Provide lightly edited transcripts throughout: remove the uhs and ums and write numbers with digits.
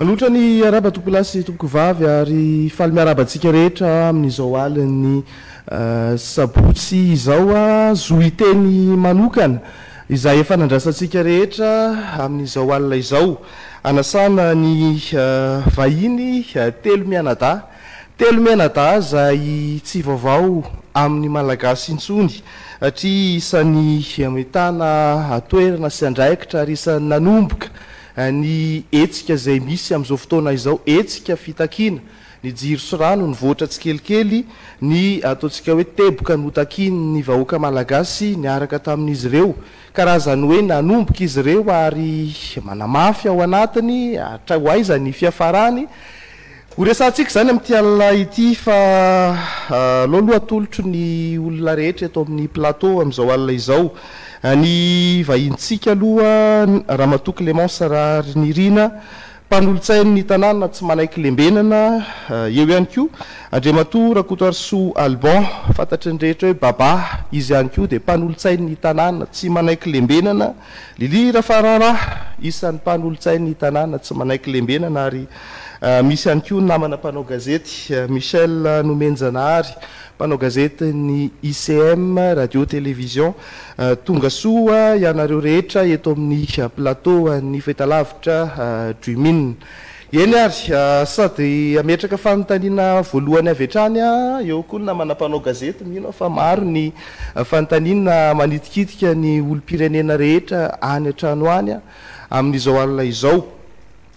Manolotra ny arahaba tompokolahy sy tompokovavy ary faly miarahaba antsika rehetra amin'izao alin'ny sabotsy izao. Zo hiteny manokana izay efa nandrasantsika rehetra amin'izao alina izao. Anasana ny vahiny telo mianadahy. Telo mianadahy izay tsy vaovao amin'ny Malagasy intsony satria isan'ny mitana toerana sy andraikitra ary isan'ny nanomboka Ny hetsika izay misy amin'izao fotoana izao, hetsika fitakiana ny jiro sy rano nivoatra tsikelikely, ny ataontsika hoe teboka notakian'ny vahoaka malagasy niaraka tamin'izy ireo. Karazan'ny hoe nanomboka izy ireo ary manamafy ao anatiny hatra ho aiza ny fiafarany. Ho resahantsika izany amin'ity alina ity fa aleo aloha atolotro ny olona rehetra eto amin'ny plateau amin'izao alina izao. Ny vahinintsika aloha Ramatoa Clémence Raharinirina, mpanolotsain'ny tanàna tsy manaiky lembenana, eo ihany koa Andriamatoa Rakotoarisoa Alban, fantatry ny rehetra hoe Baba, izy ihany koa dia mpanolotsain'ny tanàna tsy manaiky lembenana, Lily Rafaraharaha, isan'ny mpanolotsain'ny tanàna tsy manaiky lembenana ary Misy ihany koa ny namana mpanao gazety, Michel Nomenjanahary, mpanao gazetin'ny ICM Radio Télévision. Tonga soa ianareo rehetra eto amin'ny plateau an'ny fahitalavitra Dream'in. Eny ary, sady hametraka fanontaniana voalohany avy hatrany eo koa ny namana mpanao gazety, mino aho fa maro ny fanontaniana manitikitika ny olom-pirenena rehetra any an-trano any amin'izao alina izao.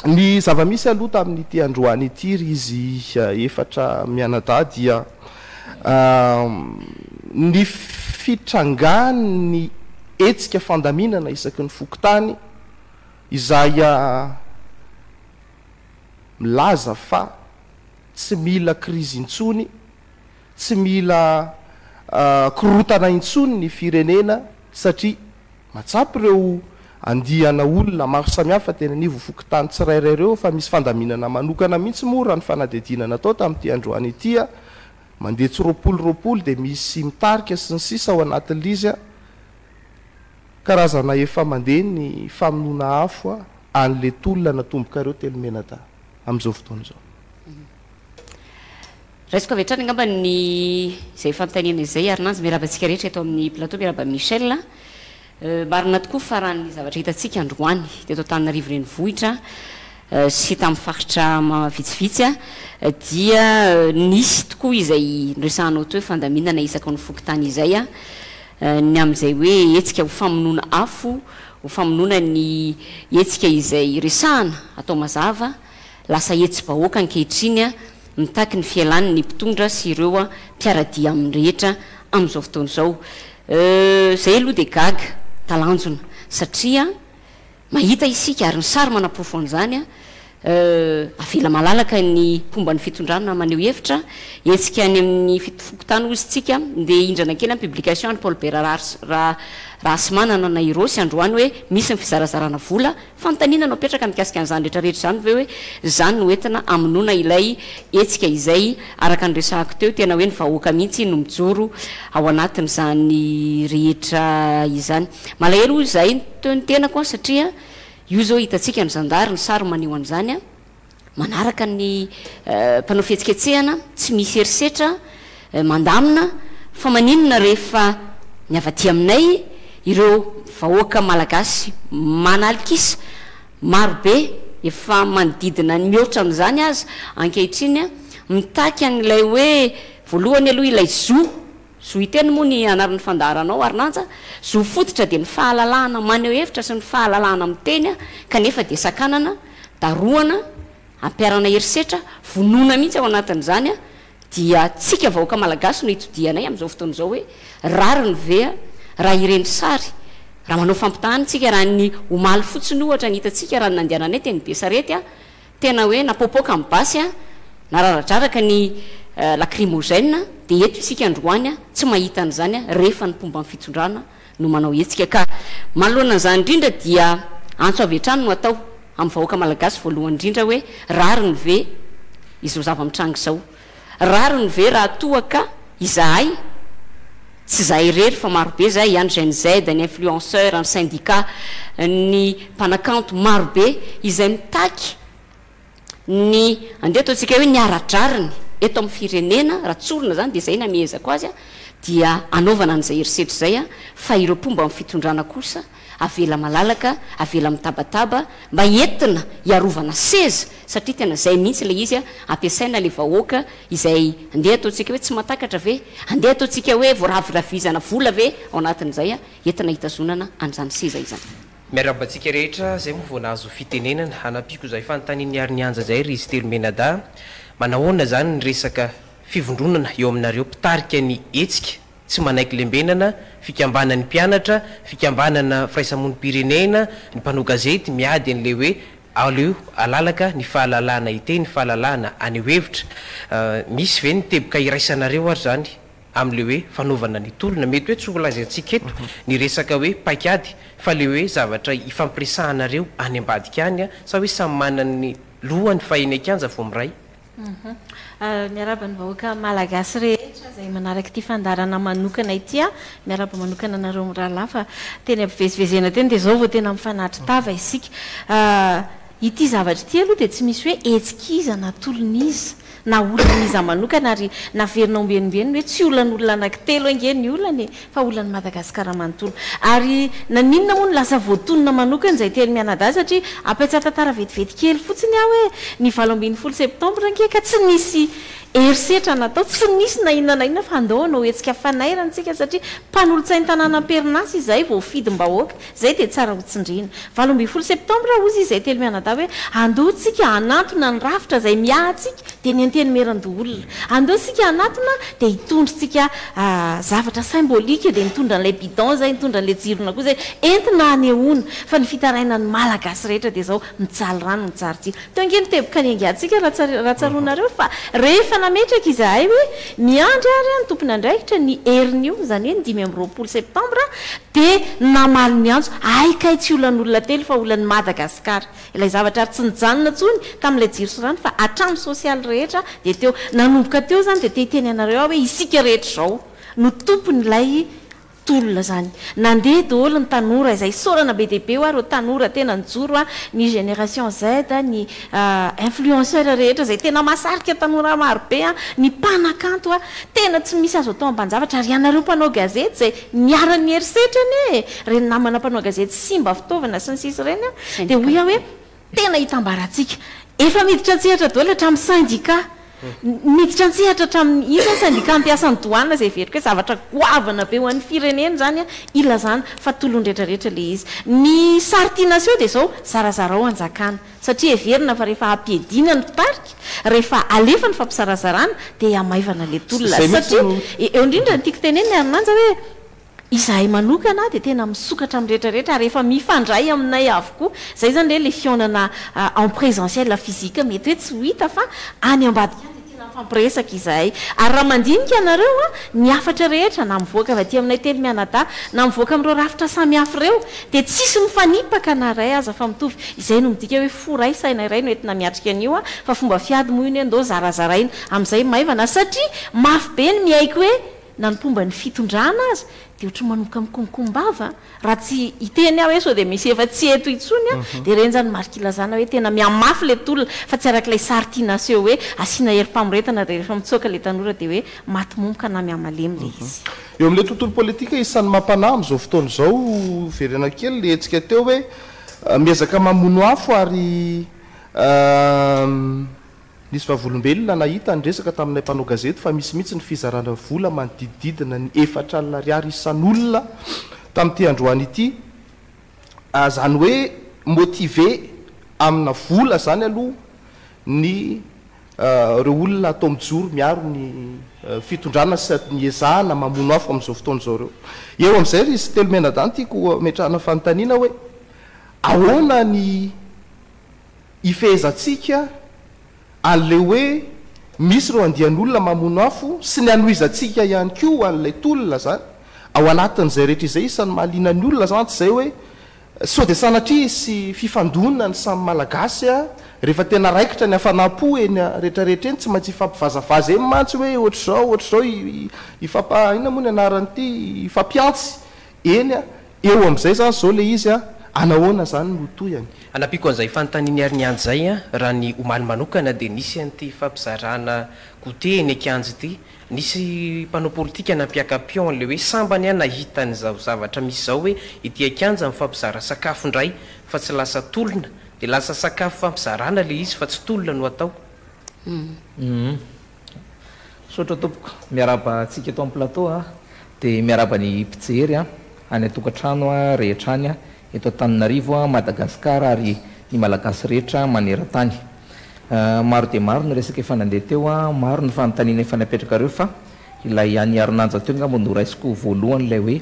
Ny zava-misy aloha tamin'ity androany ity ry izy efatra mianadahy dia ny fitrangan'ny hetsika fandaminana isaky ny fokontany izay milaza fa tsy mila krizy intsony, tsy mila korontana intsony ny firenena satria Mahatsapa ireo andiana olona maro samihafa teny anivon'ny fokontany tsirairay ireo fa misy fandaminana manokana mihitsy moa raha ny fanadihadiana natao tamin'ity androany ity a! Mandeha tsy 20 20 dia misy mitarika sy ny sisa ao anatin'ilay izy a! Karazana efa mandeha ny famonoana afo an'ilay tolona natombokareo telo menadahy amin'izao fotoana izao. Raisiko avy hatrany angamba ny izay fanontaniana izay ary nanjy miarahaba antsika rehetra eto amin'ny plateau miarahaba an'i Michel a. Marina tokoa fa raha ny zavatra hitantsika androany teto Antananarivo renivohitra sy tamin'ny faritra vitsivitsy dia nisy tokoa izay noresahanao teo hoe fandaminana isaky ny fokontany izay ny amin'izay hoe hetsika ho famonoana afo ho famonoana ny hetsika izay resahana atao mazava Lasa hetsi-bahoaka ankehitriny mitaky ny fialany ny mpitondra sy ireo mpiara-dia aminy rehetra amin'izao fotoana izao. Izay aloha dia gaga, talanjona, satria mahita isika ary ny sary manaporofo an'izany, avela malalaka ny mpomba ny fitondrana maneho hevitra, hetsika any amin'ny fokontany hozy tsika, ndeha hindrana kely ny publication an'i Paul Bert Rahasimanana na i Rossy androany hoe misy ny fizarazarana vola, Fanontaniana no apetraka mikasika an'izany rehetra rehetra izany ve hoe izany no entina hamonoana ilay hetsika izay araka ny resahako teo tena hoe ny vahoaka mihitsy no mijoro ao anatin'izany rehetra izany. Malahelo hoy izahay teo ny tenako an satria io izao hitantsika ny zandary ny sary maneho an'izany an. Manaraka ny mpanao fihetsiketsehana, tsy misy herisetra, mandamina, fa maninona rehefa ny avy aty aminay ireo vahoaka malagasy manalikisa maro be efa manodidina ny mihoatra amin'izany aza ankehitriny mitaky an'ilay hoe voalohany aloha ilay zo, zo hiteny moa ny anaran'ny fandaharanao Arinanja, zo fototra dia ny fahalalahana maneho hevitra sy ny fahalalahana miteny kanefa dia sakanana darohana, ampiharana herisetra, vonoina mihitsy ao anatin'izany dia tsika vahoaka malagasy no itodihanay amin'izao fotoana izao hoe rariny ve raha ireny sary raha manao fampitahana tsika raha ny omaly fotsiny ohatra ny hitantsika raha ny nandehananay teny Besarety tena hoe napoapoaka ny basy nararadraraka ny lacrymogène dia eto isika androany tsy mahita an'izany rehefa ny mpomba ny fitondrana no manao hetsika ka manoloana an'izany indrindra dia antso avy hatrany no atao amin'ny vahoaka malagasy voalohany indrindra hoe rariny ve izao zava-mitranga izao? Rariny ve raha toa ka izahay, tsy izahay irery fa marobe izahay, any Gen Z, ny influenceurs, ny syndicat, ny mpanakanto, marobe izay mitaky. Ny andeha ataontsika hoe ny ara-drariny eto amin'ny firenena, raha tsorina izany dia izay no amehezako azy, dia anaovana an'izay herisetra izay fa ireo mpomba ny fitondrana kosa avela malalaka, avela mitabataba mba entina hiarovana seza satria tena izay mihitsy ilay izy, ampiasaina ilay vahoaka izay andeha ataontsika hoe tsy mahatakatra ve, andeha ataontsika hoe voaraviravizana vola ve ao anatin'izay entina hitazonana an'izany seza izany. Miarahaba antsika rehetra, zay moa vao nahazo fitenenana, hanampiako izay fanontanian'i Harinianja izay ry izy telo mianadahy, manahoana izany ny resaka fivondronana eo aminareo mpitarika ny hetsika tsy manaiky lembenana, fikambanan'ny mpianatra, fikambanana firaisamonim-pirenena, ny mpanao gazety miady an'ilay hoe aleo alalaka ny fahalalahana hiteny, fahalalahana haneho hevitra, misy ve ny teboka iraisanareo ary izany amin'ilay hoe fanaovana ny tolona. Mety hoe tsy ho lazaintsika eto ny resaka hoe paikady fa ilay hoe zavatra ifampiresahanareo any ambadika any sa hoe samy manana ny lohany fa eny an-kianja vao miray? Miarahaba ny vahoaka malagasy rehetra izay manaraka ity fandaharana manokana ity aho. Miarahaba manokana anareo mirahalahy fa teny ampivezivezena teny dia izao vao tena mifanatri-tava isika. Ity zavatra ity aloha dia tsy misy hoe hetsik'iza na tolon'iza. na olan'iza manokana ary naverina ombieniombieny ny hoe tsy olan'olona anankitelo ange ny olana e, fa olan'i Madagasikara manontolo. Ary naninona moa no lasa voatonona manokana izay telo mianadahy satria ampiantsa tantara vetivety kely fotsiny aho hoe ny 18 septambra ange ka tsy nisy herisetra natao, tsy nisy na inona na inona fa andao hanao hetsika fanairana isika satria mpanolotsain'ny tanàna am-perinasa izahay voafidim-bahoaka. Zay dia tsara ho tsindriana. 18 septembre hozy izay telo mianadahy hoe andao tsika hanantona ny rafitra izay miahy antsika dia ny antenimierandoholona. Andao isika hanatona dia hitondra tsika zavatra symbolique dia nitondra an'ilay bidon zay, nitondra an'ilay jirona koa zay entina hanehoana fa ny fitarainan'ny Malagasy rehetra dia zao mijaly rano mijaly jiro. Teo ange ny teboka niaingantsika raha tsaroanareo fa rehefa nametraka izahay hoe miandry ary ny tompon'andraikitra ny herin'io izany hoe ny 25 septambra dia namaly ny antso, hay kay tsy olan'olona telo fa olan'i Madagasikara ilay zavatra ary tsy nijanona intsony tamin'ilay jiro sy rano fa hatramin'ny sosialy rehetra dia teo. Nanomboka teo izany dia te hiteny anareo aho hoe isika rehetra izao no tompon'ilay tolona izany. Nandeha daholo ny tanora, izay isaorana be dia be hoa ireo tanora tena nijoro a, ny génération Z, ny influenceur rehetra izay tena mahasarika tanora maro be a, ny mpanakanto a, tena tsy misy azo atao amban-javatra, ary ianareo mpanao gazety izay niharan'ny herisetra anie e, ireny namana mpanao gazety simba fitaovana sy ny sisa ireny a, dia hoy aho hoe tena hitambarantsika. Efa miditra an-tsehatra daholo hatramin'ny syndicat. Miditra an-tsehatra hatramin'ny, inona ny syndicat mpiasa ny douane izay heveriko hoe zavatra goavana be ho an'ny firenena izany ilazana fa tolony rehetra rehetra ilay izy. Ny sary tiana aseho dia izao, zarazarao hanjakana. Satria heverina fa rehefa ampiadiana ny mpitarika, rehefa alefa ny fampizarazarana dia hamaivana ilay tolona. Izay mihitsy Satria no. eo indrindra no tiako tenenina Herinanja hoe Izahay manokana dia tena misokatra amin'ny rehetra rehetra ary efa mifandray aminay avokoa. Izay izany re ilay fihaonana en présentiel physique mety hoe tsy ho hita fa any ambadika any dia tena mifampiresaka izahay. Ary raha mandinika ianareo an, ny hafatra rehetra na mivoaka avy aty aminay telo mianadahy na mivoaka amin'ireo rafitra samihafa ireo dia tsisy mifanipaka na iray aza fa mitovy. Izay no midika hoe fo iray saina iray no entina miatrika an'io an, fa fomba fiady moa io ny hoe ndao zarazaraina amin'izay maivana satria mafy be ny miaiky hoe na ny mpomba ny fitondrana aza dia ohatry ny manomboka mikomkombava, raha tsy hiteny aho hoe sao dia misy efa tsy eto intsony an, dia ireny izany marika ilazana hoe tena mihamafy ilay tolona fa tsy araka ilay sary tiana aseho hoe asiana herim-pamoretana dia rehefa mitsoaka ilay tanora dia hoe maty momoka na mihamalemy ilay izy. Eo amin'ilay tontolo politika, isan'ny mampanahy amin'izao fotoana izao, verena kely ilay hetsika teo hoe miezaka mamono afo ary Nisy vavolombelona nahita niresaka taminay mpanao gazety fa misy mihitsy ny fizarana vola manodidididina ny 4000 ariary isan'olona tamin'ity androany ity. Izany hoe motivé amina vola izany aloha ny ireo olona atao mijoro miaro ny fitondrana sy ny ezahana mamono afo amin'izao fotoana izao ireo. Eo amin'izay ry Sitelo Mianadahy no tiako hametrahana fanontaniana hoe ahoana ny Ifehezantsika an'ilay hoe misy ireo andian'olona mamono afo sy ny hanohizantsika ihany koa an'ilay tolona izany. Ao anatin'izay rehetra izay isan'ny mahaliana ny olona izany tsy izay hoe sao dia sanatria hisy fifandonana ny samy Malagasy rehefa tena raikitra ny hafanam-po eny rehetra rehetra eny, tsy maintsy hifampivazavaza eny mantsy hoe ohatr'izao ohatr'izao hifampa inona moa ny anaran'ity hifampiantsy eny. Eo amin'izay izany izao ilay izy. Anahoana izany no tohiny? Hanampiako an'izay fanontanian'i Hariniandry izay, raha ny omaly manokana dia nisy an'ity fampizarana goûter eny an-kianja ity. Nisy mpanao politika nampiaka-peo an'ilay hoe sambany aho nahita an'izao zavatra misy izao hoe ety an-kianja mifampizara sakafo indray fa tsy lasa tolona. Dia lasa sakafo fampizarana ilay izy fa tsy tolona no atao. Misaotra tompoko. Miarahaba antsika eto amin'ny plateau a, dia miarahaba ny mpijery a, any an-tokantrano rehetra any, eto Antananarivo, Madagascar ary ny Malagasy rehetra maneran-tany. Maro dia maro ny resaka efa nandeha teo, maro ny fanontaniana efa napetrakareo fa ilay an'i Harinanja teo angamba no raisiko voalohany ilay hoe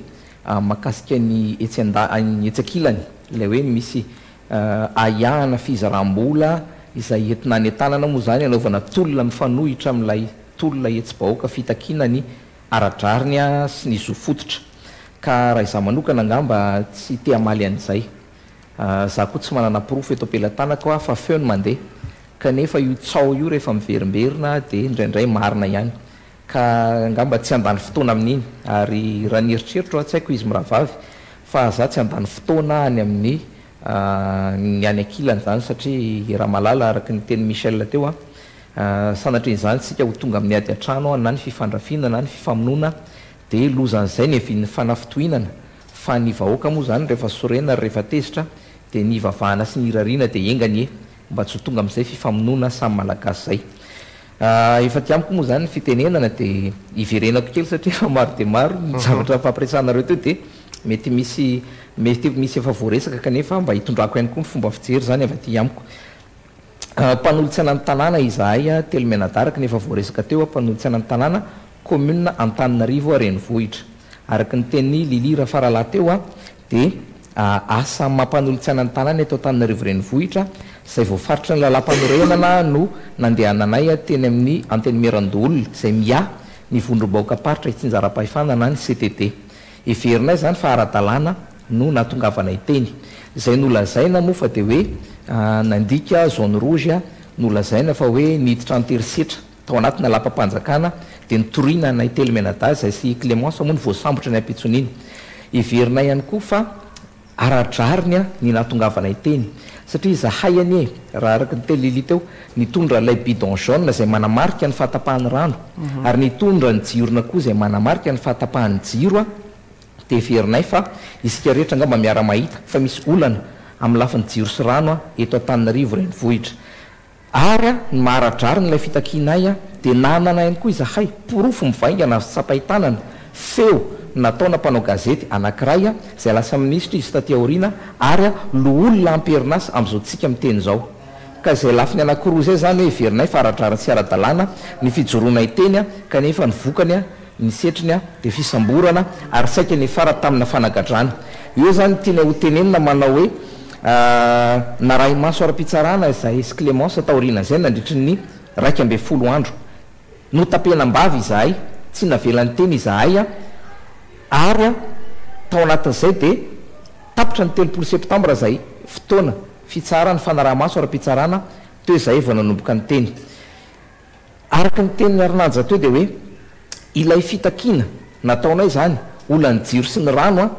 mahakasika ny etsy anda- ny etsy ankilany ilay hoe misy ahiahana fizaram-bola izay entina hanentanana moa izany hanaovana tolona mifanohitra amin'ilay tolona hetsi-bahoaka fitakiana ny ara-drariny sy ny zo fototra. Ka raha izaho manokana angamba tsy te hamaly an'izay. Izaho koa tsy manana porofo eto am-pelatanako fa feo no mandeha. Kanefa io tsaho io rehefa miverimberina dia indraindray marina ihany. Ka angamba tsy handany fotoana amin'iny. Ary raha ny eritreritro aho, tsy haiko izy mirahavavy, fa za tsy handany fotoana any amin'ny ny any ankilany izany satria Ramalala araka ny tenin'i Michel teo an, sanatrian'izany isika ho tonga amin'ny ady an-trano na ny fifandrafiana na ny fifamonoana dia lozan'izay ny havian'ny fanafitohinana fa ny vahoaka moa izany rehefa sorena ary rehefa tezitra dia ny hivavahana sy ny hirariana dia enga anie mba tsy ho tonga amin'izay fifamonoana samy Malagasy izay. Efa aty amiko moa izany ny fitenenana dia hiverenako kely satria efa maro dia maro ny zavatra nifampiresahanareo teo dia mety misy mety misy efa voaresaka kanefa mba hitondrako ihany koa ny fomba fijery izany avy aty amiko. Mpanolotsaina ny tanàna izahay telo mianadahy araka ny efa voaresaka teo, mpanolotsaina ny tanàna commune Antananarivo renivohitra. Araka ny tenin'i Lily Rafaralahy teo dia asa mampanolotsaina ny tanàna eto Antananarivo Renivohitra, izay voafaritry ny lalàmpanorenana no nandehananay teny amin'ny Antenimierandoholona, izay miahy ny vondrom-bahoakam-paritra itsinjaram-pahefana na ny CTD. Heverinay izany fa ara-dalàna no nahatongavanay teny. Izay nolazaina moa fa dia hoe nandika zone rouge, nolazaina fa hoe niditra an-terisetra. Tao anatina lapam-panjakana dia nitoriana anay telo mianadahy izay sy i Clémence moa no voasambotra ny ampitson'iny. Heverinay ihany koa fa ara-drariny ny nahatongavanay teny satria izahay anie, raha araka ny teny Lily teo, nitondra ilay bidon jaune izay manamarika ny fahatapahan'ny rano ary nitondra ny jirona koa izay manamarika ny fahatapahan'ny jiro dia heverinay fa isika rehetra angamba miara-mahita fa misy olana amin'ny lafiny jiro sy rano eto Antananarivo renivohitra. Ary ny maha ara-drariny ilay fitakianay dia nanana ihany koa izahay porofo mivaingana azo tsapain-tanana, feo nataona mpanao gazety anankiray izay lasa minisitra izy taty aoriana ary loholona am-perinasa amin'izao tsika miteny izao. Ka izay lafiny anankiroa izay izany hoe heverinay fa ara-drariny sy ara-dalàna ny fijoroanay teny kanefa ny vokany Ny setriny dia fisamborana ary saika niafara tamina fanagadrana. Eo izany tiana ho tenenina manao hoe narahi-maso ara-pitsarana izahay sy Clémence taorianan'izay nandritry ny 11 andro. Notapenam-bava izahay, tsy navela niteny izahay ary tao anatin'izay dia tapitra ny 30 septambra izay fotoana fitsaharan'ny fanaraha-maso ara-pitsarana teo izahay vao nanomboka niteny. Araka ny tenin'i Harinanja teo dia hoe ilay fitakiana nataonay izany, olan'ny jiro sy ny rano an,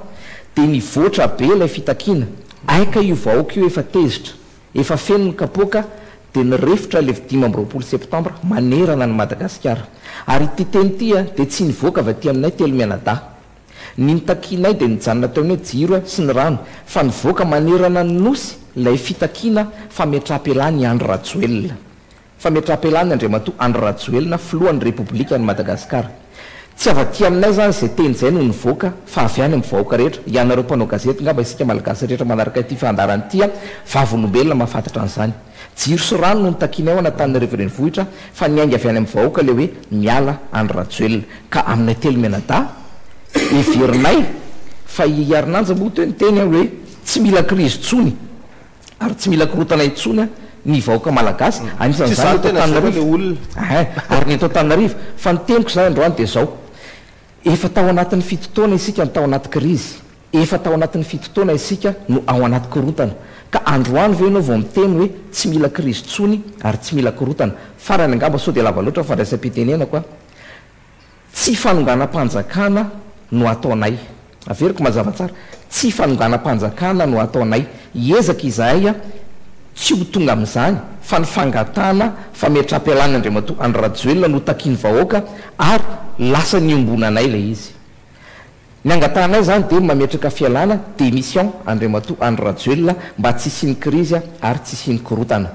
dia nivoatra be ilay fitakiana, aika io vahoaka io efa tezitra, efa feno ny kapoaka dia nirefotra ilay 25 septembre manerana an'i Madagasikara. Ary ity teny ity an, dia tsy nivoaka avy aty aminay telo mianadahy. Ny nitakianay dia nijanona teo amin'ny hoe jiro sy ny rano, fa nivoaka manerana ny Nosy ilay fitakiana fametraham-pialana i Andry Rajoelina. Fametraham-pialana Andriamatoa Andry Rajoelina Filohan'ny Repoblikan'i Madagasikara. Tsy avy aty aminay izany izay teny izay no nivoaka fa avy any amin'ny vahoaka rehetra. Ianareo mpanao gazety ngamba isika Malagasy rehetra manaraka ity fandaharana ity vavolombelona mahafantatra an'izany. Jiro sy rano no notakianay ao an'Antananarivo Renivohitra fa niainga avy any amin'ny vahoaka ilay hoe miala Andry Rajoelina. Ka aminay telo mianadahy heverinay fa i Harinanja moa teo niteny hoe tsy mila krizy intsony. Ary tsy mila korontana intsony ny vahoaka malagasy, anisan'izany eto Antananarivo. Ein, ary ny eto Antananarivo. Fa ny teniko izany androany dia izao, efa tao anatin'ny fito taona isika no tao anaty krizy, efa tao anatin'ny fito taona isika no ao anaty korontana. Ka androany ve ianao vao miteny hoe tsy mila krizy intsony ary tsy mila korontana? Farany angamba sao dia lava loatra ny fandraisam-pitenenako an! Tsy fanonganam-panjakana no ataonay. Averiko mazava tsara, tsy fanonganam-panjakana no ataonay. Hiezaka izahay tsy ho tonga amin'izany fa ny fangatahana fametraham-pialana Andriamatoa Andry Rajoelina no takian'ny vahoaka ary lasa niombonanay ilay izy. Ny angatahanay izany dia ny mametraka fialana, démission, Andriamatoa Andry Rajoelina mba tsy hisian'ny krizy ary tsy hisian'ny korontana.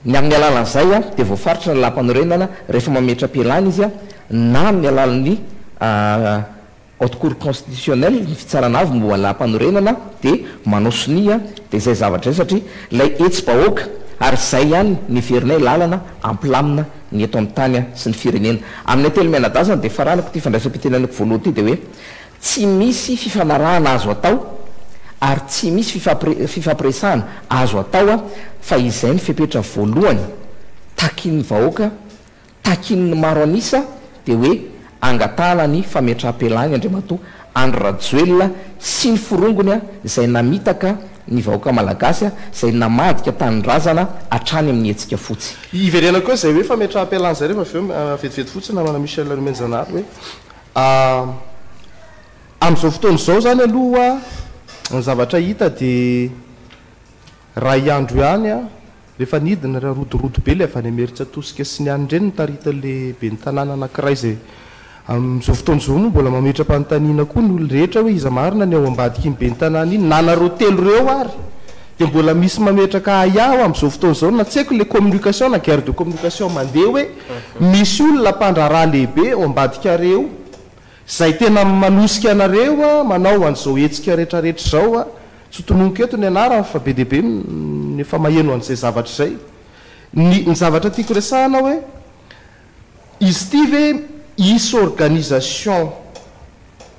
Ny amin'ny alalan'izay dia voafaritra ny lalàmpanorenana rehefa mametra-pialana izy na amin'ny alalan'ny Haute Cour Constitutionnelle, ny Fitsarana Avo momba ny Lalàmpanorenana dia manao sonia dia izay zavatra izay satria ilay hetsi-bahoaka ary izay ihany ny heverinay lalana hampilamina ny eto amin'ny tany sy ny firenena. Amin'ny telo mianadazana dia faranako ity fandraisam-pitenenako voalohany ity dia hoe tsy misy fifanarahana azo atao ary tsy misy fifampiresahana azo atao fa izay ny fepetra voalohany takin'ny vahoaka Takian'ny maro an'isa dia hoe angatahana ny fametraham-pialany Andriamatoa Andry Rajoelina sy ny forongony izay namitaka ny vahoaka Malagasy izay namadika tanindrazana hatrany amin'ny hetsika fotsy. Hiverenako eo izay hoe fametraham-pialana izay rehefa avy eo vetivety fotsiny namana Michel Nomenjanahary hoe amin'izao fotoana izao izany aloha ny zavatra hita dia Ray andro ihany a, rehefa nidina raha rodorodo be le avy any Imerintsiatosika sy ny any ireny notaritin'le ben'ny tanàna anankiray izay amin'izao fotoana izao moa mbola mametra-panontaniana koa ny olon-drehetra hoe iza marina ny ao ambadik'iny ben'ny tanàna iny na nareo telo ireo ary dia mbola misy mametraka ahiahy amin'izao fotoana izao na tsy haiko le communication na guerre de communication mandeha hoe misy olona mpandraharaha lehibe ao ambadikareo izay tena manosika anareo manao an'izao hetsika retraretra izao. Tsy tononiko eto ny anarany fa be dia be ny efa maheno an'izay zavatra izay. Ny ny zavatra tiako resahana hoe izy ity ve hisy organisation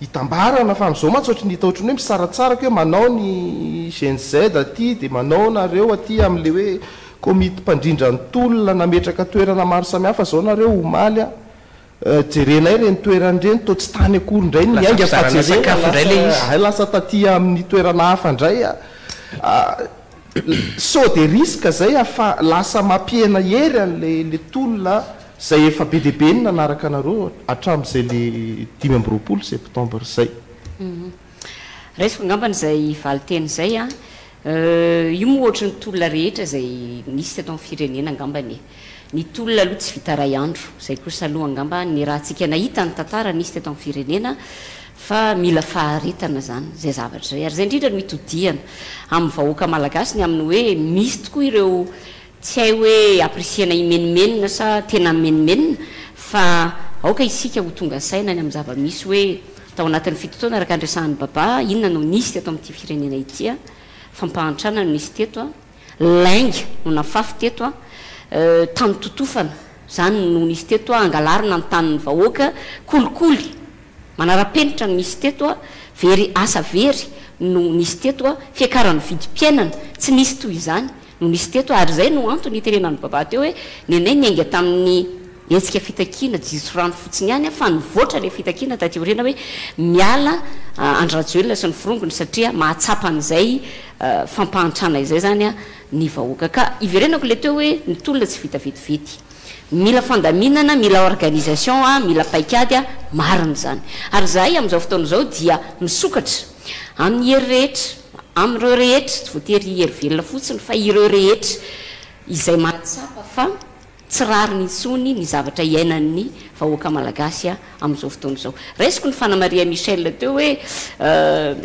hitambarana fa amin'izao mantsy ohatry ny hita ohatry ny hoe misaratsaraka hoe manao ny Gen Z aty dia manao nareo aty amin'ilay hoe komity mpandrindra ny tolona nametraka toerana maro samihafa izao nareo omaly a. Jerenay ireny toerana ireny toa tsy tany akory indray no Lasa niainga fa fizarana jerena sakafo indray lasa ilay izy. hay lasa taty amin'ny toerana hafa indray a. Sao dia risque zay a fa lasa mampihena hery an'ilay le tolona zay efa be dia be ny nanaraka anareo hatramin'izay le 25 septembre zay. Raisiko angambany izay valinteny izay a. Io moa ohatry ny tolona rehetra izay nisy teto amin'ny firenena angambany e. Ny tolona aloha tsy vita ray andro, izay kosa aloha angamba niarahantsika nahita ny tantara nisy teto amin'ny firenena fa mila faharetana izany izay zavatra izay ary izay indrindra no itodihana amin'ny vahoaka malagasy ny amin'ny hoe misy tokoa ireo tsy hay hoe apprécier-na himenomenona sa tena mimenomenona fa aoka isika ho tonga saina ny amin'ny zava-misy hoe tao anatin'ny fito taona araka ny resahan'i Baba inona no nisy teto amin'ity firenena ity a, fampahantrana no nisy teto a. Lainga no nafafy teto a! Tany totofana, zany no nisy teto a! Angalarina ny tanin'ny vahoaka, kolikoly manara-penitra no nisy teto a! Very asa very no nisy teto a! Fiakaran'ny vidim-piainana tsy nisy toy izany no nisy teto a! Ary izay no antony nitenenan'i Baba teo hoe nenay niainga tamin'ny hetsika fitakiana jiro sy rano fotsiny ihany fa nivoatra ilay fitakiana taty aoriana hoe miala Andry Rajoelina sy ny forongony satria mahatsapa an'izay fampahantrana izay izany ny vahoaka. Ka iverenako ilay teo hoe ny tolona tsy vita vetivety. Mila fandaminana, mila organisation, mila paikady, marina izany. Ary izahay amin'izao fotoana izao dia misokatra amin'ny hery rehetra, amin'ireo rehetra, tsy voatery hery velona fotsiny fa ireo rehetra izay mahatsapa fa Tsy rariny intsony ny zavatra iainan'ny vahoaka malagasy amin'izao fotoana izao. Raisiko ny fanamarihan'i Michel teo hoe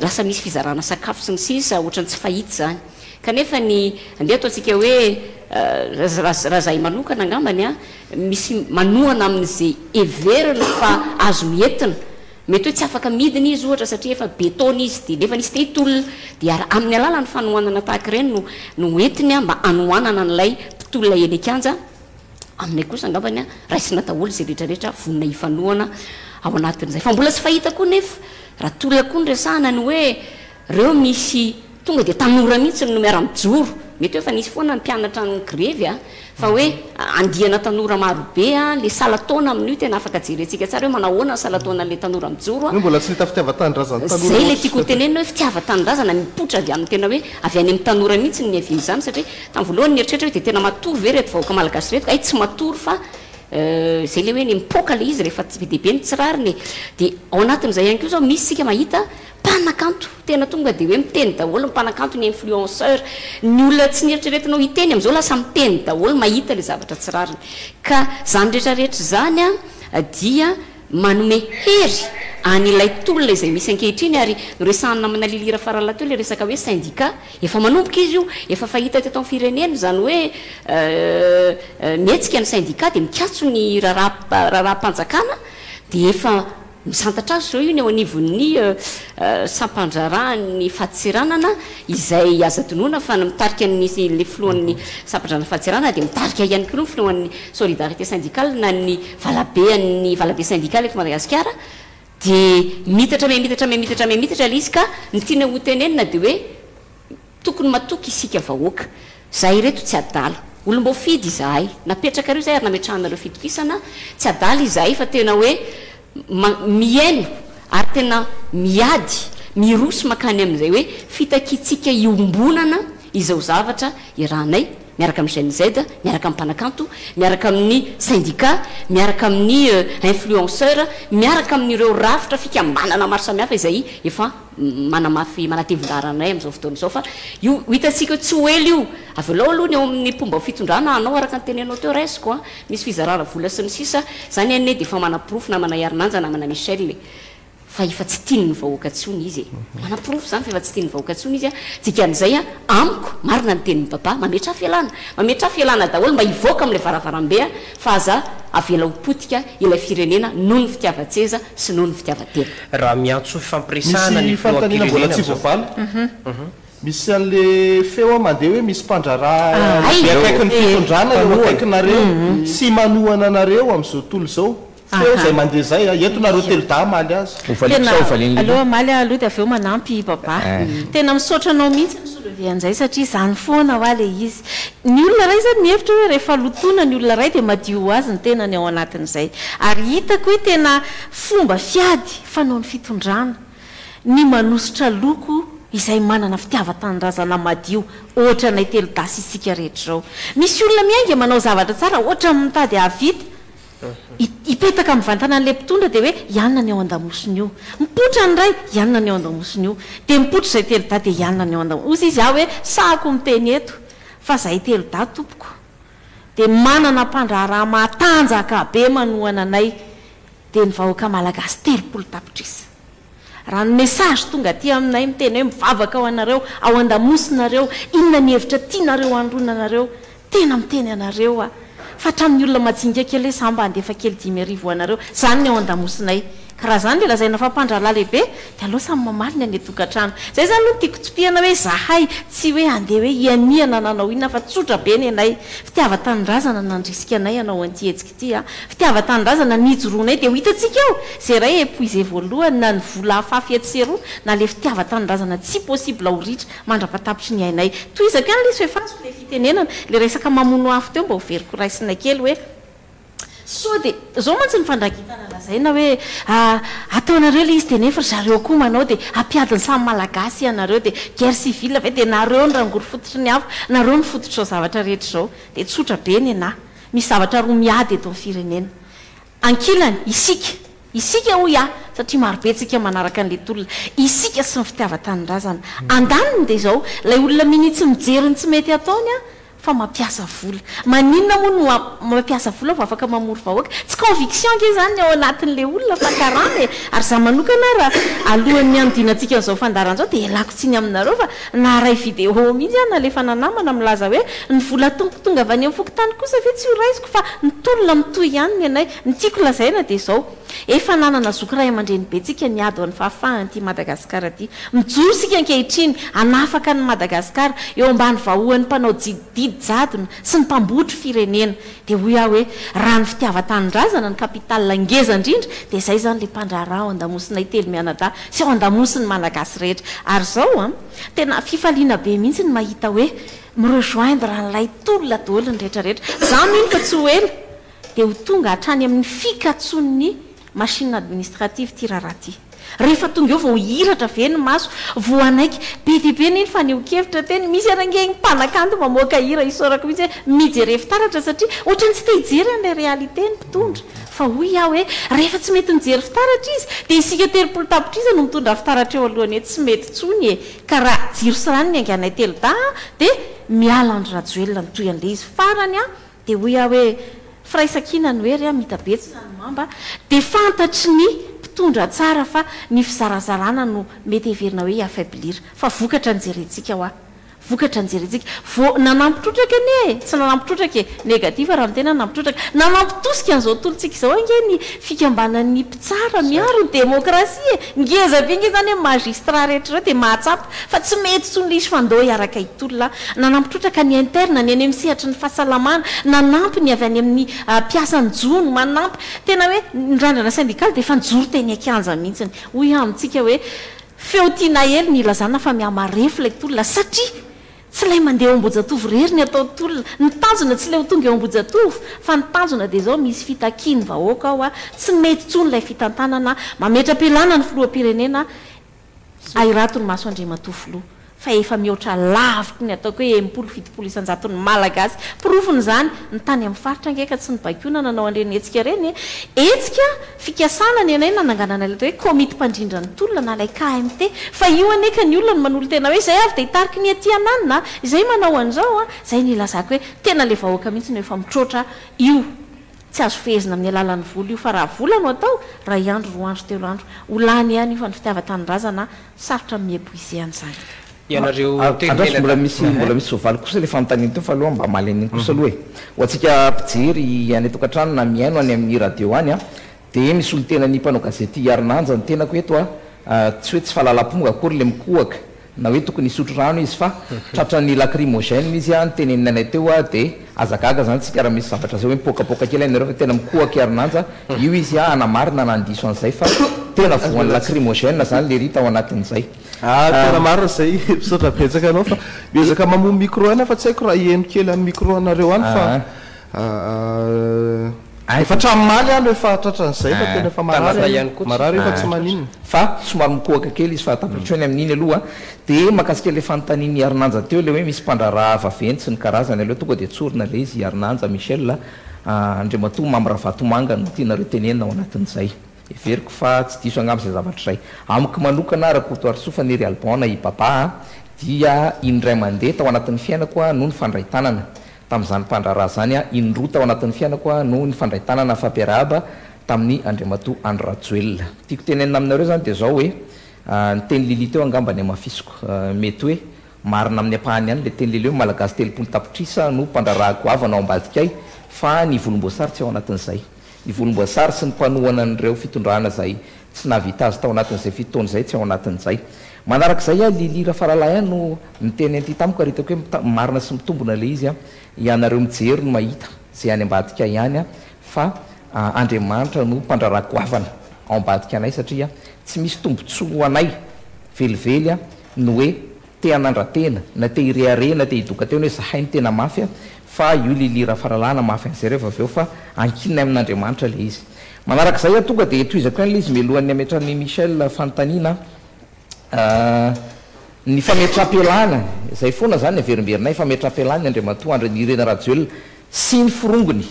lasa misy fizarana sakafo sy ny sisa, ohatran'ny tsy fahita izany. Kanefa ny, andeha ataontsika hoe raha izahay manokana angambany an, misy manohana amin'izay heveriny fa azony entina. Mety hoe tsy afaka midina izy ohatra satria efa be taona izy dia nefa nisy te hitolona dia ary amin'ny alalan'ny fanohanana tahaka ireny no no entiny mba hanohanana an'ilay mpitolona eny an-kianja, aminay kosa angambany raisina daholo izay rehetra rehetra vonona hifanohana ao anatin'izay. Fa mbola tsy fahita koa nefa raha tolona koa no resahana ny hoe Reo misy tonga dia tanora mihitsy no miara mijoro, mety hoe efa nisy foana ny mpianatra nigrevy a, fa hoe andiana tanora maro be a, le salan-taona amin'io tena afaka jerentsika tsara hoe manahoana ny salan-taonan'le tanora mijoro a. Io mbola tsy nahita fitiavan-tanindrazan'ny tanora Zay le loatra. tiako ho tenenina hoe fitiavan-tanindrazana mipoitra avy amin'ny tena hoe avy any amin'ny tanora mihitsy ny niavian'izany satria tamin'ny voalohany nieritreritra hoe dia tena matory ve ireto vahoaka malagasy ireto, hay tsy matory fa zay le hoe ny mipoaka le izy rehefa be dia be ny tsy rariny e, dia ao anatin'izay ihany koa zao misy isika mahita. Mpanakanto, tena tonga dia hoe miteny daholo ny mpanakanto, ny influenceur, ny olona tsy nieritreretinao hiteny amin'izao lasa miteny daholo, mahita ilay zavatra tsy rariny. Ka izany rehetra rehetra izany dia manome hery an'ilay tolona izay misy ankehitriny ary noresahan'ny namana Lily Rafaralahy teo ilay resaka hoe syndicat, efa manomboka izy io, efa fahita teto amin'ny firenena izany hoe mihetsika ny syndicat dia mikatso ny raharaha raharaham-panjakana dia efa Misantatra azy izao io ny eo anivon'ny sampandraharahan'ny fadintseranana izay azo adinoina fa ny mitarika ny ilay filohan'ny sampandraharahan'ny fadintseranana dia mitarika ihany koa ny filohan'ny solidarité syndicale na ny valabean'ny valabe syndicale eto Madagasikara dia miitatra miha-miitatra miha-miitatra miha-miitatra ilay izy ka ny tiana ho tenenina dia hoe Tokony matoky isika vahoaka. Zahay ireto tsy adala. Olom-boafidy izahay. Napetrakareo izahay ary nametrahanareo fitokisana. Tsy adala izahay fa tena hoe mihaino ary tena miady, miroso mankany amin'izay hoe fitakiantsika iombonana izao zavatra iarahanay miaraka amin'ny Gen Z, miaraka amin'ny mpanakanto, miaraka amin'ny syndicat, miaraka amin'ny influenceur, miaraka amin'ireo rafitra fikambanana maro samihafa izay efa manamafy manatevin-daharana anay amin'izao fotoana izao fa io ho hitantsika eo tsy ho ela io, avelao aloha ny eo amin'ny mpomba fitondrana hanao araka ny tenenao teo raisiko a, misy fizarana vola sy ny sisa, zany anie dia efa manaporofo namana Iarinanja namana Michel e, fa efa tsy tian'ny vahoaka intsony izy e, manaporofo zany fa efa tsy tian'ny vahoaka intsony izy a, dikan'izay a amiko marina ny tenin'i Baba, mametraha fialana, mametraha fialana daholo mba hivoaka amin'ilay varavarambe a, fa aza avela ho potika ilay firenena noho ny fitiavan-tseza sy noho ny fitiavan-tena. Raha miantso fifampiresahana ny Misy fanontaniana mbola filoham-pirenena tsy amin'izao. voavaly. Misy an'le feo mandeha hoe misy mpandraharaha Hay! be akaikin'ny fitondrana eo Mpanohana. akaikinareo sy manohana anareo amin'izao tontolo izao. Feo izay mandeha izay a. Eto nareo telodahy hamaly azy. Hovaliako Tena sa hovalian'i aleo Lily? hamaly aho aloha dia avy eo manampy i Babà. Eh. Tena misaotra anao mihitsy mi-soulever an'izay satria izany foana hoa ilay izy. Ny olona iray izany mihevitra hoe rehefa lotoina ny olona iray dia madio ho azy ny tenany ao anatin'izay. Ary hitako hoe tena fomba fiady fanaon'ny fitondrana ny manosotra loko izay manana fitiavan-tanindrazana madio ohatranay telodahy sy isika rehetra izao. Misy olona miainga manao zavatra tsara ohatran'ny mitady hahavita hipetaka mivantana an'ilay mpitondra dia hoe hianina ny ao an-damosiny io. Mipoitra ny iray, hianina ny ao an-damosiny io. Dia mipoitra izay telodahy dia hianina ny ao an-damosiny. Hozy izy aho hoe sahako miteny eto fa izahay telodahy tompoko dia manana mpandraharaha matanjaka be manohana anay dia ny vahoaka malagasy 30 tapitrisa. Raha ny message tonga aty aminay miteny hoe mivavaka ho anareo ao andamosinareo, inona ny hevitra tianareo handronanareo, tena miteny anareo aho fa hatramin'ny olona majinika kely hoe za mba handefa kely 5000 ho anareo, zany ny ao andamosinay. Ka raha zany le lazaina fa mpandrahalahy lehibe dia aleo samy mamaly ny any an-tokantrano. Zay zany aloha no tiako tsipihana hoe zahay tsy hoe handeha hoe hianihana na hanao inona fa tsotra be ny anay. Fitiavan-tanindrazana nandrisika anay hanao an'ity hetsika ity a! Fitiavan-tanindrazana nijoroanay dia ho hitantsika eo! Izay iray épuisé voalohany na ny vola afafy etsy sy eroa na le fitiavan-tanindrazana tsy possible ho ritra mandra-patapitry ny ainay. Tohizako ihany lesy fa efa azoko le fitenenana, le resaka mamono afo teo mba ho veriko raisina kely hoe sao dia zao mantsy ny fandrangitana lazaina hoe ataonareo le izy dia nefa ry zareo koa manao dia hampiady ny samy malagasy ianareo dia guerre civile ve dia nareo ny rangory fototry ny afo, nareo ny fototr'izao zavatra rehetra izao. Dia tsotra be nenah. Misy zavatra roa miady eto amin'ny firenena. Ankilany, isika. Isika hoy aho, satria marobe tsika manaraka an'ilay tolona. Isika sy ny fitiavan-tanindrazana. Andaniny dia izao, ilay olona minia tsy mijery ny tsy mety ataony an, fa mampiasa vola. Maninona moa no mampiasa vola vao afaka mamory vahoaka? Tsy conviction ange izany ny ao anatin'ilay olona fa karama e! Ary izaho manokana ary alohan'ny hanodinantsika an'izao fandaharana izao dia ialako tsiny aminareo fa Naharay vidéo mihitsy aho nalefana namana milaza hoe ny vola tompo tonga avy any amin'ny fokontany kosa ve tsy ho raisiko fa ny tolona mitohy ihany ny anay. Ny tiako lazaina dia izao, efa nanana zoky ray aman-dreny be tsika niady ho an'ny fahafahan'ity Madagasikara ity. Mijoro isika ankehitriny hanafaka an'i Madagasikara eo ambany vahoan'ny mpanao didy jadona sy ny mpambotry firenena. Dia hoy aho hoe raha ny fitiavan-tanindrazana no capital ngeza indrindra dia izay izany ilay mpandraharaha ao andamosinay telo mianadahy sy ao andamosin'ny Malagasy rehetra. Ary izao an, tena fifaliana be mihitsy ny mahita hoe mi-rejoindre an'ilay tolona daholo ny rehetra rehetra. Izaho mino fa tsy ho ela dia ho tonga hatrany amin'ny fikatsoan'ny machine administrative ity raharaha ity. Rehefa tonga eo vao hihiratra ve ny maso, vao hanaiky. Be dia be anie ny fanehoan-kevitra teny. Misy ary ange ny mpanakanto mamoaka hira isaorako mihitsy hoe mijere fitaratra satria ohatran'ny tsy te hijery an'ilay réalité ny mpitondra. Fa hoy aho hoe, rehefa tsy mety mijery fitaratra izy, dia isika 30 tapitrisa no mitondra fitaratra eo alohany hoe tsy mety intsony e! Ka raha jiro sy rano ny hainganay telo dahy an, dia miala Andry Rajoelina ny toy an'ilay izy farany an, dia hoy aho hoe, firaisankina no hery an, mita betsina ny mamba, dia fantatry ny mpitondra tsara fa ny fizarazarana no mety heverina hoe hi-affaiblir, fa vokatra no jerentsika hoa. Vokatra ny jerentsika. Vao nanampy trotraka anie e! Tsy nanampy trotraka e! Négatif raha ny tena nanampy trotraka. Nanampy tosika an'izao tolontsika izao ange ny fikambanan'ny mpitsara miaro ny demokrasia e! Ngeza be ange izany hoe magistrat rehetra ireo dia mahatsapa fa tsy mety intsony ilay izy fa ndao hiaraka hitolona. Nanampy trotraka ny interne, ny any amin'ny sehatry ny fahasalamana, nanampy ny avy any amin'ny mpiasan'ny jono, manampy tena hoe ny randrana syndicale dia efa nijoro teny an-kianja mihitsy. Hoy aho amintsika hoe Feo tiana hely ny ilazana fa mihamarefo ilay tolona satria tsy ilay mandeha eo Ambohijatovo irery ny atao tolona. Ny tanjona tsy ilay ho tonga eo Ambohijatovo fa ny tanjona dia izao misy fitakian'ny vahoaka ao, tsy mety intsony ilay fitantanana, mametra-pialana ny filoham-pirenena, ahirato ny maso Andriamatoa Filoha fa efa mihoatra lavitry ny ataoko hoe 60, 70 isan-jaton'ny Malagasy. Porofon'izany, ny tany amin'ny faritra ange ka tsy nobaikoina nanao an'ireny hetsika ireny e! Hetsika fikasana ny anay nananganana ilay atao hoe komity mpandrindra ny tolona na ilay KMT. Fa io anie ka ny olona no manolo-tena hoe izay avy dia hitariky ny aty ananona a! Izay manao an'izao a! Izay no ilazako hoe tena ilay vahoaka mihitsy no efa mitroatra io. Tsy azo fehezina amin'ny alalan'ny vola io fa raha vola no atao, iray andro, roa andro, telo andro, ho lany ihany io fa ny fitiavan-tanindrazana sarotra ny mi-epuiser an'izany. Ianareo telo Andraso mianadahy. mbola misy mbola misy voavaly kosa ilay fanontaniana teo fa aloha mba hamaly an'iny kosa aloha e. Ho antsika mpijery any an-tokantrano na mihaino any amin'ny radio any an, dia misolo tena ny mpanao gazety Iarinanja ny tenako eto an, tsy hoe tsy fahalalam-pomba akory ilay mikohaka na hoe tokony hisotro rano izy fa tratran'ny lacrymogène izy an, niteneniny anay teo an, dia aza gaga zany tsika raha misy zavatra zay hoe mipoakapoaka kely any nareo fa tena mikohaka Iarinanja io izy an, hanamarina na handiso an'izay fa tena voan'ny lacrymogène zany lery tao anatin'izay. Ah tena marina zay, misaotra betsaka anao fa miezaka mamono micro ihany aho fa tsy haiko raha heno kely amin'ny micro anareo any fa efa hatramin'ny omaly aho no efa tratran'izay fa tena efa marary aho, marary io fa tsy maninona. Fa somary mikohaka kely izy fa tafiditra eny amin'iny aloha dia mahakasika ilay fanontanian'i Harinanja teo ilay hoe misy mpandraharaha vaventy sy ny karazany aleo tonga dia tsorina ilay izy Harinanja Michel Andriamatoa Mamy Ravatomanga no tianareo tenenina ao anatin'izay. Heveriko fa tsy diso angamba izay zavatra izay. Amiko manokana, Rakotoarisoa Faniry Alban na i Baba dia indray mandeha tao anatin'ny fiainako aho no nifandray tanana tamin'izany mpandraharaha izany aho, indroa tao anatin'ny fiainako aho no nifandray tanana fampiarahaba tamin'i Andriamatoa Andry Rajoelina. Tiako tenenina aminareo izany dia izao hoe, ny teny Lily teo angamba ny hamafisiko. Mety hoe marina amin'ny ampahany ihany ilay teny Lily hoe Malagasy 30 tapitrisa no mpandraharaha goavana ao ambadikay fa ny volomboasary tsy ao anatin'izay. Ny volomboasary sy ny mpanohana an'ireo fitondrana izay tsy nahavita azy tao anatin'izay fito taona izay tsy ao anatin'izay. Manarak'izay aho Lily Rafaralahy ihany no niteny an'ity tamiko ary hitako hoe marina sy mitombona ilay izy an, ianareo mijery no mahita izay any ambadika ihany an, fa Andriamanitra no mpandraharaha goavana ao ambadika anay satria tsy misy tombotsoa ho anay velively an ny hoe te hanandra-tena na te hirehareha na te hidoka tena hoe zahay no tena mafy fa io Lily Rafaralahy mafy an'izay rehefa avy eo fa ankinina amin'Andriamanitra ilay izy. Manarak'izay aho tonga dia tohizako ihany ilay izy mialohan'ny hametran'i Michel fanontaniana ny fametram-pialana, izay foana izany averimberinay, fametram-pialana Andriamatoa Andry Nirina Rajoelina sy ny forongony.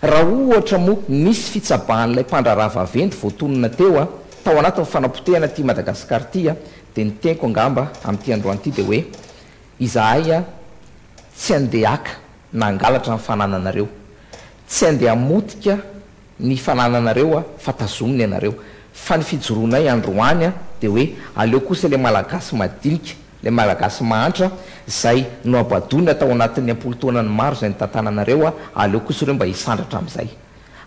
Raha ohatra moa nisy fitsabahan'ilay mpandraharaha vaventy voatonona teo tao anatin'ny fanapotehana ity Madagasikara ity Dia ny teniko angamba amin'ity androany ity dia hoe, izahay tsy handeha haka na hangalatra ny fanananareo. Tsy handeha hamotika ny fanananareo fa tazomina ianareo. Fa ny fijoroanay androany dia hoe, aleo kosa ilay Malagasy madinika, ilay Malagasy mahantra, izay nohabadoina tao anatin'ny am-polo taonany maro izay nitantananareo, aleo kosa ireo mba hisandratra amin'izay.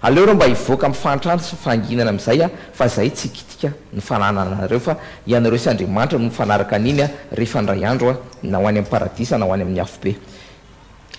Aleo ireo mba hivoaka amin'ny fahantrana sy fahanginana amin'izay a, fa izahay tsy hikitika ny fanananareo fa ianareo sy Andriamanitra no mifanaraka an'iny a, rehefa indray andro a, na ho any amin'ny paradisa na ho any amin'ny afobe.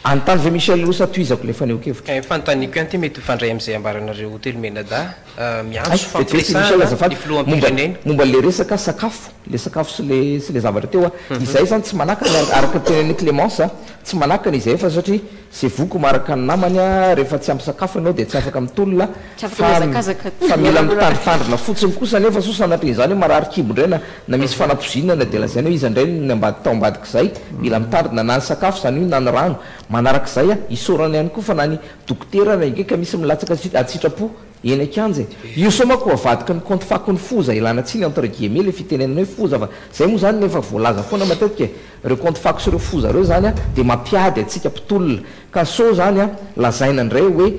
Anontany ve Michel roa sa tohizako ilay fanehoan-kevitra? Ny fanontaniako ihany ity mety hifandray amin'izay ambaranareo telo mianadahy, Hay, miantso vetivety Michel fampiresahana azafady, ny momba filoham-pirenena. momba ilay resaka sakafo, ilay sakafo sy ilay sy ilay zavatra teo a, izay izany tsy manakana araka ny tenenin'i Clémence a, tsy manakana izay fa satria Ze voky maraka ny namany a, rehefa tsy ampy sakafo ianao dia tsy afaka mitolona Tsy afaka fa mihazakazaka. fa mila mitandritandrina fotsiny kosa nefa sao sanatria izany hoe marary kibo indray na na misy fanapoizinana dia lazaina hoe iza indray no ambady tao ambadik'izay, mila mitandrina na ny sakafo izany io na ny rano. Manarak'izay a, isaorana ihany koa fa na ny dokotera ary ange ka misy milatsaka an-tsitrapo. Eny an-kianja e! Io sao manko avadiky ny kaonty fakon'ny foza ilana tsiny entre guillemets le fitenenana hoe foza fa zay moa zany efa voalaza foana matetika e! Ireo kaonty fako sy ireo foza ireo zany a dia mampiady antsika mpitolona ka sao zany a lazaina indray hoe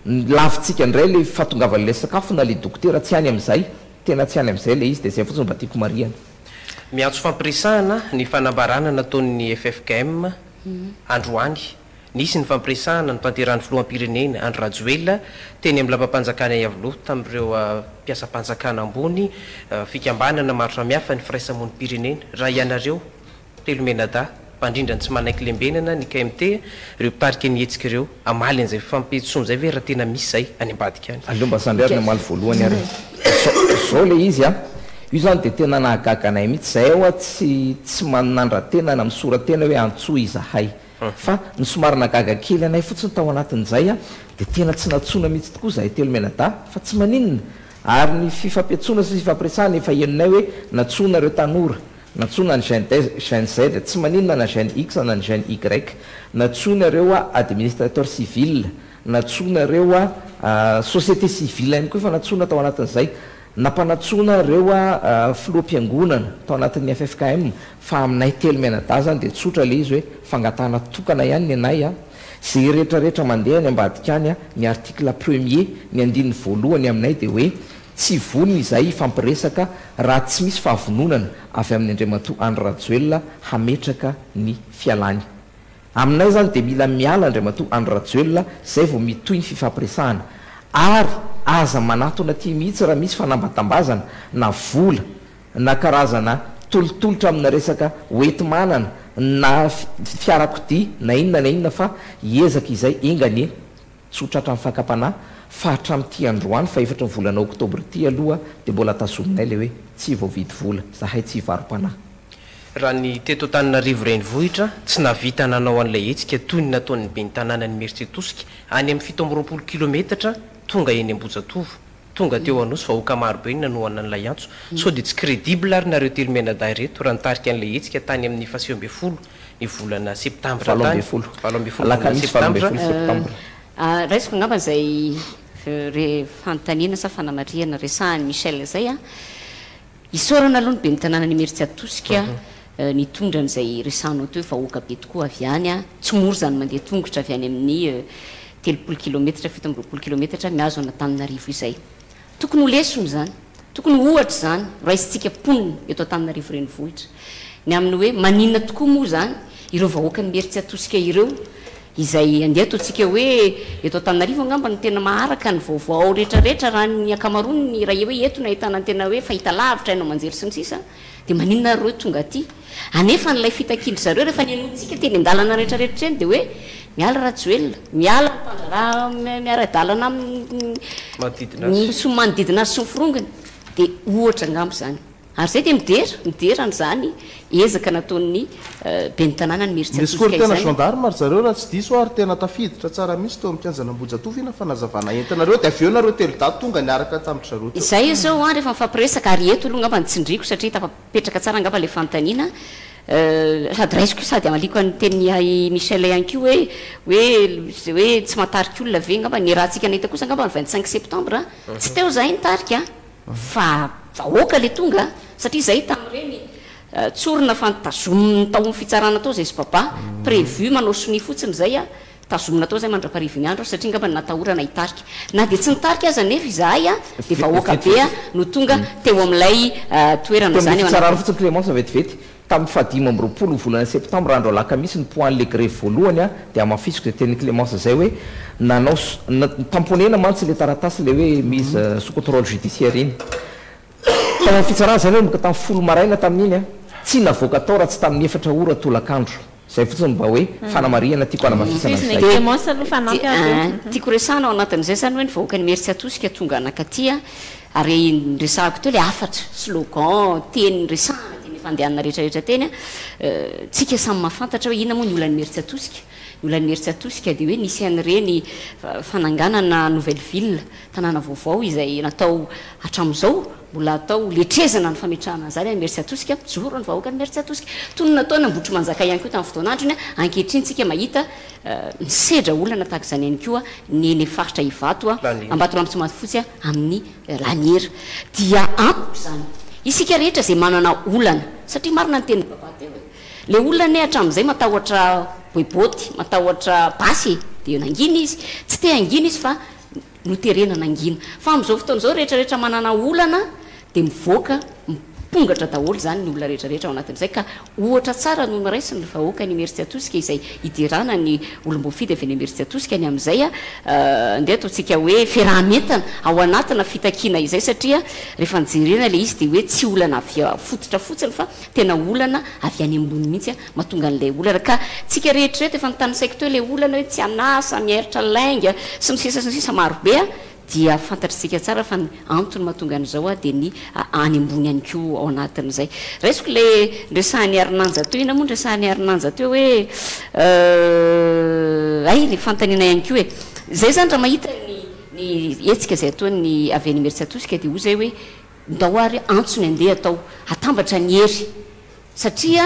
lavintsika indray le fahatongavan'ilay sakafo na le dokotera tsy any amin'izay tena tsy any amin'izay le izy dia zay fotsiny mba tiako marihana. Miantso fampiresahana ny fanambarana nataon'ny ffkm androany. Nisy ny fampiresahana notanterahin'ny filoham-pirenena, Andry Rajoelina, teny amin'ny lapam-panjakana Iavoloha tamin'ireo mpiasam-panjakana ambony, fikambanana maro samihafa, ny firaisamonim-pirenena. Raha ianareo, telo mianadahy, mpandrindra ny tsy manaiky lembenana, ny KMT, ireo mpitarika ny hetsika ireo, hamaly an'izay fampiantsoana izay ve raha tena misy izay any ambadika any? Aleo mba zandry ary ny hamaly voalohany ary e. Zao, zao le izy an, io zany dia tena nahagaga anay mihitsy, zay hoa tsy tsy manandra-tena na misora-tena hoe antsoy izahay. Fa ny somary nagaga kely anay fotsiny tao anatin'izay dia tena tsy nantsoina mihitsy tokoa izahay telo mianadahy fa tsy maninona ary ny fifampiantsoana sy fifampiresahana efa henonay hoe nantsoina ireo tanora, nantsoina ny gen gen Z, tsy maninona na gen X na ny gen Y, nantsoina ireo administrateur civil, nantsoina ireo société civile ihany koa efa nantsoina tao anatin'izay. Nampanantsoina ireo filoham-piangonana tao anatin'ny ffkm fa aminay telo mianadahy izany dia tsotra ilay izy hoe fangatahana tokana ihany ny anay a! Izay rehetra rehetra mandeha any ambadika any a! Ny article premier, ny andininy voalohany aminay dia hoe tsy vonona izahay hifampiresaka raha tsy misy fahavononana avy amin'ny Andriamatoa Andry Rajoelina hametraka ny fialany. Aminay zany dia mila miala Andriamatoa Andry Rajoelina zay vao mitohy ny fifampiresahana. Ary aza manatona aty mihitsy raha misy fanambatambazana na vola na karazana tolotolotra amina resaka hoenti-manana na fiarakodia na inona na inona fa hiezaka izay enga anie tsy ho tratran'ny fakam-panahy fa hatramin'ity androany fahefatry ny volana oktobra ity aloha dia mbola tazominay ilay hoe tsy voavidy vola zahay tsy hivaro-panahy. Raha ny teto Antananarivo renivohitra, tsy nahavita nanao an'ilay hetsika toy ny nataon'ny ben'ny tanànan'i Imerintsiatosika, any amin'ny 27 kilometatra tonga eny Ambohijatovo, tonga teo Anosy, vahoaka marobe no nanohana an'ilay antso. Sao dia tsy crédible ary nareo telo mianadahy ireto raha nitarika an'ilay hetsika tany amin'ny fahasivy 19 ny volana septambra tany, 18. 18 volana Alakamisy valo septambra. ambin'ny folo septambra. Raisiko angamba izay re fanontaniana sa fanamarihana resahan'i Michel izay an. Isaorana aloha ny ben'ny tanànan'Imerintsiatosika nitondra an'izay resahanao teo hoe vahoaka be tokoa avy any an. Tsy mora izany mandeha tongotra avy any amin'ny 30 kilometatra, 27 kilometatra mihazo an'Antananarivo izay. Tokony ho lesona izany, tokony ho ohatra izany ho raisintsika mponina eto Antananarivo renivohitra. Ny amin'ny hoe maninona tokoa moa izany ireo vahoakan'Imerintsiatosika ireo izay andeha ataontsika hoe eto Antananarivo angamba no tena maharaka ny vaovao rehetrarehetra raha ny ankamaroany raha hoe eto no ahitana ny tena hoe fahitalavitra, haino aman-jery sy ny sisa dia maninona ary ireo tonga aty? Anefa an'ilay fitakian-dry zareo rehefa nihenointsika teny an-dalana rehetrarehetra eny dia hoe miala Rajoelina, miala ny mpandraharaha miara-dalana aminy sy ny manodidina azy sy ny forongony dia ohatra angamba izany. Ary izay dia midera, midera an'izany ezaka nataon'ny ben'ny tanàna ny Imerintsiatosika izany. Nescortena gendarme ry zareo raha tsy diso aho ary tena tafiditra tsara mihitsy teo amin'ny kianjan'Ambohijatovo iny fanazavana entinareo dia avy eo nareo telo dahy tonga niaraka tamin-dry zareo teo. Izay izao an, rehefa mifampiresaka, ary eto aloha angamba no tsindriako satria tafapetraka tsara angamba ilay fanontaniana, sady raisiko io sady hamaliako an'ny tenin'i Michel ihany koa hoe, hoe izay hoe tsy mahatarika olona ve angamba, ny rahantsika nahita kosa angamba ny 25 septembre, tsy teo izahay nitarika an! Fa vahoaka le tonga satria zay tamin'ireny tsorina fa notazominy tao amin'ny fitsarana tao zay sbaba, prévu manao sonia fotsiny zay a, tazomina tao zay mandraparivin'ny andro satria ngamba natahorana hitarika. Na dia tsy nitarika aza anefa izahay a, dia vahoaka be no tonga teo amin'ilay toerana Teo amin'ny izany. fitsarana fotsiny Clémence vetivety, Tamin'ny fahadimy 25 volana septambra andro alakamisy ny poan'ilay grevy voalohany dia hamafisiko izay tenin'i Clémence izay hoe nanao tamponena mantsy ilay taratasy ilay hoe mise sous contrôle judiciaire iny. Tao amin'ny fitsarana izay nanomboka tamin'ny folo maraina tamin'iny tsy navoaka tao raha tsy tamin'ny efatra ora tolakandro. Izay fotsiny mba hoe fanamarihana tiako hanamafisana Tohizina i an'izay. Clémence aloha fa hanampy azy eo. Tiako resahana ao anatin'izay izany hoe ny vahoakan'i Imerintsiatosika tonga nankaty Ary niresahako teo ilay hafatra, slogan, teny niresahana teny fandehanana rehetra rehetra teny, tsika samy mahafantatra hoe inona moa ny olan'ny Imerintsiatosika? Ny olan'i Imerintsiatosika dia hoe nisy an'ireny fananganana nouvelle ville, tanàna vaovao izay natao hatramin'izao, mbola atao letrezana ny fametrahana an'izany any Imerintsiatosika, mijoro ny vahoakan'i Imerintsiatosika. Toy ny nataon'i Ambohitrimanjaka ihany koa tamin'ny fotoan'androny, ankehitriny tsika mahita misedra olana tahaka izany ihany koa ny eny faritra Ivato, Ambatolampy Tsimahafotsy amin'ny Laniera. Dia ampy izany. Isika rehetra izay manana olana, satria marina ny tenin'i Baba teo e. Le olona anie hatramin'izay matahotra boiboty, matahotra basy e, dia nangina izy. Tsy te hangina izy fa noterena nangina. Fa amin'izao fotoana izao rehetra rehetra manana olana dia mivoaka, mipongatra daholo izany ny olona rehetra rehetra ao anatin'izay ka ohatra tsara no noraisin'ny vahoakan'i Imerintsiatosika izay hiderana ny olom-boafidy avy any Imerintsiatosika ny amin'izay andeha ataontsika hoe fiaraha-mientana ao anatina fitakiana izay satria rehefa nojerena ilay izy dia hoe tsy olana avy fototra fotsiny fa Tena olana avy any ambony mihitsy mahatonga an'ilay olana ka tsika rehetra reto efa notanisaiko teo ilay olana hoe tsy an'asa, miairitra lainga sy ny sisa sy ny sisa maro be dia fantatr'isika tsara fa ny antony mahatonga an'izao dia ny any ambony ihany koa ao anatin'izay. Raisiko ilay niresahan'i Harinanja teo, inona moa niresahan'i Harinanja teo hoe hay ilay fanontaniana ihany koa e! Izay izany raha mahita ny ny hetsika izay ataon'ny avy any Imerintsiatosika dia hoy izay hoe Ndao ary antso ny andeha atao, hatambatra ny hery satria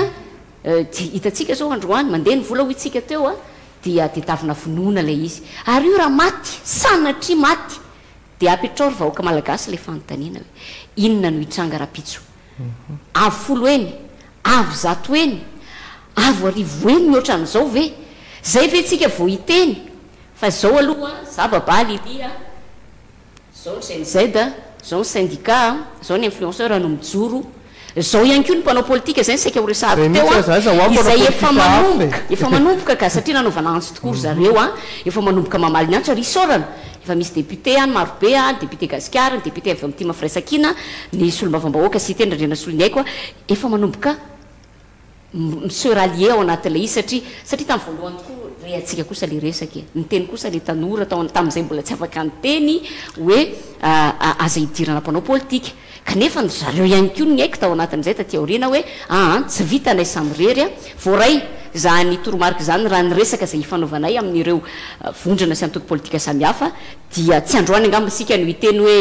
dia hitantsika zao androany, mandeha ny vola hoy tsika teo a, dia tedavina vonoina ilay izy. Ary io raha maty, sanatria maty, dia apetrao ry vahoaka malagasy ilay fanontaniana hoe, inona no hitranga rapitso? Avo folo heny, avo zato heny, avo arivo heny mihoatra an'izao ve? Zay ve tsika vao hiteny fa zao aloha za Baba Lily a, Zao ny Gen Z, zao ny syndicat, zao ny influenceur no mijoro, zao ihany koa ny mpanao politika, zay no saika ho resahako teo an, izay efa manomboka, efa manomboka ka, satria nanaovana antso tokoa ry zareo an, efa manomboka mamaly ny antso ary isaorana, efa misy député any maro be an, ny député Gasikara, ny député avy ao amin'ny tim Firaisankina, ny solombavambahoaka Siteny Randrianasoloniaiko, efa manomboka mi-se rallier ao anatin'ilay izy satria satria tamin'ny voalohany tokoa re antsika kosa ilay resaka e! Niteny kosa ilay tanora tao tamin'izay mbola tsy afaka niteny hoe aza idirana mpanao politika kanefa ry zareo ihany koa niaiky tao anatin'izay taty aoriana hoe aa tsy vitanay samirery a! Voaray izany toromarika izany raha ny resaka izay ifanaovanay amin'ireo vondrona sy antoko politika samihafa dia tsy androany angamba isika no hiteny hoe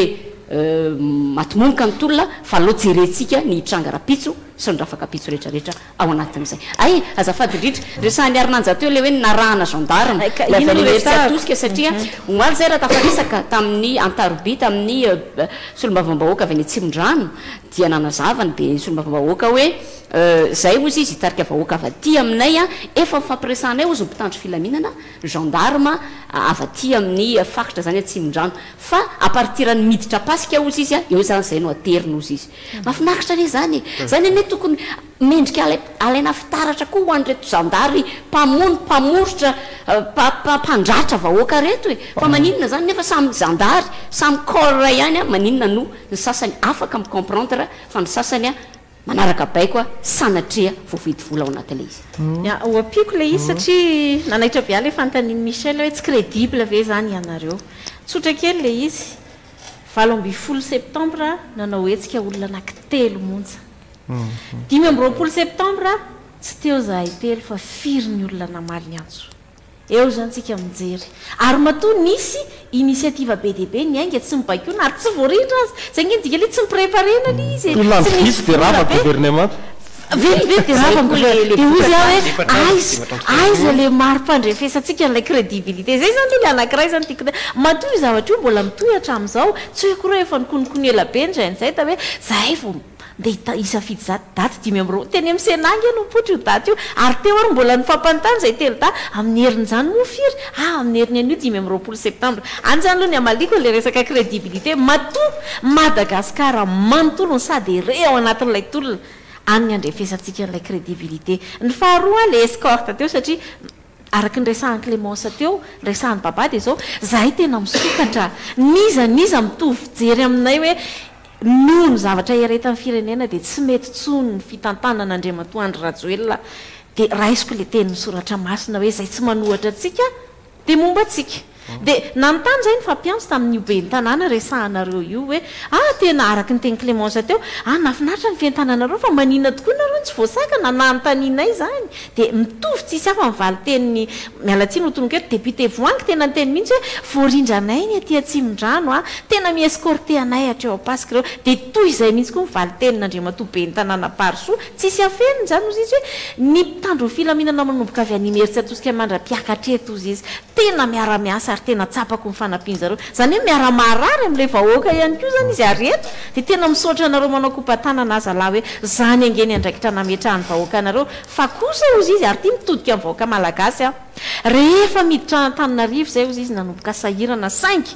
maty momoka ny tolona fa aleo jerentsika ny hitranga rapitso sy ny rafakapitso rehetra rehetra ao anatin'izay. Hay, azafady indrindra, resahan'i Harinanja teo ilay hoe narahana gendarme, ilay avy any Imerintsiatosika satria omaly izay raha tafaresaka tamin'ny Antaroby tamin'ny solombavambahoaka avy any Atsimondrano dia nanazava ny be solombavambahoaka hoe izay hozy izy hitarika vahoaka avy aty aminay an, efa nifampiresahanay hozy ny mpitandro filaminana, gendarme, avy aty amin'ny faritra izany Atsimondrano fa à partir ny miditra Ampasika hozy izy eo izany izay no aterina hozy izy. Mahafinaritra anie izany e! Izany anie tokony mendrika alaina fitaratra koa ho an'ireto zandary mpamono, mpamoritra, mpandratra vahoaka ireto e! Fa maninona izany nefa samy zandary, samy corps ihany an, maninona no ny sasany afaka mi-comprendre fa ny sasany manaraka baiko sanatria voavidy vola ao anatin'ilay izy. Ya, ho ampiako ilay izy satria nanaitra be ahy ilay fanontanian'i Michel hoe tsy crédible ve izany ianareo? Tsotra kely ilay izy. 18 septambra nanao hetsika olona anaky telo monja. 25 septambra tsy teo zahay telo fa firy ny olona namaly ny antso. Eo izany tsika mijery. Ary matoa nisy initiative be dia be niainga tsy mibaikoana ary tsy voarindra aza. Zay ange ny dika le tsy mi-preparena le izy e. Toy Tsy landry nisy vitsy dia vola rava be. governemanta. Vetivety dia rava ny Zay koa le governemanta. Dia hozy aho hoe Efatra andro, aiza, efatra andro aiza le mari-pandrefesantsika an'ilay crédibilité. Zay izany aloha le anankiray izany tiako Matoa io zavatra io mbola mitohy hatramin'izao, tsy hoe akory hoe efa nikononkono ela be ny Gen Z hoe zahay vao ndeha hisafidy za daty 25, teny amin'ny Sénat ange no nipoitra io daty io, ary teo ary mbola nifampanontany izay telo dahy, amin'ny herin'izany moa firy? Ah amin'ny heriny anio 25 septambra. Any izany aloha ny hamaliako an'ilay resaka crédibilité, matoa Madagasikara manontolo ny s'adhérer ao anatin'ilay tolona, any ny handrefesantsika an'ilay crédibilité. Ny faharoa ilay escorte teo satria Araka ny resahan'i Clémence teo, ny resahan'i Baba dia izao, zahay tena misokatra, n'iza n'iza mitovy fijery aminay hoe noho ny zavatra iaretan'ny firenena dia tsy mety intsony ny fitantanana Andriamatoa Andry Rajoelina dia raisiko ilay tenin'ny soratra masina hoe izay tsy manohatra antsika dia momba antsika. Dia nanontany izay ny fampiantso tamin'io ben'ny tanàna resahanareo io hoe, ah tena araka ny tenin'i Clémence teo, ah nahafinaritra ny fientananareo fa maninona tokoa nareo no tsy voasakana, nanontanianay izany. Dia mitovy tsisy hafa ny valin-tenin'ny, miala tsiny ho tononiko eto, député Voahangy tena niteny mihitsy hoe voarindranay ny aty Atsimondrano ah, tena mi-escorter anay hatreo Ampasika ireo. Dia toy izay mihitsy koa ny valin-tenin'Andriamatoa ben'ny tanàna Parisoa, tsisy afenina izany hozy izy hoe ny mpitandro ny filaminana manomboka avy any Imerintsiatosika mandra-piakatra eto hozy izy. Tena miara-miasa ary tena tsapako ny fanampian'zareo. Izany hoe miara-marary amin'ilay vahoaka ihany koa izany izy ary eto dia tena misaotra anareo manao kopa-tanana aza lahy hoe izany ange ny andraikitra nametrahan'ny vahoaka anareo fa kosa hozy izy ary ity mitodika amin'ny vahoaka malagasy aho rehefa miditra an'Antananarivo izay hozy izy nanomboka sahirana saingy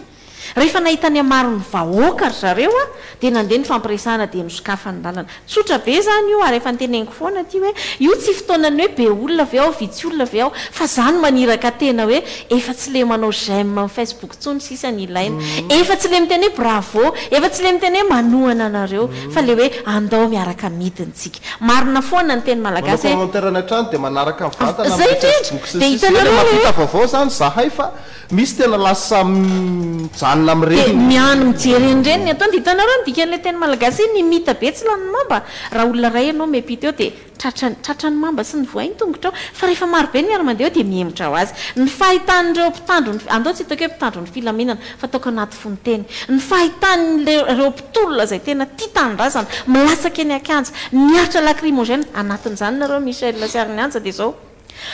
Rehefa nahita ny hamaron'ny vahoaka ry zareo a, dia nandeha ny fampiresahana dia nosokafany ny lalana. Tsotra be izany io ary efa noteneniko foana ity hoe io tsy fotoanan'ny hoe be olona ve ao, vitsy olona ve ao, fa za no maniraka tena hoe efa tsy le manao j'aime amin'ny facebook intsony sisa ny ilaina. Efa tsy le miteny hoe bravo, efa tsy le miteny hoe manohana anareo, fa le hoe andao miaraka midina tsika. Marina foana ny teny Manao malagasy hoe. commentaire any an-trano dia manaraka mivantana Zay amin'ny indrindra! facebook sy ny Dia sisa. Eny e, hitanareo le mampita hoe. vaovao izany zahay fa Misy tena lasa mijanona Dia amin'ireny. miano mijery an'ireny ny ataony dia hitanareo ny dikan'ilay teny malagasy hoe ny mita be tsy lanin'ny mamba, raha olona iray ianao miampita eo dia tratran'ny tratran'ny mamba sy ny voay ny tongotrao fa rehefa maro be ny miara-mandeha eo dia mihemotra ho azy. Ny fahitan'ireo mpitandro ny andao tsy ataoko hoe mpitandro ny filaminana fa ataoko anaty fononteny, ny fahitan'ireo mpitolona izay tena tia tanindrazana milatsaka eny an-kianja miaritra lacrymogène, anatin'izany nareo Michel sy Arinianja dia izao.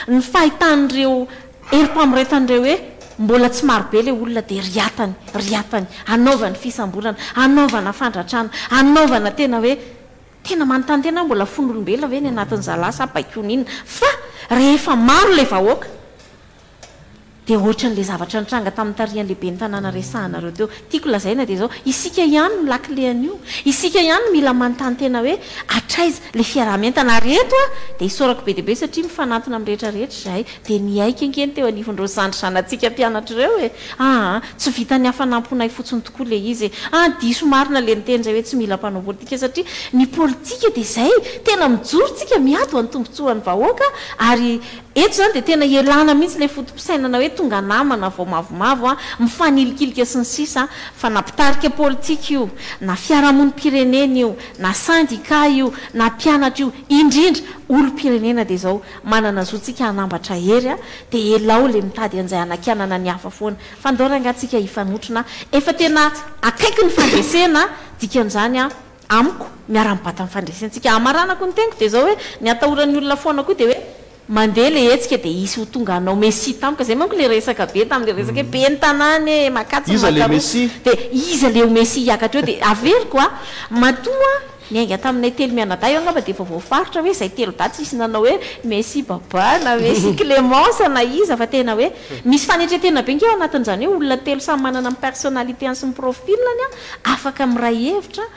Ny fahitan'ireo herim-pamoretana ireo hoe mbola tsy marobe ilay olona dia riatany, riatany, anaovany fisamborana, anaovana fandratrana, anaovana tena hoe tena manontany tena aho mbola fon'olombelona ve ny anatin'ny zalahy sa baikoana inona fa rehefa maro ilay vahoaka Dia ohatran'ilay zavatra nitranga tamin'ny tarihan'ilay ben'ny tanàna resahanareo teo. Tiako lazaina dia izao, isika ihany no lakile an'io. Isika ihany no mila manontany tena hoe hatraiza ilay fiaraha-mientana. Ary eto aho dia isaorako be dia be satria mifanantona amin'ny rehetra rehetra izahay. Dia niaiky ange ny teo anivon'ireo zandry zanatsika mpianatra ireo e! Aa, tsy vitan'ny hafanam-ponay fotsiny tokoa ilay izy e! Aa, diso marina ilay niteny izay hoe tsy mila mpanao politika satria ny politika dia izay, tena mijoro tsika miady ho an'ny tombontsoan'ny vahoaka ary Eto izany dia tena ialana mihitsy ilay foto-pisainana hoe tonga namana vao mavomavo an, mifanilikilika sy ny sisa fa na mpitarika politika io, na fiarahamonim-pirenena io, na syndicat io, na mpianatra io, indrindra olom-pirenena dia izao, manana zo tsika hanambatra hery an, dia elao ilay mitady an'izay hanakianana ny hafa foana fa ndao rangaha tsika hifanotrona, efa tena akaiky ny fandresena, dikan'izany an, Amiko, miara-mibata amin'ny fandresentsika. Hamaranako ny teniko dia izao hoe, ny atahoran'ny olona foana koa dia hoe, mandeha ilay hetsika dia hisy ho tonga hanao Messie tampoka. Izay manko ilay resaka be tamin'ilay resaka hoe ben'ny tanàna e, makatsy ny Iza ilay makaroa. Messie? Dia iza ilay ho Messie hiakatra eo? Dia averiko a, matoa niainga taminay telo mianadahy eo angamba dia efa voafaritra hoe izay telo dahy tsisy nanao hoe Messie Baba na Messie Clémence na iza fa tena hoe misy fanetren-tena be ange ao anatin'izany hoe olona telo samy manana ny personnalité-ny sy ny profil-ny an, afaka miray hevitra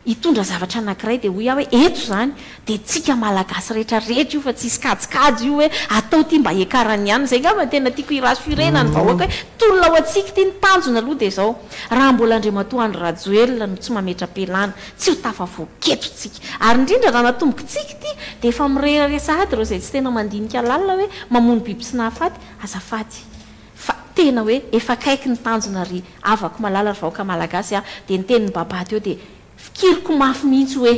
hitondra zavatra anankiray dia hoy aho hoe eto izany dia tsika malagasy rehetra rehetra io fa tsisy kajikajy io hoe atao ity mba hiakaran'ny anona, izay angamba no tena tiako hi-rassurer-na ny vahoaka hoe tolona ho antsika ity, ny tanjona aloha dia izao, raha mbola Andriamatoa Andry Rajoelina no tsy mametra-pialana tsy ho tafavoaka eto tsika ary indrindra raha natomboka tsika ity dia efa mirehareha sahady ireo izay tsy tena mandinika lalina hoe mamono biby tsy nahafaty, azafady. Fa tena hoe efa akaiky ny tanjona ry havako malala ry vahoaka malagasy a! Dia ny tenin'i Baba teo dia fikiriko mafy mihitsy hoe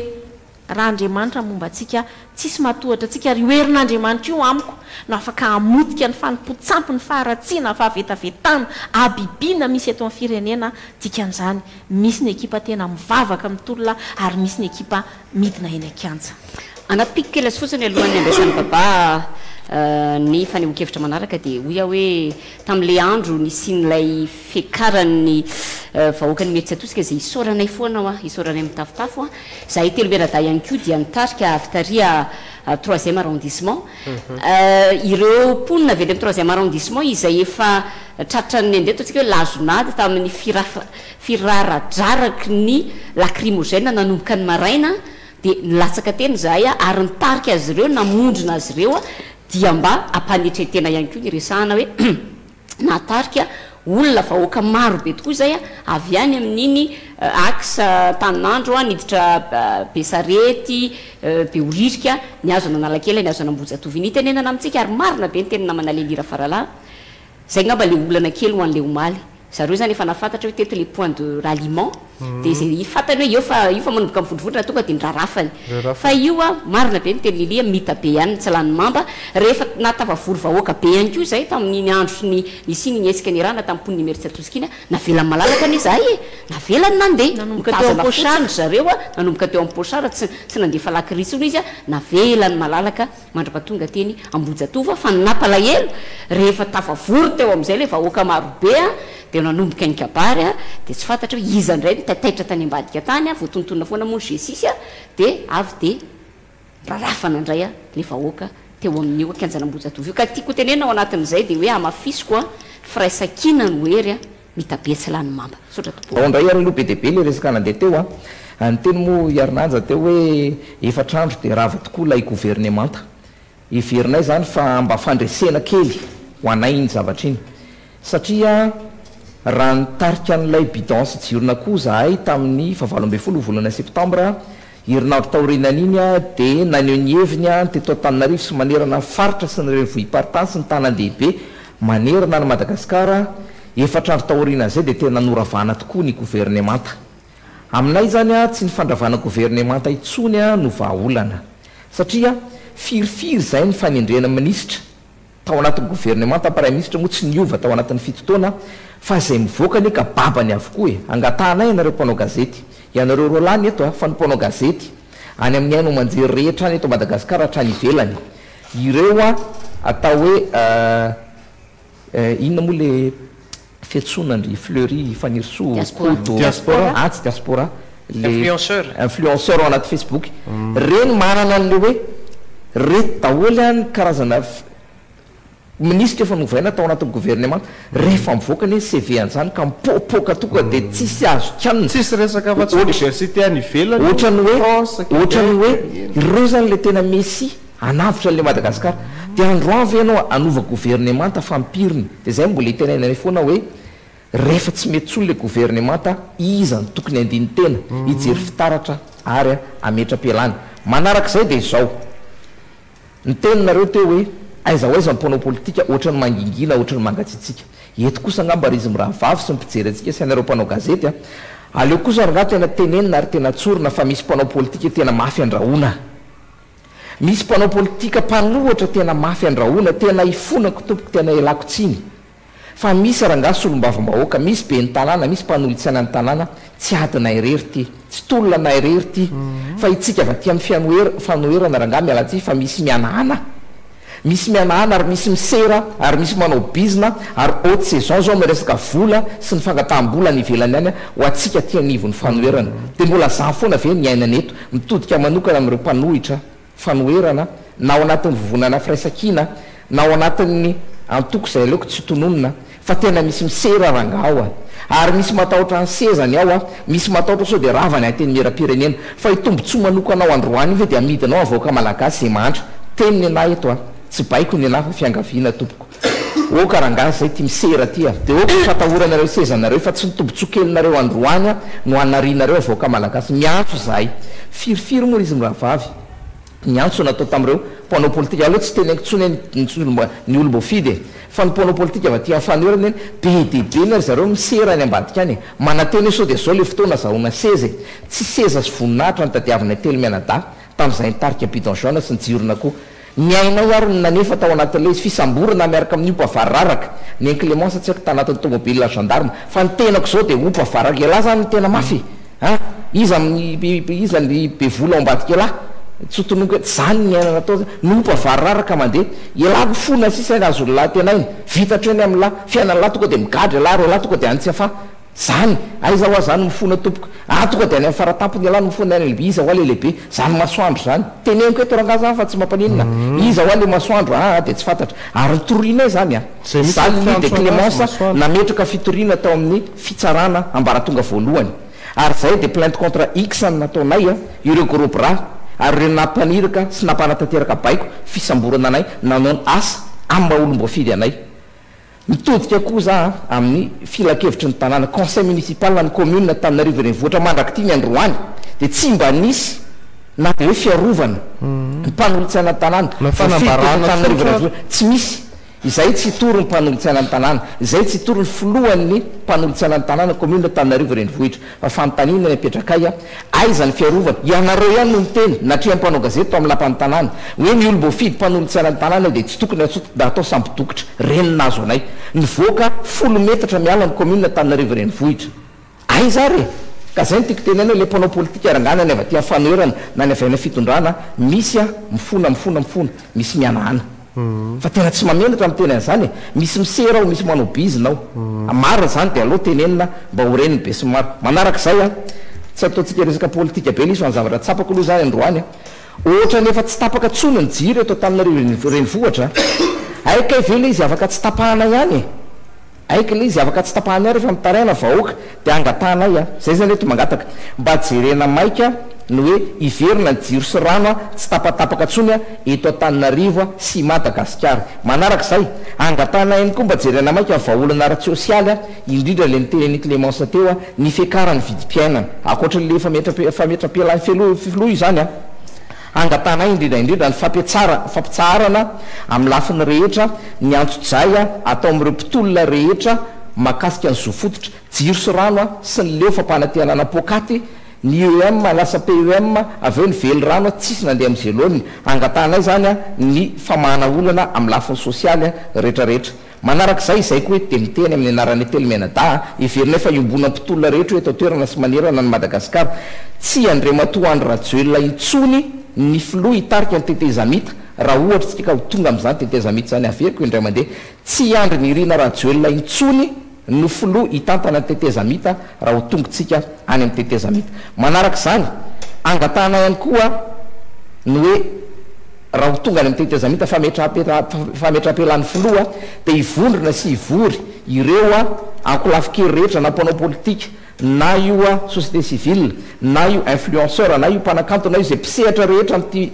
raha Andriamanitra momba antsika tsisy mahatohatra antsika ary io herin'Andriamanitra io amiko no afaka hamotika ny fanompoan-tsampy ny faharatsiana ny fahavetavetana habibiana misy eto amin'ny firenena dikan'izany misy ny ekipa tena mivavaka mitolona ary misy ny ekipa midina eny an-kianja. Anaty kely azy fotsiny alohan'ny handraisan'i Baba ny fanehoan-kevitra manaraka dia hoy aho hoe tamin'ilay andro nisian'ilay fiakaran'ny vahoakan'i Imerintsiatosika izay isaoranay foana hoa, isaoranay mitafotafo hoa, izahay telo mianadahy ihany koa dia nitarika avy tary troisième arrondissement, ireo mponina avy any amin'ny troisième arrondissement izay efa tratran'ny andeha ataontsika hoe lazon'ady tamin'ny firaradraraky ny lacrymogène nanomboka ny maraina dia nilatsaka teny izahay ary nitarika azy ireo namondrona azy ireo dia mba ampanetren-tena ihany koa ny resahana hoe nahatarika olona vahoaka maro be tokoa izay avy any amin'iny axe Antaninandro niditra Besarety, Behoririka, nihazo an'Analakely, nihazo an'Ambohijatovo iny. Itenenana amintsika ary marina be ny tenin'i namana Lely Rafaralahy. Zay angamba le olana kely ho an'le omaly. Zareo zany efa nahafantatra hoe teto le point de ralliement de zay fantany hoe eo fa io fa manomboka mivondrovondrona tonga de nirarafany. Fa io a, marina be ny tenin'i Lilia, mita be ihany ny tsy lany mamba. Rehefa nahatafavory vahoaka be ihany koa izay tamin'iny andro ny nisian'iny hetsika niarahana tamin'ny mponin'i Imerintsiatosika iny a, navelany malalaka anie izahay e! Navelany nandeha. Nanomboka teo Nitazana am-pochard. fotsiny ry zareo a, nanomboka teo am-pochard, tsy tsy nandefa lakry intsony izy a, navelany malalaka Mandra-pahatonga teny Ambohijatovo fa ny nampalahelo rehefa tafavory teo amin'izay ilay vahoaka marobe dia nanomboka ny kabary dia tsy fantatra hoe iza indray no taitaitra tany ambadika tany, voatonontonona foana moa ny G6 dia avy dia rarafana indray ilay vahoaka teo amin'io kianjan'Ambohijatovo io. Ka tiako hotenenina ao anatin'izay dia hoe hamafisiko firaisankina no hery mitabe tsy lany mamba. Misaotra tompoko. Ao indray ary aloha be dia be ilay resaka nandeha teo an! Niteny moa i Harinanja teo hoe efatra andro dia rava tokoa ilay governemanta. Heverinay izany fa mba fandresena kely ho anay iny zavatra iny. Satria raha nitarika an'ilay bidon sy jiron'akoho izahay tamin'ny fahavalo ambin'ny folo volana septambra, herinandro taorianan'iny dia naneho ny heviny ny teto Antananarivo sy manerana ny faritra sy ny renivohi-paritany sy ny tanan-dehibe manerana an'i Madagasikara, efatra andro taorianan'izay dia tena noravana tokoa ny governemanta. Aminay izany tsy ny fandravana governemanta intsony no vahaolana satria firifiry izay ny fanendrena minisitra tao anatin'ny governemanta, praiminisitra moa tsy niova tao anatin'ny fito taona fa izay mivoaka anie ka babany avokoa e! Angatahanay ianareo mpanao gazety, ianareo roalahy ny eto fa ny mpanao gazety any amin'ny haino aman-jery rehetra any eto Madagasikara hatrany ivelany ireo atao hoe inona moa le fiantsoana an-dry Fleury Fanirisoa Koto Diaspora. Ah tsy diaspora le Influenceur. influenceur ao anaty Facebook reny manana an'le hoe reto daholo an ny karazana minisitra efa novaina tao anatin'ny governemanta rehefa mivoaka anie CV an'izany ka mipoapoaka tonga dia tsisy azo kianina. Tsisy resaka afa-tsy université any ivelany, Ohatran'ny hoe France, Québec, ohatran'ny hoe eny. ireo zany le tena messie hanavotra an'le Madagascar. Dia androany ve ianao hanova governemanta fampiriny? Dia zay mbola itenenanay foana hoe rehefa tsy mety intsony le governemanta, iza no tokony handini-tena, hijery fitaratra ary hametra-pialana. Manarak'izay dia izao, niteny nareo teo hoe aiza ho aiza ny mpanao politika ohatran'ny mangingina, ohatran'ny mangatsiatsiaka. Eto kosa angamba ry izy mirahavavy sy ny mpijery antsika sy anareo mpanao gazety a, aleo kosa rangaha tena tenenina ary tena tsorina fa misy mpanao politika tena mafy andrahoana. Misy mpanao politika mpanohatra tena mafy andrahoana, tena ifonako tompoko, tena ialako tsiny. Fa misy rangahy solombavambahoaka, misy ben'ny tanàna, misy mpanolotsaina ny tanàna, tsy adinay irery ity, tsy tolona anay irery ity, fa itsika avy aty amin'ny fianoher, fanoherana rangahy miala tsiny fa misy mihanahana. Misy mihanahana ary misy misera ary misy manao bizina ary haute saison zao miresaka vola sy ny fangataham-bola any ivelany any ho antsika aty anivon'ny fanoherana. Dia mbola zany foana ve ny iainana eto? Mitodika manokana amin'ireo mpanohitra fanoherana na ao anatin'ny vovonana firaisankina na ao anatin'ny antoko izay aleoko tsy tononina fa tena misy misera rangaha ao a! Ary misy matahotra ny sezany ao a! Misy matahotra sao dia rava ny antenimierampirenena. Fa io tombotsoa manokanao androany io ve dia amidinao amin'ny vahoaka malagasy izay mahantra? Teny nenaha eto a! Tsy baiko nenaha fa fiangaviana tompoko. Oka rangaha zay ty misera ty a! De oka ny fatahoranareo sezanareo fa tsy ny tombotsoa kelinareo androany a no anarianareo avoaka malagasy. Miantso izahay. Firy firy moa ry izy mirahavavy ny antso natao tamin'ireo mpanao politika. Aleo tsy teneniko tsony hoe ny olom-boafidy e! Fa ny mpanao politika avy aty amin'ny fanoherana eny be dia be ny ry zareo misera any ambadika any e! Manantena hoe sao dia zao le fotoana azahoana seza e! Tsy seza sy voninahitra no tadiavinay telo mianadahy tamin'izahay nitarika bidon jaune sy ny jiron'akoho. Ny ainay ary no nanefa tao anatin'ilay izy, fisamborana miaraka amin'ny ompa variraraka, ny inclémence tsy haiko tanatin'ny tomobile gendarme, fa ny tenako izao dia ompa variraraka, ialahy zany no tena mafy e! Iza amin'ny iza ny be vola ao ambadika ialahy? Tsy ho tononiko eto, zany ny aina natao zany, ny ompa variraraka mandeha, ialahy mifona sisa ny azon'lah antenaina, vita hatreo ny amin'lah, fiainan'lah tonga dia migadra ialahy ary ialahy tonga dia any Tsiafahy, Zany! Aiza hoa zany mifona tompoko? Ah tonga de any am faratampony ialahy no mifona any lehibe, iza hoa le lehibe? Zany masoandro zany! Teneniko eto rangaha zany fa tsy mampaninona! Iza hoa le masoandro? Aa de tsy fantatra! Ary ny torianay zany a! Zay mihitsy Za ny Lily de fiantso anazy Clémence masoandro. nametraka fitoriana tao amin'ny fitsarana ambaratonga voalohany. Ary zay de plainte contre X no nataonay a! Ireo gros bras ary ireo nampaniraka sy nampanatanteraka baiko fisamborana anay nanao ny asa amin'ny maha olom-boafidy anay. Mitodika koa za amin'ny filankevitry ny tanàna, conseil municipal ny commune Antananarivo renivohitra mandrak'ity ny androany dia tsy mba nisy na dia hoe fiarovana ny mpanolotsaina ny tanàna Na voafidy teto fanambarana Antananarivo tsotra renivohitra, tsy misy. Izay tsy hitory ny mpanolotsaina ny tanàna, izay tsy hitory ny filohan'ny mpanolotsaina ny tanàna, commune Antananarivo Renivohitra. Fa fanontaniana ny apetrakay a, aiza ny fiarovana? Ianareo ihany no niteny, natrehan'ny mpanao gazety tao amin'ny lapan'ny tanàna, hoe ny olom-boafidy mpanolotsaina ny tanàna dia tsy tokony hatsotra atao sambo-dokotra. Ireny no nahazo anay. Nivoaka folo metatra miala ny commune Antananarivo Renivohitra. Aiza ary e? Ka zay no tiako tenenina hoe le mpanao politika rangahy na ny avy aty amin'ny fanoherana na ny avy any fitondrana misy a mifona mifona mifona misy mihanahana fa tena tsy mahamenatra miteny an'izany e! Misy misera ao misy manao bizina ao marina izany dia aleo tenenina mba ho ren'ny besinimaro. Manarak'izay a tsy ataontsika resaka politika be le izy fa ny zavatra tsapako aloha izany androany a ohatran'ny efa tsy tapaka tsony ny jiro eto Antananarivo renivohitra a! Hay kay ve le izy afaka tsy tapahana ihany e! Aiky ilay izy afaka tsy tapahana ihany rehefa mitaraina vahoaka dia angatahanay a! Zay zany eto mangataka mba jerena maika ny hoe hiverina ny jiro sy rano a tsy tapatapaka tsony a eto Antananarivo a sy Madagasikara. Manaraka izay, angatahanay ihany koa mba jerena maika ny vahaolana ara-tsosialy a indrindra ilay notenenin'i Clémence teo a ny fiakaran'ny vidim-piainana. Ankoatra ilay fametra-pialan'ny filoha izany a. Angatahanay indrindra indrindra ny fampiatsara fampitsaharana amin'ny lafiny rehetra ny antsojay atao amin'ireo mpitolona rehetra mahakasika ny zo fototra, jiro sy rano sy ny leo fampanantenana poakaty, ny IEM lasa PEM avy eo ny velirano tsisy nandeha amin'izay laoniny. Angatahanay izany ny famahana olana amin'ny lafiny sosialy rehetra rehetra. Manarak'izay, izay koa eto dia miteny amin'ny anaran'ny Telo Mianadahy, heverinay fa iombonan'ny mpitolona rehetra eto an-toerana sy manerana an'i Madagasikara. Tsy Andriamatoa Andry Rajoelina intsony ny filoha hitarika ny tetezamita, raha ohatra isika ka ho tonga amin'izany tetezamita izany. Averiko indray mandeha, tsy i Andry Nirina Rajoelina intsony no filoha hitantana ny tetezamita raha ho tongotsika any amin'ny tetezamita. Manarak'izany, angatahana ihany koa ny hoe raha ho tonga any amin'ny tetezamita fametraham-pialan'ny filoha dia hivondrona sy hivory ireo ankolafin-kery rehetra na mpanao politika na io société civile na io influenceur na io mpanakanto na io izay mpisehatra rehetra amin'ity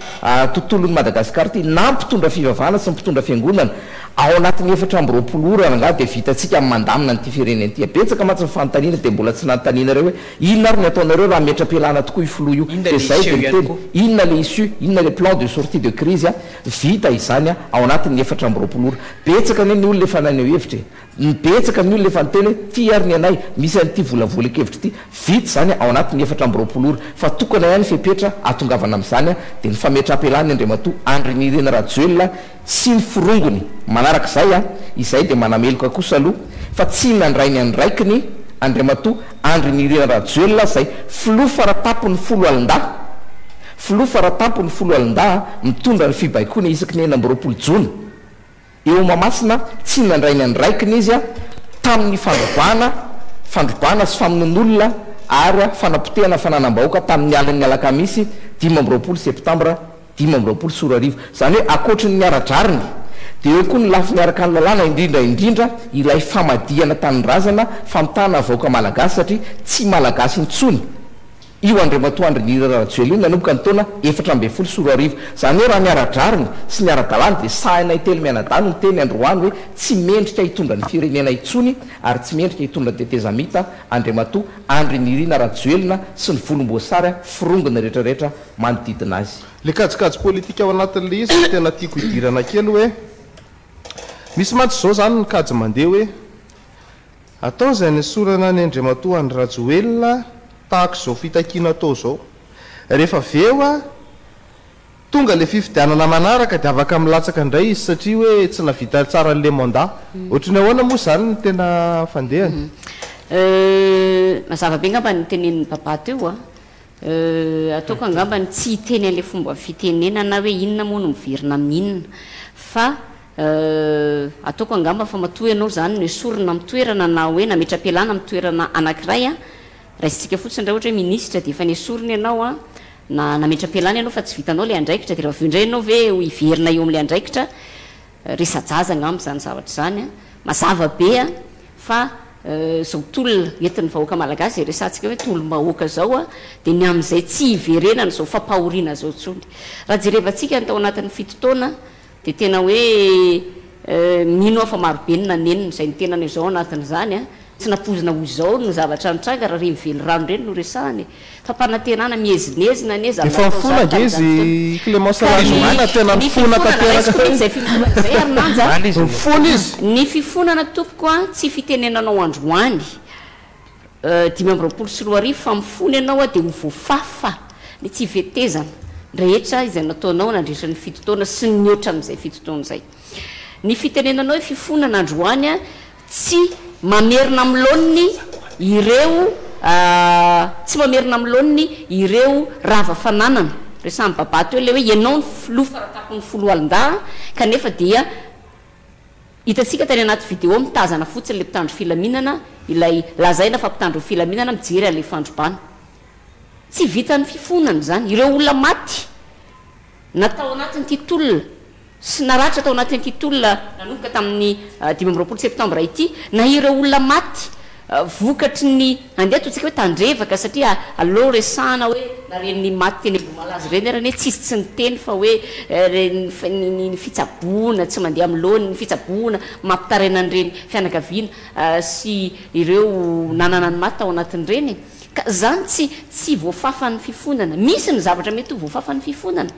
tontolon'i Madagasikara ity na mpitondra fivavahana sy mpitondra fiangonana ao anatin'ny 24 ora rangahy dia vitantsika ny mandamina an'ity firenena ity. Betsaka mantsy ny fanontaniana dia mbola tsy nanontanianareo hoe inona ary ny ataonareo raha metra-pialana tokoa io filoha io Inona dia le izay issue dia ihany miteny koa? inona le issue, inona le plan de sortie de crise vita izany ao anatin'ny 24 ora. Betsaka anie ny olona efa naneho hevitra e. Ny betsaka ny olona efa niteny hoe ty ary ny anay, misy an'ity volavolan-kevitra ity, vita izany ao anatin'ny 24 ora, fa tokana ihany fepetra ahatongavana amin'izany dia ny fametraham-pialany Andriamatoa Andry Nirina Rajoelina sy ny forongony manaraka izay, izay dia manameloka kosa aloha fa tsy nandray ny andraikiny Andriamatoa Andry Nirina Rajoelina izay filoha faratampon'ny foloalindahy, filoha faratampon'ny foloalindahy mitondra ny fibaikoana isaky ny 26 jona. Eo Mahamasina, tsy nandray ny andraikiny izy tamin'ny fandrobana, fandrobana sy famonoan'olona ary fanapotehana fananam-bahoaka tamin'ny alin'ny alakamisy 25 septambra 2025. Izany hoe ankoatry ny ara-drariny dia eo koa ny lafiny araka ny lalàna indrindra indrindra ilay famadihana tanindrazana, famitahana vahoaka malagasy satria tsy malagasy intsony. Io Andriamatoa Andry Nirina Rajoelina io nanomboka ny taona 2014. Izany hoe raha ny ara-drariny sy ny ara-dalàna dia sahinay telo mianadahy no niteny androany hoe tsy mendrika hitondra ny firenena intsony ary tsy mendrika hitondra ny tetezamita Andriamatoa Andry Nirina Rajoelina sy ny volomboasary forongony rehetrarehetra manodidina azy. Le kajikajy politika ao anatin'le izy no tena tiako hidirana kely hoe misy mantsy izao zany ny kajy mandeha hoe Atao izay hanesorana an'i Andriamatoa Andry Rajoelina tahaka izao fitakiana atao izao. Rehefa avy eo, tonga ilay fifidianana manaraka dia afaka milatsaka indray izy satria hoe tsy nahavita tsara an'ilay mandat. Ohatry ny ahoana moa izany ny tena fandehany? Mazava be angamba ny notenenin'i Baba teo a. Ataoko angamba ny tsy hiteny an'ilay fomba fitenenana hoe inona moa no miverina amin'ny inona fa Ataoko angamba fa matoa ianao izany noesorina amin'ny toerana na hoe nametra-pialana amin'ny toerana anankiray an, raisintsika fotsiny raha ohatra hoe minisitra dia efa nesorina ianao an, na nametra-pialana ianao fa tsy vitanao ilay andraikitra dia raha avy eo indray ianao ve ho hiverina eo amin'ilay andraikitra, resa-jaza angamba izany zavatra izany an, mazava be an fa izao tolona entin'ny vahoaka malagasy izay resahantsika hoe tolom-bahoaka izao an, dia ny amin'izay tsy hiverenana izao fampahoriana izao intsony. Raha jerevantsika ny tao anatin'ny fito taona Dia tena hoe mino aho fa marobe ny nanenina izay ny tenany izao anatin'izany a! Tsy nampoizina ho izao no zavatra nitranga raha ireny velirano ireny no resahana e. Fampanantenana miezinezina anie zany Efa natao nifona zany ange tamin'izany fotoana. izy Clémence Ka ny Rahazomanana, tena ny nifona fifonana, tanteraka. raisiko mihitsy izay fifonana izay ary Nanja a. Omaly izy no Nifona izy. Ny fifonana tompoko a, tsy fitenenanao androany 2025 fa mifona ianao a dia ho voafafa ny tsy fetezana rehetra izay nataonao nandritra ny 7 taona sy ny mihoatra amin'izay 7 taona izay. Ny fitenenanao hoe fifonana androany a, Tsy mamerina amin'ny laoniny ireo tsy mamerina amin'ny laoniny ireo rava fananana. Resahan'i Babà teo ilay hoe ianao no filoha faratapon'ny foloalindahy kanefa dia hitantsika tany anaty vidéo mitazana fotsiny ilay mpitandro filaminana, ilay lazaina fa mpitandro ny filaminana mijery an'ilay fandrobana. Tsy vitan'ny fifonana izany. Ireo olona maty na tao anatin'ity tolona sy naratra tao anatin'ity tolona nanomboka tamin'ny 25 septambra ity, na ireo olona maty vokatry ny, andeha ataontsika hoe tandrevaka satria aleo resahana hoe na ireny maty teny Ambohimalaza ireny ary anie tsisy tsy niteny fa hoe ireny ny fitsaboana tsy mandeha amin'ny laoniny, ny fitsaboana mampitaraina an'ireny fianakaviana sy ireo nanana ny maty tao anatin'ireny. Ka izany tsy tsy voafafan'ny fifonana. Misy ny zavatra mety ho voafafan'ny fifonana.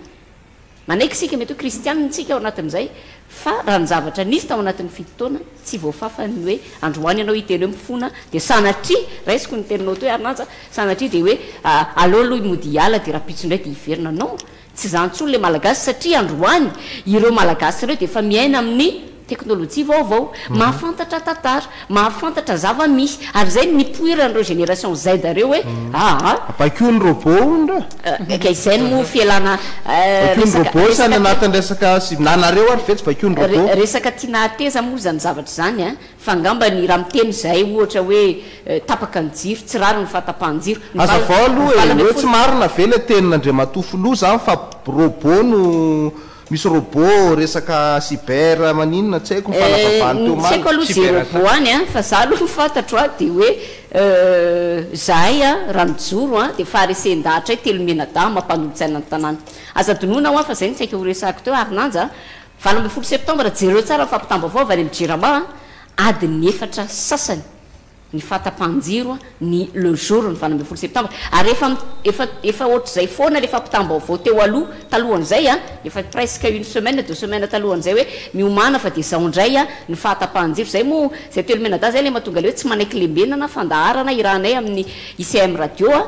Manaiky isika, mety ho kristianina isika ao anatin'izay, fa raha ny zavatra nisy tao anatin'ny 7 taona, tsy voafafan'ny hoe androany ianao hiteny hoe mifona, dia sanatria, raisiko ny teninao teo Arnanja, sanatria dia hoe aleo aloha mody hiala dia rahampitso indray dia hiverina. Non, Tsy izany intsony ilay Malagasy satria androany ireo Malagasy ireo dia efa miaina amin'ny teknolojia vaovao, mahafantatra tantara, mahafantatra zava-misy ary izay no nipoiran'ireo génération Z ireo hoe aa. Baikoa ny robot hono re. Ka izay no moa fialana Baikoa ny resaka robot sy any resaka anatin'ny resaka sy na nareo ary ve tsy baikoa ny robot? Resaka tiana hateza moa izany zavatra izany an. Fa angamba ny raha miteny izahay ohatra hoe tapaka ny jiro, tsy rariny ny fahatapahan-jiro, ny valo Azavao ny aloha valo e, ambin'ny hoe tsy folo. marina ve ilay tenin'Andriamatoa Filoha zany fa robot no, misy robot resaka cyber maninona tsy haiko ny fanazavany teo Tsy haiko omaly. aloha izay Cyber robot attaque. any an, fa za aloha ny fantatro an dia hoe zahay an raha nijoro an dia faharesen-dahatray telo mianadahy mampanolotsaina ny tanàna. Aza adinoina hoa fa zay no saika horesahako teo Harinanja a, 18 septambra, jereo tsara ny fampitam-baovao avy any amin'ny Jirama, adin'ny efatra sasany ny fahatapahan-jiro ny le jour ny 18 septambra. Ary efa efa efa ohatr'izay foana ilay fampitam-baovao teo aloha, talohan'izay an, efa presque une semaine, deux semaines talohan'izay hoe miomàna fa dia izao indray an ny fahatapahan-jiro. Izay moa, izay telo mianadahy izay ilay mahatonga ilay hoe tsy manaiky lembenana fandaharana irahanay amin'ny ICM radio an,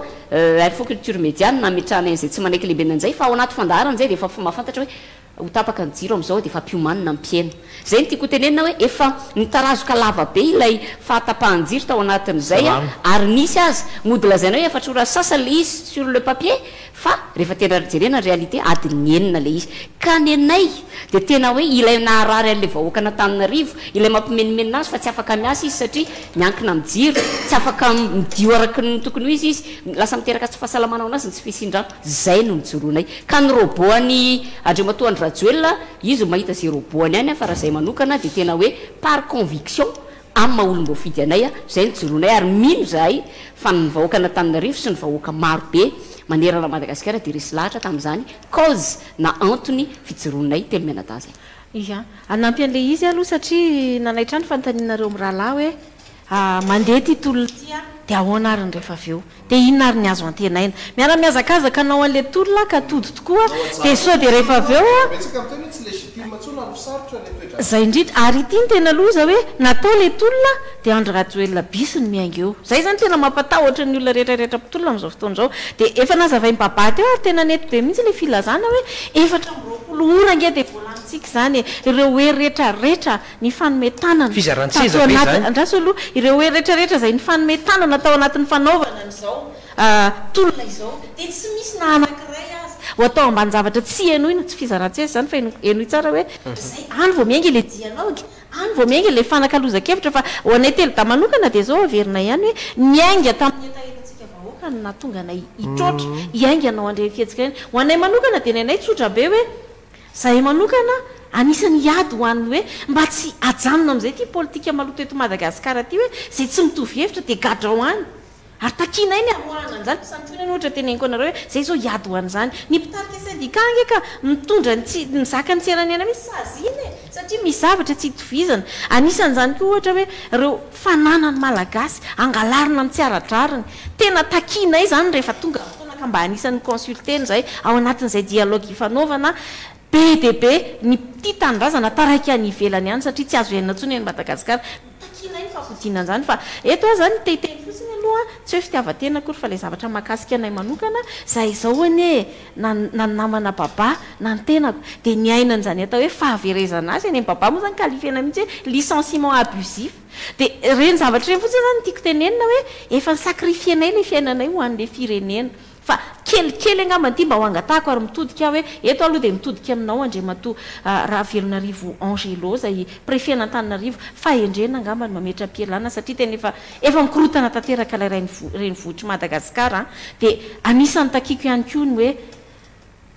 Info Culture Média no nametrahanay an'izay tsy manaiky lembenana izay, fa ao anaty fandaharana izay dia efa mahafantatra hoe Ho tapaka ny jiro amin'izao dia efa ampiomanina ny mpihaino. Izay no tiako ho tenenina hoe efa nitarazoka lava be ilay fahatapahan-jiro tao anatin'izay ary nisy aza mody lazaina hoe efatra ora sy sasany ilay izy sur le papier fa rehefa tena jerena ny réalité adin'ny enina ilay izy. Ka nenay dia tena hoe ilay naharary an'ilay vahoakan'Antananarivo, ilay mampimenomenona azy fa tsy afaka miasa izy satria miankina amin'ny jiro, tsy afaka midio araka ny tokony ho izy izy, lasa miteraka tsy fahasalamana ho an'azy ny tsy fisian-drano. Izay no nijoroanay. Ka ny robot an'i Andriamatoa Andry Rajoelina, izy no mahita izay robot any any, fa raha izahay manokana dia tena hoe par conviction amin'ny maha olom-boafidy anay, izay no nijoroanay ary mino izahay fa ny vahoakan'Antananarivo sy ny vahoaka maro be manerana an'i Madagasikara dia resy lahatra tamin'izany cause na antony fijoroanay telo mianadahy izay. Ia. Hanampy an'ilay izy aloha satria nanaitra ahy ny fanontanianareo mirahalahy hoe mandeha ity tolona ity dia ahoana ary ny rehefa avy eo? Dia inona ary ny azo antenaina? Miara-mihazakazaka hanao an'ilay tolona ka tody tokoa dia sao dia rehefa avy eo an! Betsaka miteny hoe tsy légitime intsony ary ho sarotra ilay toe-draharaha. Izay indrindra, ary ity no tena loza hoe natao ilay tolona dia Andry Rajoelina bis no miainga eo. Izay izany tena mampatahotra ny olona rehetra rehetra mpitolona amin'izao fotoana izao. Dia efa nazavain'i Babà teo ary tena nety be mihitsy ilay filazana hoe 24 ora ange dia voalamintsika izany e! Ireo hery rehetra rehetra nifanome tanana Fizaran-tseza tato ve anaty, izany? andraso aloha, ireo hery rehetra rehetra izay nifanome tanana tao anatin'ny fanaovana an'izao tolona izao dia tsy misy na anankiray aza ho atao ambanin-javatra tsy henoina, tsy fizaran-tseza izany fa henoy tsara hoe izay, any vao miainga ilay dialogue, any vao miainga ilay fanakalozan-kevitra fa ho anay telo dahy manokana dia izao averina ihany hoe niainga tamin'ny hetahetantsika vahoaka no nahatonga anay hitroatra, hiainga hanao an'ireny fihetsika ireny. Ho anay manokana dia ny anay tsotra be hoe Zahay manokana anisan'ny hiady ho an'ny hoe mba tsy hajanona amin'izay ity politika maloto eto Madagasikara ity hoe izay tsy mitovy hevitra dia gadrao any. Ary takianay ny hamoahana an'izany, santionany ohatra teneniko anareo hoe zay zao hiady ho an'izany. Ny mpitarika syndicat ange ka mitondra ny tsy, mizaka ny tsy eran'ny aina mihitsy saziana e! Satria misy zavatra tsy itovizana. Anisan'izany koa ohatra hoe ireo fananan'ny Malagasy angalarina amin'ny tsy ara-drariny. Tena takianay izany rehefa tonga ny fotoana ka mba anisan'ny consulter-na izahay ao anatin'izay dialogue ifanaovana. Be dia be ny tia tanindrazana taraiky any ivelany any satria tsy azo iainana intsony any Madagasikara. Takianay ny fampodiana an'izany fa eto aho izany te hiteny fotsiny aloha, tsy hoe fitiavan-tena akory fa ilay zavatra mahakasika anay manokana, izahay izao anie e, na na ny namana Baba na ny tenako dia niaina an'izany atao hoe fahaverezana azy eny e, Baba moa izany qualifier-na mihitsy hoe licenciement abusif, dia ireny zavatra ireny fotsiny izany no tiako tenenina hoe efa ni-sacrifier-nay ilay fiainanay ho an'ilay firenena. Fa kelikely angamba ity mba ho angatahako ary mitodika aho hoe eto aloha dia mitodika aminao Andriamatoa Ravelonarivo Angelo izay Préfet an'Antananarivo, fahendrena angamba ny mametra-pialana satria tena efa efa mikorontana tanteraka ilay renivohitr'i Madagasikara an! Dia anisan'ny takiako ihany koa ny hoe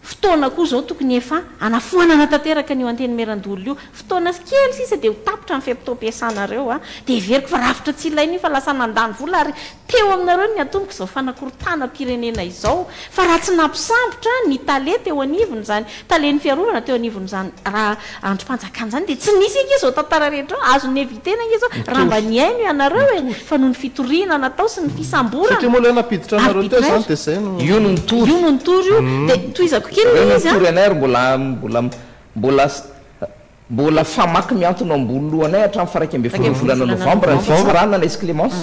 fotoana koa izao tokony efa hanafoanana tanteraka an'io Antenimierandoholona io, fotoana kely sisa dia ho tapitra ny fe-potoam-piasanareo an! Dia heveriko fa rafitra tsy ilaina io fa lasa nandany vola ary Teo aminareo ny niatomboka izao fanakorontanam-pirenena izao, fa raha tsy nampisambotra ny tale teo anivon'izany, talen'ny fiarovana teo anivon'izany raha andrim-panjakana izany dia tsy nisy ange izao tantara rehetra izao, azo ni-eviter-na ange izao raha mba nihaino ianareo e, fa noho ny fitoriana natao sy ny fisamborana Satria moa ilay nampiditra anareo teo izany dia izay no. Io no nitory. Io no nitory io, dia tohizako kely Ireo ilay izy an. no nitory anay ary mbola mbola mbola Mbola famaky mihantona ao ambony lohanay hatramin'ny faha 11 ny volana novambra ny fitsarana Laisse Clémence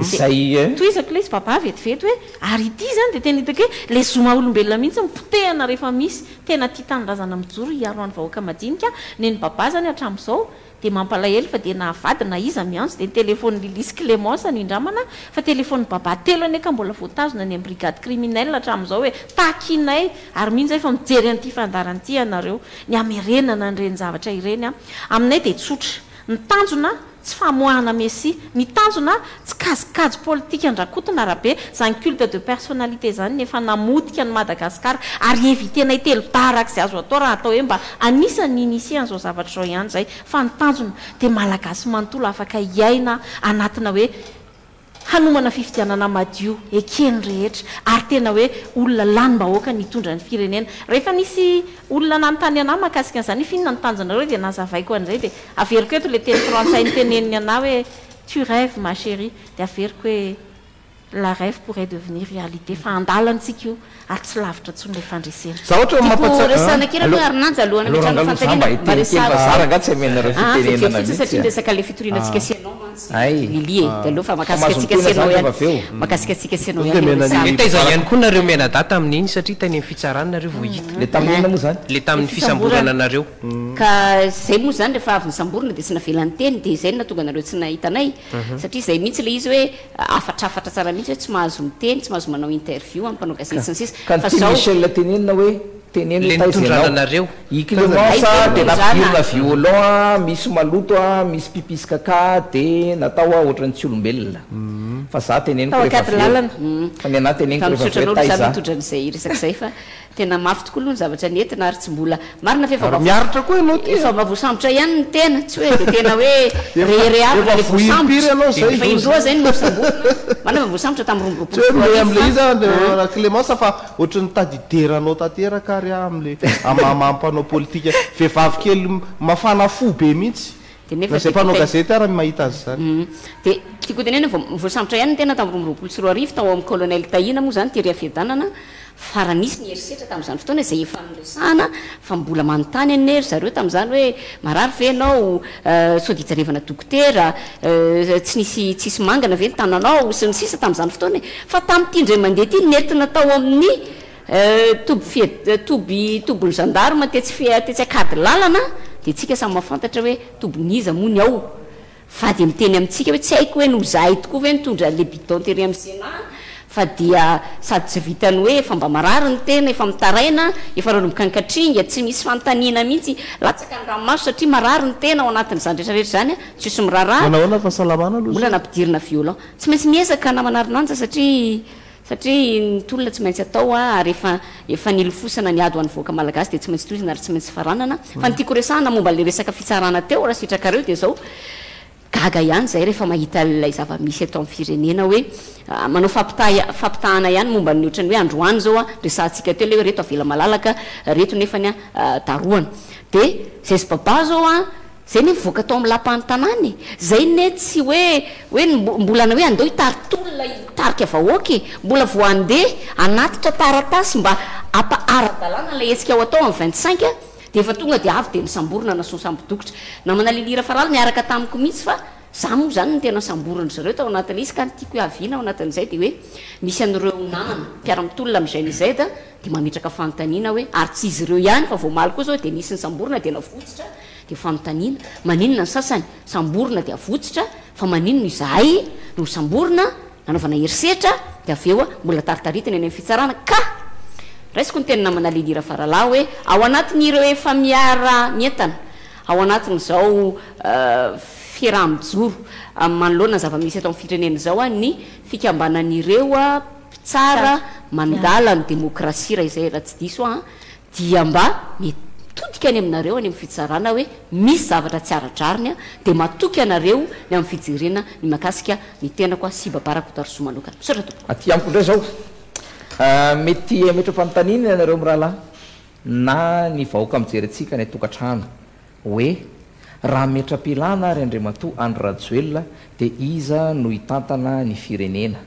izay eh. Tohizako ilay izy Baba vetivety hoe ary ity izany dia tena hitako hoe ilay zo maha olombelona mihitsy no potehina rehefa misy tena tia tanindrazana mijoro hiaro an'ny vahoaka madinika. Nen'i Baba izany hatramin'izao dia mampalahelo fa dia na vady na iza miantso dia ny telefaonin'i Lily sy Clémence no indramana fa telefaonin'i Baba telo anie ka mbola voatazona any amin'ny brigade criminelle hatramin'izao e! Takinay ary mino izahay fa mijery an'ity fandaharana ity ianareo. Ny hamerenana an'ireny zavatra ireny aminay dia tsotra. Ny tanjona tsy famoahana Messia. Ny tanjona tsy kajikajy politika an-dRakoto na Rabe. Izany culte de personnalité izany ny efa namotika an'i Madagasikara ary eviter-nay telo-dahy araka izay azo atao raha atao hoe mba anisan'ny ni-initier an'izao zavatra izao ihany izay. Fa ny tanjona dia Malagasy manontolo afaka hiaina anatina hoe Hanomana fifidianana madio, eken'ny rehetra, ary tena hoe olona lanim-bahoaka ny hitondra ny firenena. Rehefa nisy olona nanontany anah mahakasika an'izany hoe f'inona ny tanjonareo dia nazavaiko an'izay dia averiko eto ilay teny frantsay noteneniny anah hoe tu rêves ma chérie dia averiko hoe la rêve pourrait devenir réalité fa andalantsika io ary tsy lavitra intsony ilay fandresena. Zavatra Tiako mampatsiahy resahana kely Aleo aloha Arinanja alohan'ny aleo hametrahana rangahy aloha za mba fanontaniana mba hiteny kely fa resahako za rangahy tsy amenareo Ah fitenenana vetivety fotsiny satria mihitsy a. niresaka ilay fitoriana antsika sy ianao mantsy Hay. Lily e, dia aleo fa Fa mahakasika mahazo antsika miteny sy ianao zany ihany rehefa avy eo. mahakasika antsika sy ianao Tonga ihany dia io mena ny resahana. Le taiza ihany koa nareo mianadahy tamin'iny satria tany amin'ny fitsarana nareo vao hita. Le tamin'ny inona moa zany? Le tamin'ny fisamborana anareo. Ka zay moa zany rehefa avy nisamborina dia tsy navela niteny dia izay no nahatonga anareo tsy nahita anay satria izay mihitsy ilay izy hoe Hafatrafatra tsara mihitsy hoe tsy mahazo miteny, tsy mahazo manao interview amin'ny mpanao gazety sy ny sisa Ka ny fa tian'i zao. Michel tenenina hoe teneno Le hoe taiza nitondrana ianao. anareo. I Taiza Clémence ve dia nitondrana? nampidirina violon a, misy maloto a, misy pipi sy kaka dia natao a ohatran'ny tsy olombelona. Fa za teneniko Tao rehefa avy eo. Ankadilalana. Fa ny anah teneniko Fa rehefa misaotra avy eo anao aloha za taiza. mitondra an'izay resaka izay fa Tena mafy tokoa aloha ny zavatra nentina ary tsy mbola, marina fa efa Ary mba miaritra koa ianao ty efa a! mba voasambotra ihany ny tena, tsy hoe dia tena hoe Efa reharehavana efa ilay voa impiry voasambotra, ianao zay. efa indroa zay no nosamborina, marina fa voasambotra tamin'ny Tsy hoe 2022 mihomehy amin'ilay izy fa aho ry Clémence fa ohatran'ny mitady hidera anao tanteraka ary aho amin'ilay amin'ny maha mpanao politika vehivavy kely mafana fo be mihitsy. Dia nefa Na izay dia mpanao te- gazety ara ny mahita azy izany. Dia tiako hotenenina vao voasambotra ihany ny tena tamin'ny 2022 tao amin'ny Colonel Tahiana moa izany tery Fiadanana fa raha nisy ny herisetra tamin'izany fotoana izay efa noresahana fa mbola manontany anie ry zareo tamin'izany hoe marary ve ianao, sao dia hijerevana dokotera, tsy nisy tsisy mangana ve ny tananao sy ny sisa tamin'izany fotoana e! Fa tamin'ity indray mandeha ity nentina tao amin'ny Toby fia, toby, tobin'ny gendarme tetsy fia, tetsy Ankadilalana, dia tsika samy mahafantatra hoe tobin'iza moa ny ao, fa dia miteny amintsika hoe tsy haiko hoe noho izahay tokoa ve nitondra an'ilay bidon tery amin'ny Sénat, fa dia sady tsy vitan'ny hoe efa mba marary ny tena, efa mitaraina, efa nanomboka nikatringa, tsy misy fanontaniana mihitsy, latsaka ny ranomaso satria marary ny tena ao anatin'izany rehetra rehetra izany, tsisy miraharaha, Manahoana ny fahasalamana aloha mbola zay? nampidirina violon. Tsy maintsy miezaka namana Arinanja satria Satria ny tolona tsy maintsy atao ary efa efa nilofosana ny ady ho an'ny vahoaka malagasy dia tsy maintsy tohizana ary tsy maintsy faranana. Fa ny tiako resahana momba ilay resaka fitsarana teo raha sitrakareo dia izao, gaga. Gaga ihany izahay rehefa mahita ilay zava-misy eto amin'ny firenena hoe manao fampitaha fampitahana ihany momba ny ohatran'ny hoe androany izao an, resahantsika teo ilay hoe reto avela malalaka, reto nefany an darohana. Dia izay sy Baba izao an, izay anie mivoaka tao amin'ny lapan'ny tanàna e! Izay anie tsy hoe hoe mbola hoe andao hitari-tolona hitarika vahoaka e! Mbola vao handeha hanatitra taratasy mba hampa ara-dalàna ilay hetsika ho atao amin'ny 25 dia efa tonga dia avy dia nosamborina nasoa sambo-dokotra. Namana Lily Rafaraly niaraka tamiko mihitsy fa za moa izany no tena samborin-dry zareo tao anatin'ilay izy ka ny tiako hiaviana ao anatin'izay dia hoe misy an'ireo namana mpiara-mitolona amin'ny GNZ dia mametraka fanontaniana hoe ary tsy izy ireo ihany fa vao omaly koa izao dia nisy nisamborina dia navotsitra dia fanontaniana maninona ny sasany samborina dia avotsitra fa maninona izahay no samborina nanaovana herisetra dia avy eo mbola taritaritiny any amin'ny fitsarana ka raisiko ny teny namana Lily Rafaralahy hoe ao anatin'ireo efa miara mientana ao anatin'izao fiaraha-mijoro manoloana ny zava-misy eto amin'ny firenena izao ny fikambanan'ireo mpitsara mandala ny demokrasia raha izay raha tsy diso aho dia mba mitodika any aminareo any amin'ny fitsarana hoe misy zavatra tsy ara-drariny dia matoky anareo ny amin'ny fijerena ny mahakasika ny tenako sy Baba Rakotoarisoa manokana. Misaotra tompoko. Aty amiko indray izao, mety hametra-panontaniana ianareo mirahalahy na ny vahoaka mijery antsika any an-tokantrano hoe raha hametra-pialana ary Andriamatoa Andry Rajoelina dia iza no hitantana ny firenena?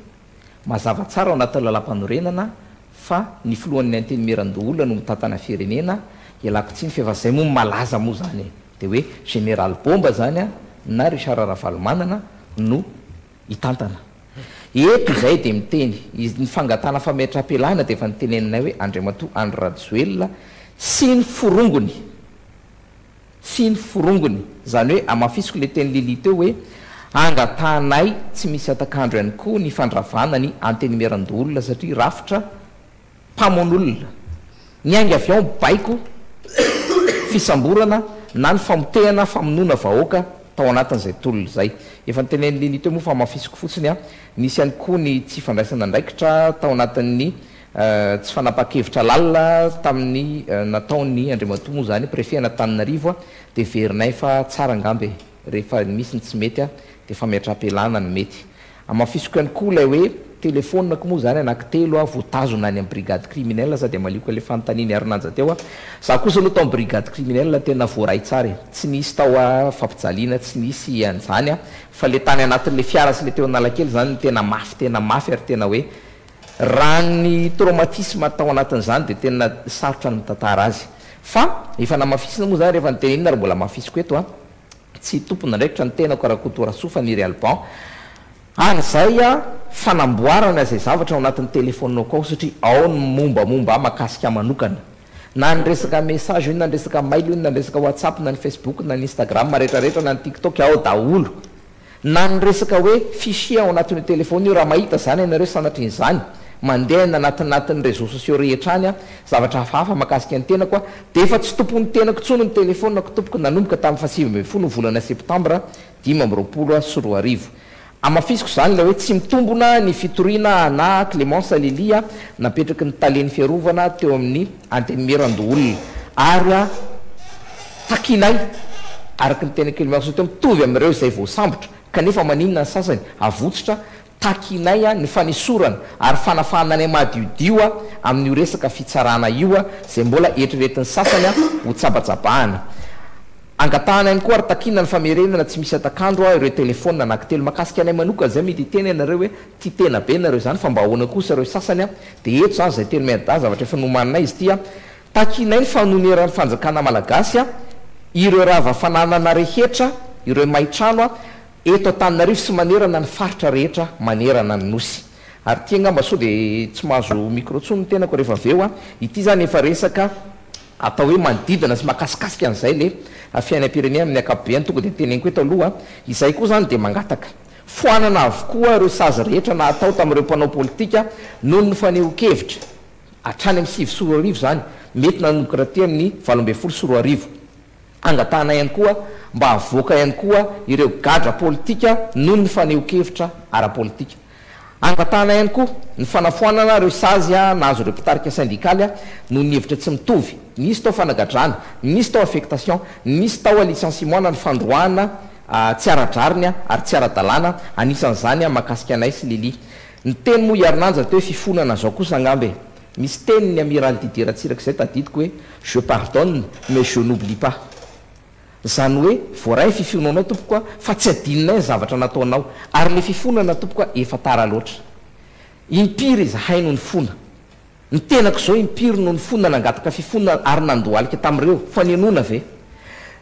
Mazava tsara ao anatin'ny lalàmpanorenana fa ny filohan'ny Antenimierandoholona no mitantana firenena, ialako tsiny f'efa zay moa no malaza moa zany e! dia hoe Général Bomba zany an, na Richard Ravalomanana no hitantana. Eto izay dia miteny, ny fangatahana fametraham-pialana dia efa noteneninay hoe Andriamatoa Andry Rajoelina sy ny forongony, sy ny forongony. Izany hoe hamafisiko ilay tenin'i Lily teo hoe angatahanay tsy misy hatak'andro ihany koa ny fandravana ny Antenimierandoholona satria rafitra mpamono olona. Niainga avy ao ny baiko fisamborana na ny famotehana famonoana vahoaka tao anatin'izay tolona izay. Efa notenenin'i Lily teo moa fa hamafisiko fotsiny an, nisy ihany koa ny tsy fandraisana andraikitra tao anatin'ny Tsy fanapahan-kevitra lalina tamin'ny nataon'ny Andriamatoa moa izany Préfet an'Antananarivo dia heverinay fa tsara angamba e! Rehefa misy ny tsy mety dia fametraham-pialana no mety. Hamafisiko ihany koa ilay hoe telefaoniko moa izany anankitelo voatazona any amin'ny brigade criminelle sady hamaliako ilay fanontanian'i Harinanja teo. Za kosa aloha tao amin'ny brigade criminelle tena voaray tsara e! Tsy nisy tao fampijaliana, tsy nisy an'izany fa ilay tany anatin'ilay fiara sy ilay teo Analakely izany no tena mafy tena mafy ary tena hoe Raha ny traumatisme tao anatin'izany dia tena sarotra ny mitantara azy. Fa efa namafisina moa izany rehefa notenenina ary mbola hamafisiko eto an, tsy tompon'andraikitra ny tenako Rakotorasoa Faniry Alban ary izay an fanamboarana izay zavatra ao anatin'ny telephone-ko ao satria ao ny mombamomba ahy mahakasika ahy manokana. Na ny resaka message io na ny resaka mail io na ny resaka whatsapp na ny facebook na ny instagram retraretra na ny tiktok ao daholo. Na ny resaka hoe fichier ao anatin'io telephone io, raha mahita izany ianareo sanatrian'izany, mandeha any anatinatin'ny réseaux sociaux rehetra any, zavatra hafahafa mahakasika ny tenako, dia efa tsy tompon'ny tenako intsony ny telephone-ko tompoko nanomboka tamin'ny faha 19 ny volana septambra 2025. Hamafisiko izany ilay hoe tsy mitombona ny fitoriana anà Clémence Lilia napetraky ny talen'ny fiarovana teo amin'ny Antenimierandoholona ary takianay araka ny tenin'i Clémence teo mitovy amin'ireo izay voasambotra kanefa maninona ny sasany avotsotra takianay ny fanesorana ary fanafahana anay madiodio amin'io resaka fitsarana io izay mbola eritreretin'ny sasany ho tsabatsabahana. Angatahana ihany koa ary takiana ny famerenana tsy misy hatak'andro ireo telephone anankitelo. Makasika anay manokana izay mety hiteny ianareo hoe tia tena be nareo izany fa mba ahoana kosa ireo sasany an! Dia eto izany izay telo mianadahy zavatra efa nomaninay izy ity an! Takianay ny fanoneran'ny fanjakana malagasy an! Ireo rava fananana rehetra, ireo may trano an! Eto Antananarivo sy manerana ny faritra rehetra manerana ny Nosy. Ary ity angamba sao dia tsy mahazo micro intsony ny tenako rehefa avy eo an! Ity izany efa resaka atao hoe manodidina sy mahakasikasika an'izay le fiainam-pirenena amin'ny ankapobeny tonga dia teneniko eto aloha, izay koa izany dia mangataka foanana avokoa ireo sazy rehetra natao tamin'ireo mpanao politika noho ny fanehoan-kevitra hatrany amin'ny 2009 izany, mety nanomboka raha aty amin'ny 2018. Angatahana ihany koa mba havoaka ihany koa ireo gadra politika noho ny fanehoan-kevitra ara-politika. Angatahana ihany koa ny fanafoanana ireo sazy nahazo ireo mpitarika sendikaly noho ny hevitra tsy mitovy, nisy tao fanagadrana, nisy tao affectation, nisy tao licenciement na ny fandroahana. tsy ara-drariny ary tsy ara-dalàna, anisan'izany mahakasika anay sy Lily. Niteny moa i Harinanja teo hoe fifonana zao kosa angamba e! Misy tenin'ny Amiral Didier Ratsiraka izay tadidiko hoe je pardonne mais je n'oublie pas. Izany hoe voaray ny fifonanao tompoko a, fa tsy adinonay ny zavatra nataonao. Ary le fifonana tompoko a efa tara loatra. Impiry izahay no nifona. Ny tenako izao impiry no nifona nangataka fifonana ary nandohalika tamin'ireo, fa nihainoana ve?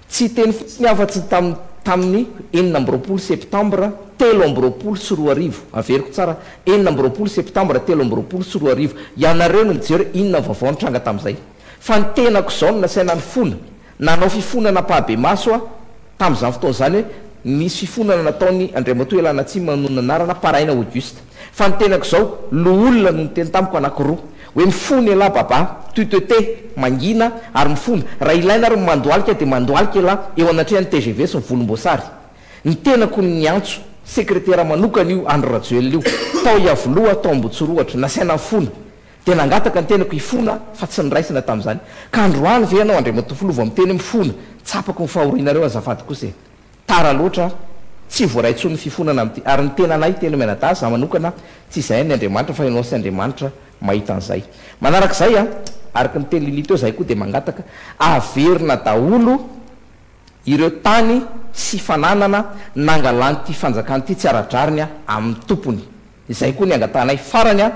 Tsy hiteny fotsiny aho fa tsy tamin'ny tamin'ny 26 septambra 2023, averiko tsara, 26 septambra 2023, ianareo no mijery inona ny vaovao nitranga tamin'izay. Fa ny tenako izao no nasaina nifona, nanao fifonana ampahibemaso aho tamin'izany fotoana izany hoe nisy fifonana nataon'i Andriamatoa Elanatsima no nanarana Paraina Auguste. Fa ny tenako izao, loholona no niteny tamiko anankiroa, hoe mifona ialahy Baba, tu te tais, mangina ary mifona, raha ilaina ary ny mandohalika dia mandohalika ialahy eo anatrehan'ny tgv sy ny volomboasary. Ny tenako no niantso, sekretera manokana io Andry Rajoelina io, tao Iavoloha, tao Ambotsirohatra, nasaina nifona. Dia nangataka ny tenako hifona fa tsy noraisina tamin'izany. Ka androany ve ianao Andriamatoa Filoha vao miteny hoe mifona? Tsapako ny fahorianareo azafady kosa e! Tara loatra, tsy voaray intsony ny fifonana amin'ity. Ary ny tenanay telo mianadahy, za manokana, tsy izahay ny Andriamanitra fa ianao sy Andriamanitra mahita an'izay. Manarak'izay an, araka ny teny Lily teo izahay koa dia mangataka averina daholo ireo tany sy fananana nangalan'ity fanjakana ity tsy ara-drariny amin'ny tompony. Izay koa ny angatahanay. Farany an,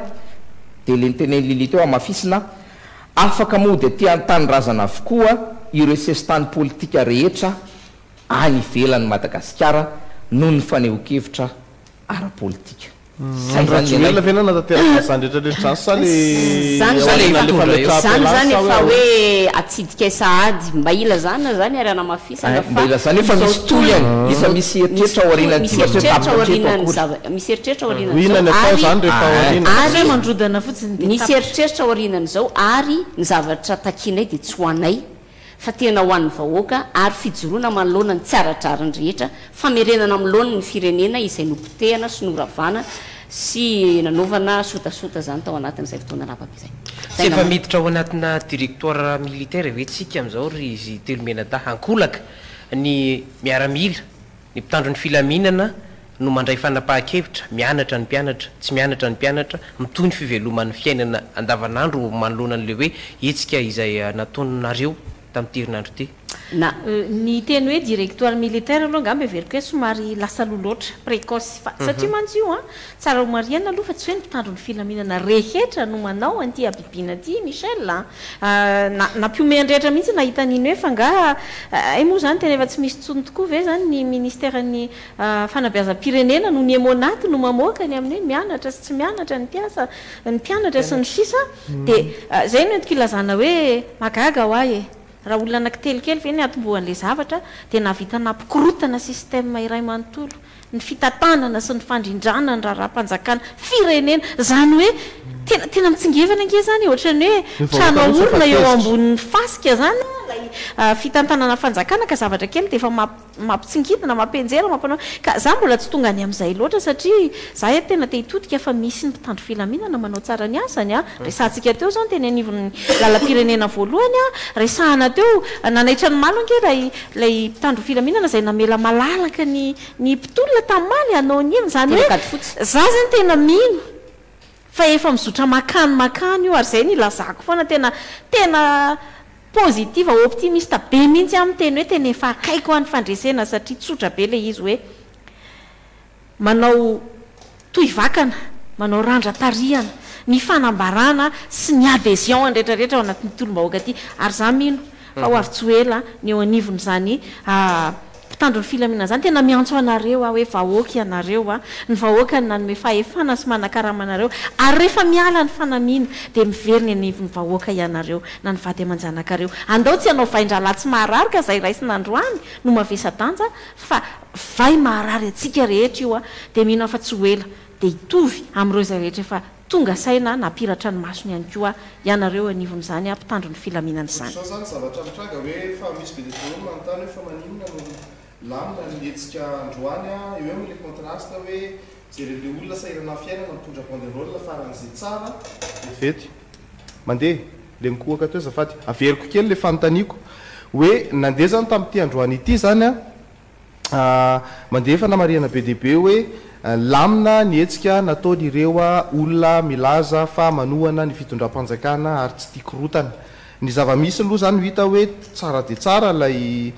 dia le notenenin'i Lily teo hamafisina, afaka mody aty an-tanindrazana avokoa ireo sesitany politika rehetra any ivelan'i Madagasikara noho ny fanehoan-kevitra ara-politika. Zay Andry zany ny anay. Rajoelina ve nanatanteraka an'izany rehetra rehetra izany sa le Zany ao zany aorianan'le efa fametraham-pialana zany zany sa hoe efa ahoana? hoe atsidikay sahady mba ilazana zany ary hanamafisana Ein, mba fa ilazana hoe fa izao misy tohiny, tolona efa izao misy misy eritreritra tohy aorianan'ity misy fa tsy hoe eritreritra tapitra hatreto aorianan'ny akory. zava misy eritreritra Ho inona aorianan'izao ny atao ary izany rehefa Ein. aoriana? Tsy hoe ary mandrodana fotsiny dia misy tapitra. eritreritra aorianan'izao ary ny zavatra takianay dia tsy ho anay fa tena ho an'ny vahoaka ary fijoroana manoloana ny tsy ara-drariny rehetra, famerenana amin'ny laoniny ny firenena izay nopotehana sy noravana sy nanaovana sotasota izany tao anatin'izay fotoana lava be izay. Tsy Izay efa angamba. miditra ao anatina directoire militaire ve tsika amin'izao ry izy telo mianadahy? Ankolaka ny miaramila, ny mpitandro ny filaminana no mandray fanapahan-kevitra, mianatra ny mpianatra, tsy mianatra ny mpianatra, mitohy ny fiveloman'ny fiainana andavanandro manoloana an'ilay hoe hetsika izay nataonareo tamin'ity herinandro ity. Na. Ny teny hoe directoire militaire aloha angamba heveriko hoe somary lasa aloha loatra, précoce, fa satria mantsy io an, tsara ho marihana aloha fa tsy hoe ny mpitandro ny filaminana rehetra no manao an'ity habibiana ity Michel a! Na, nampihomehy ny rehetra mihitsy nahita an'iny hoe fa angaha hay moa izany tena efa tsy misy intsony tokoa ve izany ny ministeran'ny Fanabeazam-pirenena no ny Emmonat no mamoaka ny amin'ny hoe mianatra sy tsy mianatra ny mpiasa, ny mpianatra sy ny sisa Dia izay no entiko ilazana hoe mahagaga ho ahy e! Raha olona anankitelo kely ve ny hatombohan'ilay zavatra dia nahavita nampikorontana système iray manontolo, ny fitantanana sy ny fandrindrana ny raharaham-panjakana, firenena, izany hoe tena tena mitsingevana ange izany e, ohatran'ny hoe Ny vahoaka trano mihitsy efa aorina eo tezitra. ambonin'ny fasika izany ilay fitantanana fanjakana ka zavatra kely dia efa mamp Mampitsingidina, mampianjera, mampanao, ka za mbola tsy tonga any amin'izay loatra satria za eto tena te hitodika fa misy ny mpitandro filaminana manao tsara ny asany a, resahantsika teo izao ny teny anivon'ny lalam-pirenena voalohany a, resahana teo, nanaitra ny malo ange ilay ilay mpitandro filaminana izay namela malalaka ny ny mpitolona tamimaly hanao ny heviny, izany hoe Tena kady fotsy. za zany tena mino fa efa mizotra makany makany io ary izay no ilazako foana tena tena Positive, optimiste be mihitsy aho miteny hoe tena efa akaiky hoa ny fandresena satria tsotra be ilay izy hoe manao tohivakana, manao randra-tarihana ny fanambarana sy ny adhesion an'ny rehetra rehetra ao anatin'ity tolom-bahoaka ity ary za mino fa ho avy tsy ho ela ny eo anivon'izany Mpitandro ny filaminana izany, tena miantso anareo aho hoe vahoaka ianareo a! Ny vahoaka no nanome fahefana sy manakarama anareo ary rehefa miala ny fanamiana dia miverina eny anivon'ny vahoaka ianareo na ny vady aman-janakareo. Andao tsy hanao vain-drahalahy tsy maharary ka izay raisina androany no mavesa-danja fa vay maharary antsika rehetra io a! Dia mino aho fa tsy ho ela dia hitovy amin'ireo izay rehetra efa Tonga saina nampiratra ny masony ihany koa ianareo eo anivon'izany mpitandro ny filaminana izany. Ohatr'izao izany zavatra mitranga hoe fa misy be dia be olona manontany hoe fa maninona no lamina ny hetsika androany a, eo eo le contraste hoe jeren'le olona sahirana amin'ny fiainana mitondra banderole faran'izay tsara, Vetivety. Mandeha. Le nikohaka teo azafady. Averiko kely le fanontaniako hoe nandeha zany tamin'ity androany ity zany a. Mandeha fanamarihana be dia be hoe lamina ny hetsika nataon'ireo olona milaza fa manohana ny fitondram-panjakana ary tsy tia korotana. Ny zava-misy aloha izany hita hoe tsara dia tsara ilay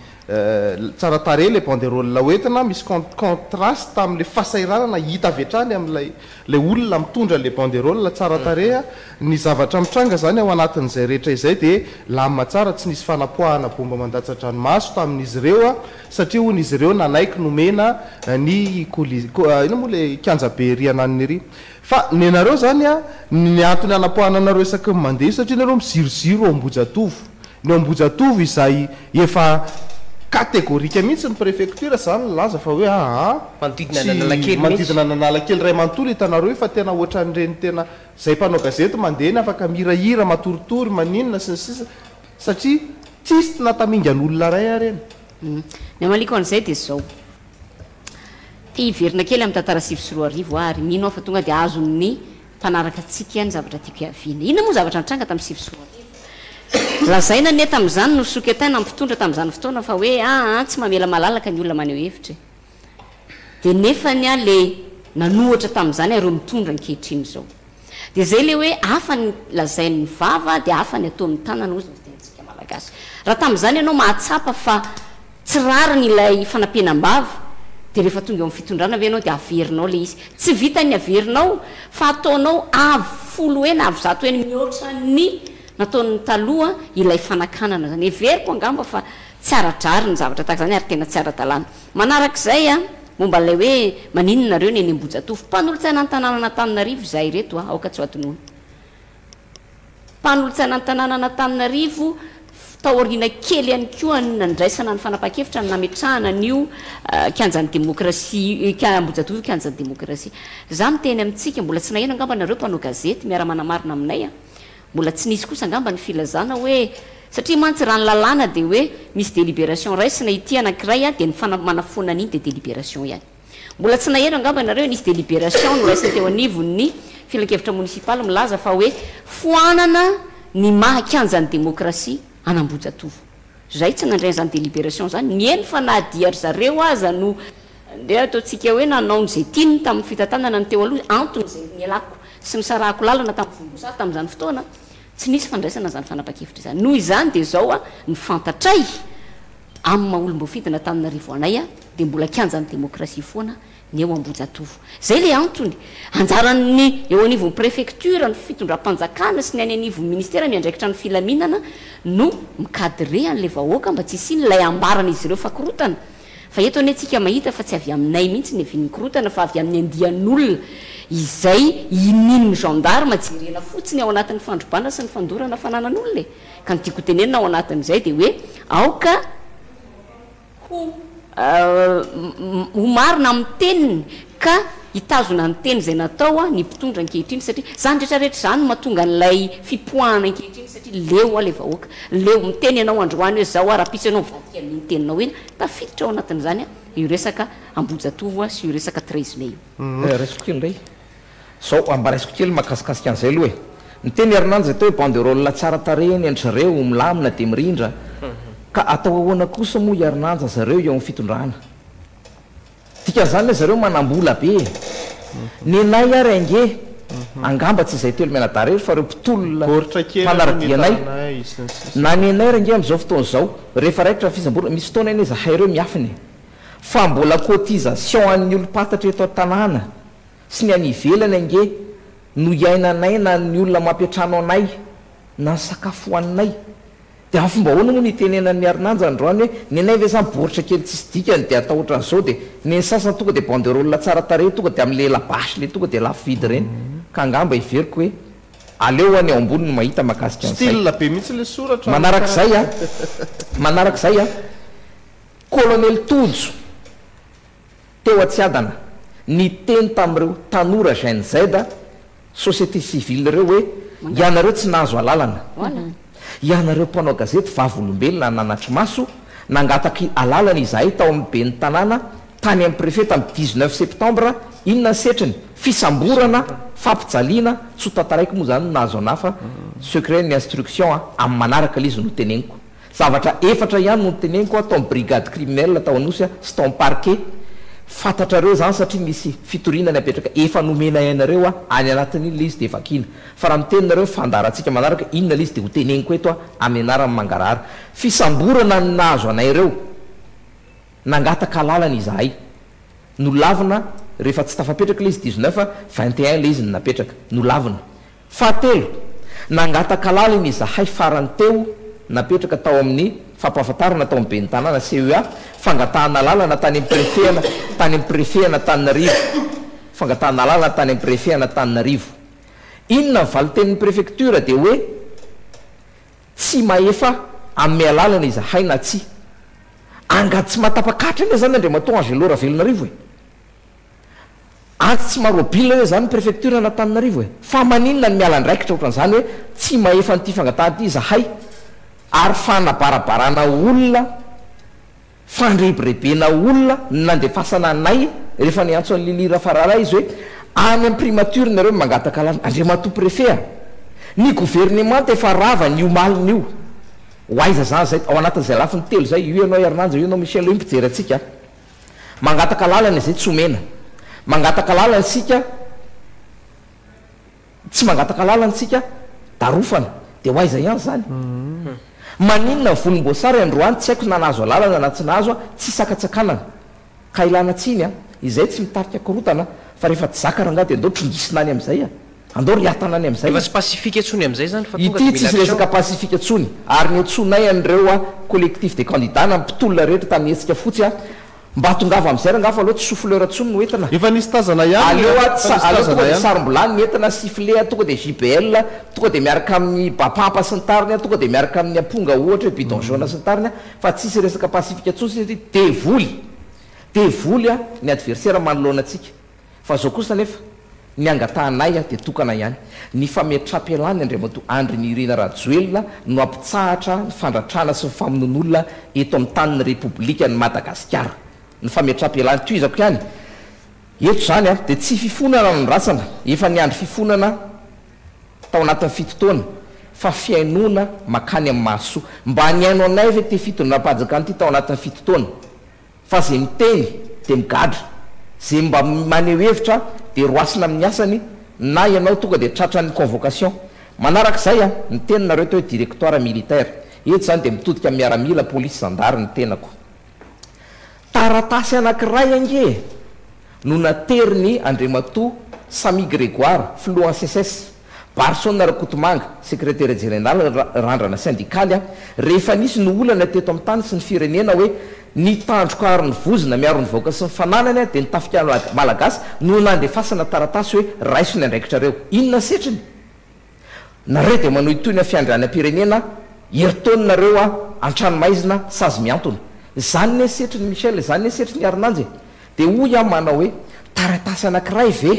tsara tarehy ilay banderole hoentina, misy contraste amin'ilay fahasahiranana hita avy hatrany amin'ilay ilay olona mitondra ilay banderole tsara tarehy. Ny zavatra mitranga izany ao anatin'izay rehetra izay dia lamina tsara, tsy nisy fanapoahana bomba mandatsa-dranomaso tamin'izy ireo satria hono izy ireo nanaiky nomena ny colis, inona moa ilay kianjabe ery ananona ery. Fa nenareo zany a, ny antony anapoahana anareo isaky ny mandeha io satria nareo miziroziro ao Ambohijatovo. Ny ao Ambohijatovo izay efa catégorique mihitsy ny préfecture zany nilaza fa hoe aa Manodidina tsy an'Analakely mihitsy. manodidina an'Analakely iray manontolo hitanareo io fa tena ohatran'ireny tena zay mpanao gazety mandeha eny afaka mihirahira, matoritory, maninona sy ny sisa satria tsisy na tamingan'olona iray ary eny. Ny hamaliako an'izay dia izao. Te hiverina kely amin'ny tantara 2009 aho ary mino aho fa tonga dia azon'ny mpanaraka antsika ny zavatra tiako hiaviana. Inona moa ny zavatra nitranga tamin'ny 2009? Lazaina anie tamin'izany nosoketaina ny mpitondra tamin'izany fotoana fa hoe aa tsy mamela malalaka ny olona maneho hevitra e. Dia nefany a le nanohatra tamin'izany ireo mitondra ankehitriny izao. Dia izay le hoe hafa ny lazain'ny vava dia hafa ny ataon'ny tanana hozy ny fitenintsika malagasy. Raha tamin'izany ianao mahatsapa fa tsy rariny ilay fanampenam-bava dia rehefa tonga eo amin'ny fitondrana ve ianao dia averinao ilay izy. Tsy vitan'ny averinao fa ataonao avo folo heny avo zato heny mihoatra ny nataon'ny taloha ilay fanakanana izany. Heveriko angamba fa tsy ara-drariny ny zavatra tahaka izany ary tena tsy ara-dalàna. Manarak'izay a, momba ilay hoe maninona nareo ny eny Ambohijatovo, mpanolotsaina ny tanànan'Antananarivo izahay ireto a, aoka tsy ho adinoina. Mpanolotsaina ny tanànan'Antananarivo, taoriana kely ihany koa ny nandraisana ny fanapahan-kevitra ny nametrahana an'io kianjan'ny demokrasia, Ambohijatovo io kianjan'ny demokrasia. Izaho miteny amintsika, mbola tsy naheno angamba nareo mpanao gazety miara-manamarina aminay a, Mbola tsy nisy kosa angamba ny filazana hoe, satria mantsy raha ny lalàna dia hoe misy délibération raisina ity anankiray dia ny manafoana an'iny dia délibération ihany. Mbola tsy naheno angamba ianareo hoe nisy délibération noraisina teo anivon'ny filankevitra monisipaly milaza fa hoe foanana ny maha kianjan'ny demokrasia an'Ambohijatovo. Izahay tsy nandray an'izany délibération izany. Nihaino fa na dia ry zareo aza no ndeha ataontsika hoe nanao izay tiany tamin'ny fitantanana ny teo aloha, antony izay nialako sy nisarahako lalana tamin'ny volomboasary tamin'izany fotoana, tsy nisy fandraisana izany fanapahan-kevitra izany. Noho izany dia izao ny fantatray amin'ny maha olom-boafidin'Antananarivo anay dia mbola kianjan'ny demokrasia foana ny eo Ambohijatovo. Izay ilay antony. Anjaran'ny eo anivon'ny préfecture, ny fitondram-panjakana sy ny any anivon'ny ministera miandraikitra ny filaminana no mi-cadrer an'ilay vahoaka mba tsy hisian'ilay ambaran'izy ireo fa korontana. Fa eto anie tsika mahita fa tsy avy aminay mihitsy ny avian'ny korontana fa avy amin'ny andian'olona izay inian'ny gendarme jerena fotsiny ao anatin'ny fandrobana sy ny fandorana fananan'olona e! Ka ny tiako hotenenina ao anatin'izay dia hoe aoka ho ho marina amin'ny teniny ka hitazona ny teny izay natao ny mpitondra ankehitriny satria izany rehetra rehetra izany no mahatonga an'ilay fipoahana ankehitriny satria leo ilay vahoaka, leo, miteny ianao androany hoe zao aho rahampitso ianao mivadika amin'iny teninao iny, tafiditra ao anatin'izany io resaka Ambohijatovo sy io resaka 13 mai io. Raisiko kely indray. Zao, mba raisiko kely mahakasikasika an'izay aloha e. Niteny Herinandro izay teo hoe banderole tsara tarehy ny an-dry zareo, milamina dia mirindra. Ka atao ahoana kosa moa i Herinandro zareo eo amin'ny fitondrana? Dikan'izany le zareo manambola be e! Nenay ary ange angamba tsy izay telo mianadahy irery fa ireo mpitolona Baoritra kely aloha ny mpanara-dia anay hitanay sy ny sisa. Na nenay ary ange amin'izao fotoana izao rehefa raikitra ny fisamborana misy fotoana anie zahay ireo miafina e! Fa mbola cotisation an'ny olom-pantatra eto an-tanàna sy ny any ivelany ange no iainanay na ny olona mampiantrano anay na ny sakafo hohaninay. Dia amin'ny fomba ahoana moa no itenenan'i Arinanja androany hoe nenay ve zany baoritra kely tsisy dikany dia atao ohatran'izao dia neny sasany tonga dia banderole tsara tarehy tonga dia amin'ilay labasy ilay tonga dia lafo vidy ireny ka angamba heveriko hoe aleo any ao ambony no mahita mahakasika an'izay. Style be mihitsy ilay soratra. Manarak'izay a, manarak'izay a, Colonel Tojo teo Antsiadana niteny tamin'ireo tanora Gen Z Société civile ireo hoe ianareo tsy nahazo alalana. Ianareo mpanao gazety vavolombelona nanatri-maso, nangataka alalana izahay tao amin'ny ben'ny tanàna, tany amin'ny préfet tamin'ny 19 septembre, inona ny setriny? Fisamborana, fampijaliana, tsy ho tantaraiko moa izany no nahazo anà fa secret ny instruction a, amin'ny manaraka ilay izy no teneniko. Zavatra efatra ihany no noteneniko tao amin'ny brigade criminelle tao Anosy sy tao amin'ny parquet. Fantatrareo izany satria misy fitoriana napetraka efa nomenay anareo any anatin'iny ilay izy dia vakiana. Fa raha miteny nareo ny fandaharantsika manaraka inona ilay izy dia ho teneniko eto amin'ny anaran'ny mangarahara. Fisamborana ny nahazo anay ireo. Nangataka alalana izahay. Nolavina rehefa tsy tafapetraka ilay izy 19, 21 ilay izy no napetraka. Nolavina. Fahatelo, nangataka alalana izahay farany teo napetraka tao amin'ny fampahafantarana tao amin'ny ben'ny tanàna, CEA, fangatahana alalana tany amin'ny préfet ana tany amin'ny préfet an'Antananarivo. Fangatahana alalana tany amin'ny préfet an'Antananarivo. Inona ny valin-tenin'ny préfecture dia hoe tsy mahefa hanome alalana izahay na tsia. Angady tsy mahatapak'ahitra anie izany Andriamatoa Angelo Ravelonarivo e! Ady tsy marobile hoe zany prefecture an'Antananarivo e! Fa maninona ny miala andraikitra otran'izany hoe tsy mahefa an'ity fangatahana ity izahay ary fanabarabarana olona, fandrebirebena olona no nandefasana anay rehefa niantso an'i Lily Rafaralahy izy hoe any am primature nareo no mangataka alàlana. Andriamatoa Préfet a! Ny governemanta efa rava ny omaliny io. Ho aiza zany zay? Ao anatin'izay lafiny telo zay, io ianao Herinandro, io ianao Michel, io mpijery antsika. Mangataka lalana izay tsy omena. Mangataka lalana isika, tsy mangataka lalana isika, darofana. Dia ho aiza ihany izany? Maninona ny volomboasary androany tsy haiko na nahazo alalana na tsy nahazo, tsy sakatsakanana. Ka ilana tsiny an! Izay tsy mitarika korontana fa rehefa tsy zaka rangahy dia andao trongisina any amin'izay an! Andao riatana any amin'izay. Efa tsy pacifique intsony amin'izay izany fa tonga Ity dia mila tsisy action. resaka pacifique intsony ary niantsoanay an'ireo a collectif des candidats na mpitolona rehetra tamin'ny hetsika fotsy a mba tongava amin'izay rangaha fa aleo tsy souffleur intsony no entina. Efa nisy tazana ihany Aleo a efa tsa nisy aleo tazana tonga dia ihany. sarom-bilany ny entina, sifflet a, tonga dia JBL, tonga dia miaraka amin'ny bapampa sy ny tariny a, tonga dia miaraka amin'ny amponga ohatra hoe bidon jaune sy ny tariny a, fa tsisy resaka pacifique intsony satria devoly, devoly a ny adversaire manoloana antsika. Fa zao kosa anefa, ny angatahanay dia tokana ihany, ny fametraham-pialany Andriamatoa Andry Nirina Rajoelina no hampitsahatra ny fandratrana sy ny famonoan'olona eto amin'ny tanin'ny Repoblikan'i Madagasikara. Ny fametraham-pialany, tohizako ihany, eto izany dia tsy fifonana no ndrasana, efa niandry fifonana tao anatin'ny fito taona, fa fihainoana makany amin'ny mahasoa. Mba nihaino anay ve ity fitondram-panjakana ity tao anatin'ny fito taona? Fa ze miteny de migadra, ze mba maneho hevitra de roasina amin'ny asany na ianao tonga de tratran'ny convocation. Manarak'izay a, niteny nareo teo hoe directoire militaire. Eto zany de mitodika amin'ny miaramila, polisy, zandary ny tenako. Taratasy anankiray ange e! no naterin'i Andriamatoa Sammy Grégoire, filohan'ny Seces, Barson Rakotomanga, sekretera jeneraly Randrana sendikaly, rehefa nisy ny olana teto amin'ny tany sy ny firenena hoe ny tandroka aro ny vozona miaro ny vahoaka sy ny fananany dia ny tafika malagasy no nandefasana taratasy hoe raiso ny andraikitrareo. Inona ny setriny? Nareo dia manohitohina fiandrianam-pirenena herintaona nareo a antranomaizina sazy mihantona. Izany ne setriny Michel, izany ne setriny Harinanja e! Dia hoy aho manao hoe taratasy anakiray ve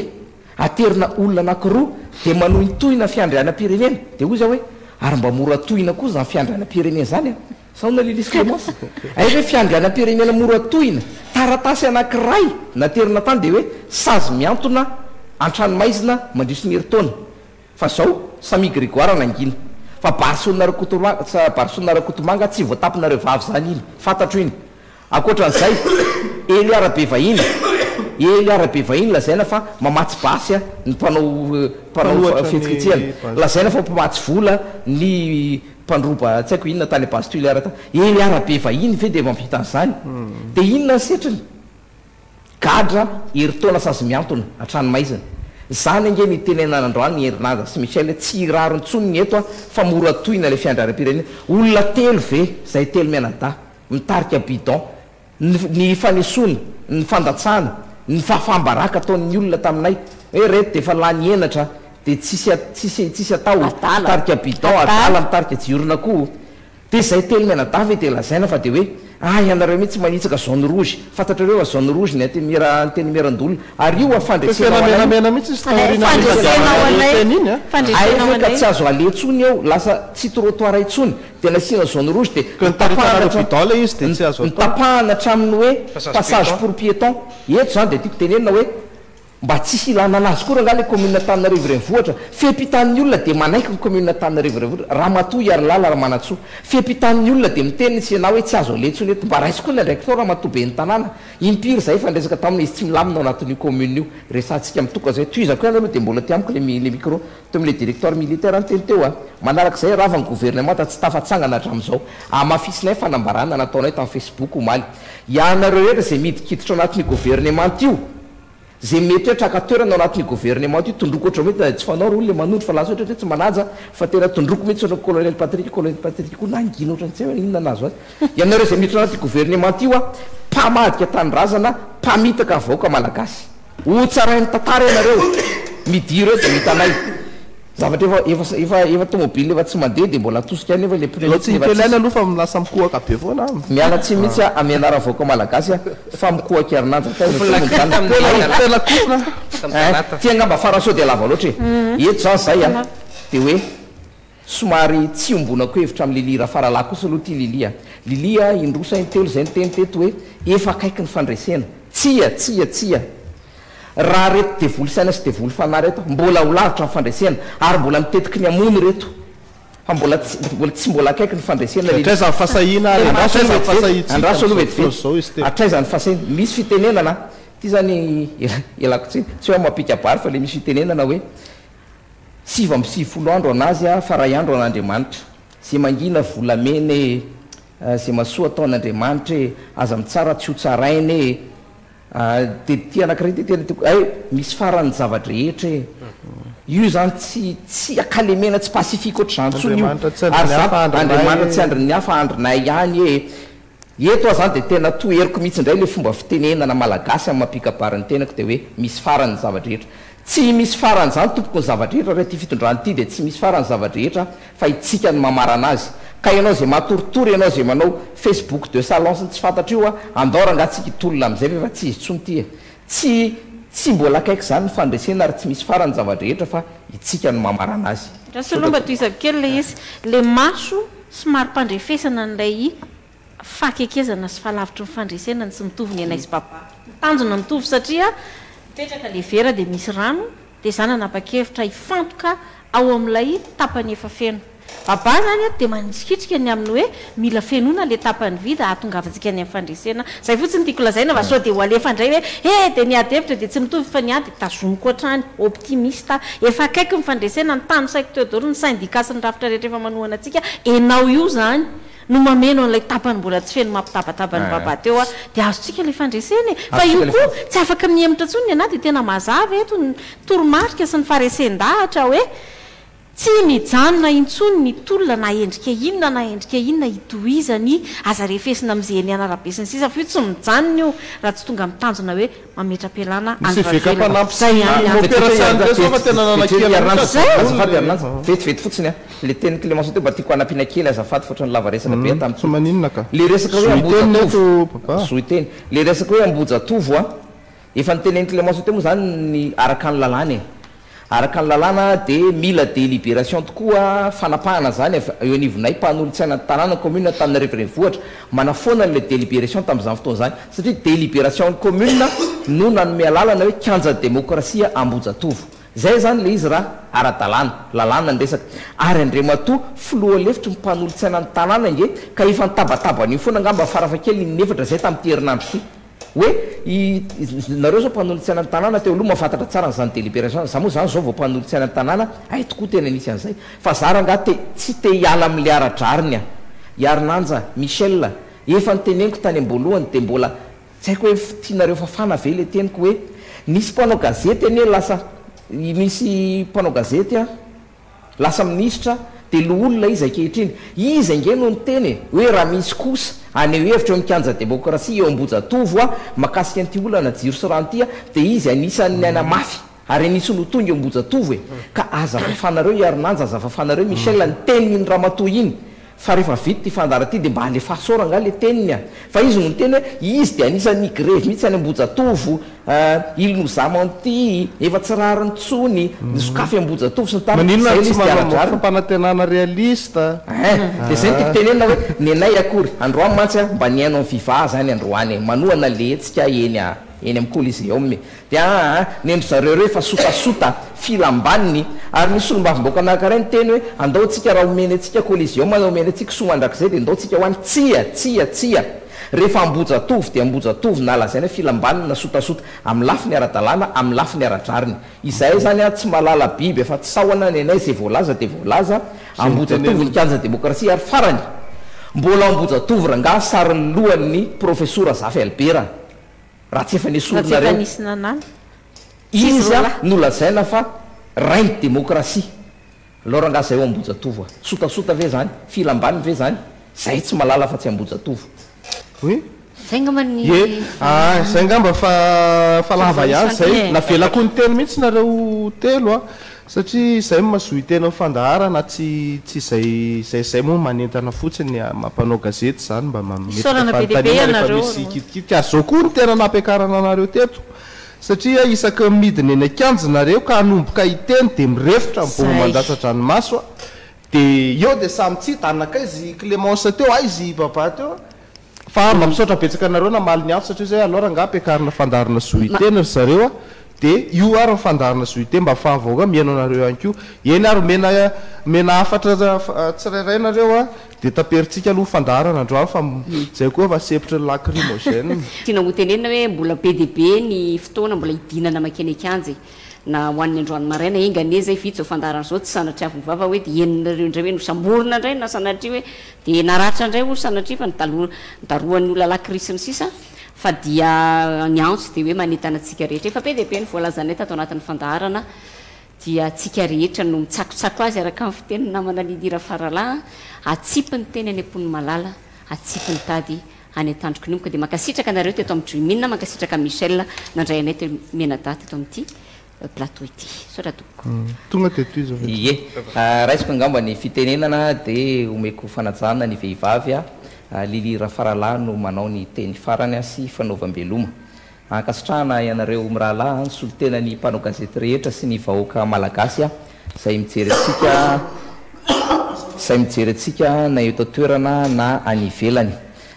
aterina olona anakiroa dia manohintohina fiandrianam-pirenena? Dia hoy za hoe ary mba mora tohina koa izany fiandrianam-pirenena izany a! Sa ahoana Lilys Clémence? Hay ve fiandrianam-pirenena mora tohina? Taratasy anakiray naterina tany dia hoe sazy mihantona antranomaizina mandritry ny herintaona. Fa zao, Samia Grégoire nangina. Fa Barson Rakotomanga, Barson Rakotomanga tsy voatapinareo vavy zany iny. Fantatro iny. Ankoatran'izay, Elia Rabevahiny, Elia Rabevahiny lazaina fa mamatsy basy ny mpanao mpanao Mpanohatra ny fihetsiketsehana. Lazaina fa mpamatsy vola ny mpandroba tsy haiko inona tany Base Toliara tany. Elia Rabevahiny ve dia mampita an'izany? Dia inona ny setriny? Gadra herintaona sazy mihantona, an-tranomaizina. Zany ange ny itenenana androany ny Herinandra sy Michel hoe tsy hirary intsony ny eto fa mora tohina ilay fiandraram-pirenena. Olona telo ve zay telo mianadahy mitarika bidon? Ny ny fanesoana, ny fandatsana, ny fahafaham-baraka ataon'ny olona taminay hoe reto dia efa lany henatra dia tsisy tsisy tsisy atao, Adala. mitarika bidon, adala mitarika jiorin'akoho. Dia izay telo mianadahy ve dia lazaina fa dia hoe ah ianareo mihitsy manitsaka zone rouge, fantatrareo fa zone rouge ny antenimiera antenimierandoholona ary io a fandresena ho anay io. Menamena mihitsy izy taorian'iny Fandresena ho anay. teny iny a. Fandresena ho Hay ve ka anay. tsy azo aleha intsony eo, lasa tsy trottoir intsony, dia nasiana zone rouge dia Ka nitaritana notapahana ireo bidon ilay izy dia tsy azo atao. notapahana hatramin'ny hoe Passage passage piéton. pour piéton. Eto izany dia tiako tenenina hoe. Mba tsisy ilana anazy koa rangaha le commune Antananarivo renivohitra. Fiampitan'ny olona dia manaiky ny commune Antananarivo renivohitra. Ramatoa Iharilala Ramanantsoa. Fiampitan'ny olona dia miteny ny Sénat hoe tsy azo aleha intsony eto. Mba raiso koa ny andraikitrao Ramatoa ben'ny tanàna. Impiry izahay efa niresaka taminy izy tsy milamina ao anatin'io commune io. Resahantsika mitoka zay. Tohizako ihany aloha dia mbola aty amiko le le micro. Teo amin'ilay directoire militaire niteny teo a. Manarak'izay rava ny gouvernemanta tsy tafatsangana hatramin'izao. Hamafisinay fanambarana nataonay tamin'ny Facebook omaly. Ianareo rehetra izay midikiditra ao anatin'io gouvernemanta io, izay mety hoe traka toerana ao anatin'io gouvernemanta io, tondroko ohatran'ny hoe tena tsy fanao ry olona le manondro fa lasa ohatran'ny hoe tsy manaja fa tena tondroko mihitsy ohatran'ny colonel Patrick, colonel Patrick koa nangina ohatran'ny tsy hay hoe inona nahazo azy. Ianareo izay miditra anatin'io gouvernemanta io a, mpamadika tanindrazana, mpamitaka vahoaka malagasy. Ho tsarain'ny tantara ianareo, midira eo dia ho hitanay. Zavatra efa efa efa efa tomobile efa tsy mandeha dia mbola atosika ihany nefa ilay pneu Aleo tsy mihitsy nefa hiteny tsisy. aloha fa lasa mikohaka be foana aho. Miala tsiny mihitsy aho amin'ny anaran'ny vahoaka malagasy aho fa mikohaka herinandro taiza Kofona teo no mijanona. tamin'ny Tena talata. tena kofona. Tamin'ny Ein, talata. ty angamba farany sao dia lava loatra e. Eto zany zay a, dia hoe somary tsy iombonako hevitra amin'i Lily Rafaralahy kosa aloha ity Lily a. Lily a, indroa sa intelo izay niteny teto hoe efa akaiky ny fandresena. Tsia, tsia, tsia. Raha reto devoly saina sy devoly fanahy reto, mbola ho lavitra ny fandresena, ary mbola mitetiky ny hamono ireto. Fa mbola tsy, mbola tsy mbola akaiky ny fandresena Lily. Hatraiza ny fahasahiana ary Andraso hatraiza aloha ny vetivety, fahasahiantsika andraso aloha amin'izao fotoana vetivety. izao izy telo. Hatraiza ny fahasahiana. Misy fitenenana, ity zany ialako tsiny, tsy hoe mampikabary fa le misy fitenenana hoe, 99 andro an'azy fa ray andro an'Andriamanitra. Ze mangina volamena e, ze masoa ataon'Andriamanitra e, aza mitsara tsy ho tsaraina e, de ty anakiray ty tena tiako hay misy farany ny zava-drehetra e, io zany tsy tsy akalemena tsy pacifique ohatr'izany intsony io, Andriamanitra tsy ary andrin'ny za hafa andrinay Andriamanitra tsy e. andrin'ny hafa andrinay ihany e, Eto aho zany dia tena toheriko mihitsy indray le fomba fitenenana malagasy amin'ny mampikabary ny tenako dia hoe misy farany ny zava-drehetra. Tsy misy farany izany tompoko ny zava-drehetra raha ity fitondrana ity dia tsy misy farany ny zava-drehetra fa itsika no mamarana azy. Ka ianao izay matoritory ianao izay manao facebook de salon sy ny tsy fantatro io a, andao rangaha tsika hitolona amin'izay fa efa tsy izy intsony ity e. Tsy tsy mbola akaiky izany ny fandresena ary tsy misy farany ny zava-drehetra fa itsika no mamarana azy. Andraso Misaotra aloha mba tompoko. tohizako kely ilay izy. Ilay maso somary mpandrefesana an'ilay fahakekezana sy fahalavitry ny fandresena ny tsy mitovy ny anay sy Baba. Ny tanjona mitovy satria mipetraka le vera dia misy rano dia za nanapa-kevitra hifantoka ao amin'ilay tapany efa feno. Baba zany ato dia manitrikitrika ny amin'ny hoe mila fenoina le tapany vide hahatongavantsika any amin'ny fandresena. Zay fotsiny tiako lazaina fa sao dia ho alefa indray hoe he dia ny ady hevitra dia tsy mitovy fa ny ahy dia tazomiko hatrany, optimiste aho. Efa akaiky ny fandresena, ny tanisaiko teo daholo ny syndicat sy ny rafitra rehetra efa manohana antsika, enao io zany no mameno an'ilay tapany mbola tsy feno mampitabataba an'i Baba teo aho dia azontsika ilay fandresena e! Fa io koa tsy afaka mihemotra intsony ny anah dia tena mazava eto ny toromarika sy ny faharesen-dahatra hoe tsy mijanona intsony ny tolona na endrika inona na endrika inona hitohizany, aza refesina amin'izay eny an'arabe sy ny sisa fa io tsy mijanona io raha tsy tonga amin'ny tanjona hoe mametra-pialana Misy Andry eveka Rajoelina. mpanampy sy Zay ihany ny mopera ahy. sy André zao fa tena Vetivety nanakely Herinandro, mihitsy azy azafady daholo Herinandro, le. vetivety fotsiny an, le tenin'i Clémenceau teo mba tiako hanampiana kely azafady fa ohatran'ny lava resaka be Tsy tamin'ity. maninona ka. Le resaka hoe Zo hiteny Ambohijatovo, eto papa. zo hiteny, le resaka hoe Ambohijatovo an, efa notenenin'i Clémenceau teo moa zany ny araka ny lalàna e. Araka ny lalàna dia mila délibération tokoa fanapahana izany avy eo anivonay mpanolotsaina ny tanàna, commune Antananarivo Renivohitra, manafoana an'ilay délibération tamin'izany fotoana izany satria délibération ny commune no nanome alalana hoe kianjan'ny demokrasia Ambohijatovo. Izay izany ilay izy raha ara-dalàna, lalàna ny resaka. Ary Andriamatoa filoha lefitry ny mpanolotsaina ny tanàna ange ka efa nitabataba an'io foana angamba farafahakeliny in'efatra izay tamin'ity herinandro ity. Hoe i nareo zao mpanolotsaina ny tanàna teo aloha mahafantatra tsara an'izany délibération za moa zany zao vao mpanolotsaina ny tanàna hay tokoa tena nisy an'izay fa za rangaha te tsy te hiala amin'le ara-drariny a! Iarinanja Michel efa noteneniko tany am-boalohany de mbola tsy haiko hoe tianareo fafana ve le teniko hoe nisy mpanao gazety anie lasa nisy mpanao gazety a! Lasa minisitra dia loholona izy ankehitriny. Izy ange no niteny e! Hoe raha misy kosa haneho hevitra eo amin'ny kianja demokrasia eo Ambohijatovo a, makasika an'ity olana jiro sy rano ity a, dia izy anisan'ny hanamafy ary anisan'ny ho tonga eo Ambohijatovo e! Ka aza fafanareo i Harinanja, aza fafanareo i Michel ny tenin'iny ramatoa iny. Fa rehefa vita ity fandaharana ity dia mba alefaso ao rangahy le teniny a! Fa izy no niteny hoe izy dia anisan'ny ni-grevy mihitsy any Ambohijatovo a, il nous a menti, efa tsy rariny intsony, nisokafy Ambohijatovo sy ny tariny, Maninona zay ary le tsy izy dia manao ara-drariny. fampanantenana réaliste? Ein! Dia zay no tiako tenenina hoe nenay akory, androany mantsy aho mba nihaino an'i Viva zany androany e, manohana le hetsika eny a. Eny amin'ny Coliseum e. Dia aa, nendry zareo ireo efa sotasota, filam-baniny, ary nisy solombavambahoaka anankiray niteny hoe, andao tsika raha omeny antsika Coliseum na omeny antsika soa mandrakizay dia ndao tsika ho any. Tsia! Tsia! Tsia! Rehefa Ambohijatovo dia Ambohijatovo na lazaina hoe filam-baniny na sotasota. Amin'ny lafiny ara-dalàna, amin'ny lafiny ara-drariny. Izahay izany an, tsy mahalala biby afa tsy sahona ny anay, izay voalaza dia voalaza, Ambohijatovo ny kianjan'ny demokrasia ary farany, mbola ao Ambohijatovo rangaha sarin'ny lohan'ny Profesora Zafy Albert raha tsy efa Raha tsy efa nesorinareo. nisy nanala. Tsy izy Izy roalahy. no lazaina fa rain'ny demokrasia. Alao rangaha zay ao Ambohijatovo a! Sotasota ve zany? Filam-baniny ve zany? Zay tsy mahalala fa tsy Ambohijatovo. Oui. Zay ngamba ny Ye, ah, zay ngamba fa fa lava ihany zay. Navelako niteny mihitsy nareo telo a, satria zay no mazohy tena amin'ny fandaharana, tsy tsy izay izay zay moa manentana fotsiny maha mpanao gazety zany mba mametraka Isaorana be dia be fanontaniana rehefa ianareo misy roa. kitikitika. Ary zao koa no tena nampiakarana anareo teto, satria isaky ny midina eny an-kianja nareo ka hanomboka hiteny dia mirefotra ny bomba Zay. mandatsa-dranomaso a, dia eo dia samy tsy hita, anakaiza i Clémence teo, aiza i Baba teo a. Fa mba misaotra betsaka anareo namaly ny antso satria zay alors angaha ampiakarina fandaharana zo hiteny ry zareo a, de io ary ny fandaharana zo hiteny mba afahan'ny vahoaka mihaino anareo ihany koa, eny ary omena omena hafatra tsirairay nareo a, de taperintsika aloha ny fandaharana androany fa zay koa efa sempotry ny lacrymogène. Tiana ho tenenina hoe mbola be dia be ny fotoana mbola hidinana mankeny an-kianja e. Na ho an'ny androany maraina, enga anie izay vita izao fandaharana izao, tsy sanatria avy ny vava hoe dia henonareo indray hoe nosamborina indray na sanatria hoe dia naratra indray hoy sanatria fa nidalo nidarohan'ny olona lakry sy ny sisa fa dia ny antso dia hoe manentana antsika rehetra. Efa be dia be ny voalazanay tato anatin'ny fandaharana dia antsika rehetra no mitsakotsako azy araka ny fitenin'ny namana Lily Rafaralahy, atsipy ny teny any am-pon'ny malala, atsipy ny tady any an-tandroky ny omby. Ka dia mankasitraka anareo teto amin'ny Dream In, mankasitraka an'i Michel nandray anay teo mianadahy teto amin'ity plateau ity. Misaotra tompoko. Tonga dia tohizo avy Ie. Raisiko angamba ny fitenenana dia omeko fanajana ny vehivavy. Lily Rafaralahy no manao ny teny farany sy fanaovam-beloma. Ankasitrahana ianareo mirahalahy nisolo tena ny mpanao gazety rehetra sy ny vahoaka malagasy izay mijery antsika izay mijery antsika na eto an-toerana na any ivelany.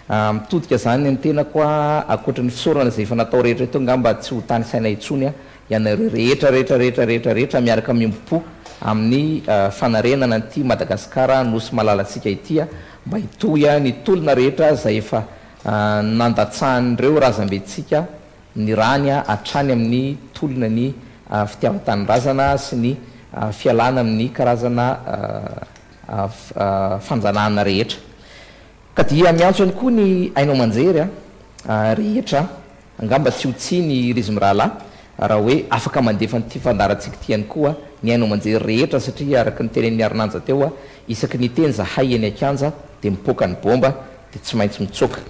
Mitodika izany ny tenako ankoatra ny fisaorana izay efa natao rehetra eto angamba tsy ho tanisaina intsony ianareo rehetra rehetra rehetra rehetra rehetra miaraka miombom-po amin'ny fanarenana an'ity Madagasikara nosy malalantsika ity mba hitohy ny tolona rehetra izay efa nandatsahan'ireo razambentsika ny rany hatrany amin'ny tolona ny fitiavan-tanindrazana sy ny fialana amin'ny karazana fanjanahana rehetra. Ka dia miantso ihany koa ny haino aman-jery rehetra, angamba tsy ho tsiny ry izy mirahalahy raha hoe afaka mandefa an'ity fandaharantsika ity ihany koa ny haino aman-jery rehetra satria araka ny tenenin'i Harinanja teo, isaky ny hiteny zahay eny an-kianja dia mipoaka ny bomba dia tsy maintsy mitsoaka.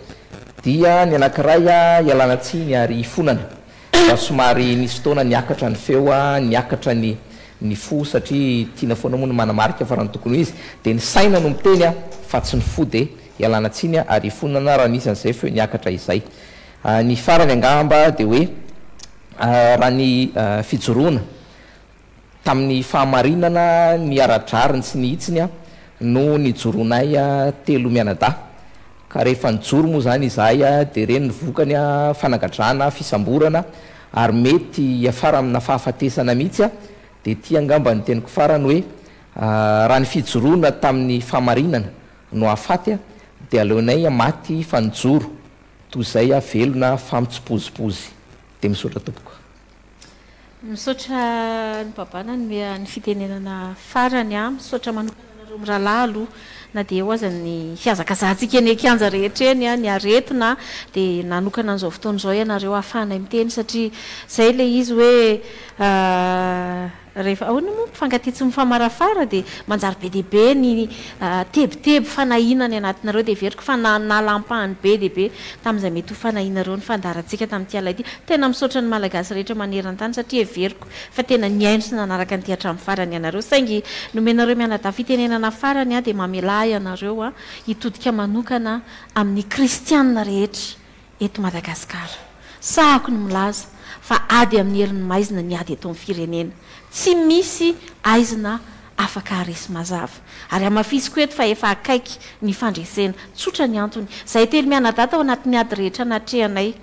Dia ny anankiray ialana tsiny ary ifonana fa somary nisy fotoana niakatra ny feo, niakatra ny ny fo satria tiana foana moa ny manamarika fa raha ny tokony ho izy dia ny saina no miteny fa tsy ny fo dia ialana tsiny ary ifonana raha nisy an'izay feo niakatra izay. Ny farany angamba dia hoe raha ny fijoroana Tamin'ny fahamarinana, ny ara-drariny sy ny hitsiny no nijoroanay telo mianadahy. Ka rehefa nijoro moa izany izahay dia ireny ny vokany, fanagadrana, fisamborana ary mety hiafara amina fahafatesana mihitsy. Dia ity angamba ny teniko farany hoe, raha ny fijoroana tamin'ny fahamarinana no hahafaty dia aleonay maty fa nijoro toy izay velona fa mitsipozipozy. Dia misaotra tompoko. Misaotra an'i Baba nanome ny fitenenana farany a! Misaotra manokana anareo mirahalahy aloha na dia eo aza ny fihazakazahantsika eny an-kianja rehetra eny, ny aretina dia nanokana an'izao fotoana izao ianareo ahafahanay miteny satria izay ilay izy hoe Rehefa ahoana moa mpifankatia tsy mifamarafara dia manjary be dia be ny tebiteby fanahiana any anatinareo dia heveriko fa nanala ampahany be dia be tamin'izay mety ho fanahianareo ny fandaharantsika tamin'ity alina ity. Tena misaotra ny Malagasy rehetra maneran-tany satria heveriko fa tena nihaino sy nanaraka an'ity hatramin'ny farany ianareo saingy nomenareo mianadahy fitenenana farany aho dia mamelà ahy ianareo hitodika manokana amin'ny kristianina rehetra eto Madagasikara. Sahako ny milaza fa ady amin'ny herin'ny maizina ny ady eto amin'ny firenena. Tsy misy aizina afaka haharesy mazava. Ary hamafisiko eto fa efa akaiky ny fandresena. Tsotra ny antony. Izahay telo mianadahy tao anatin'ny ady rehetra natrehanay.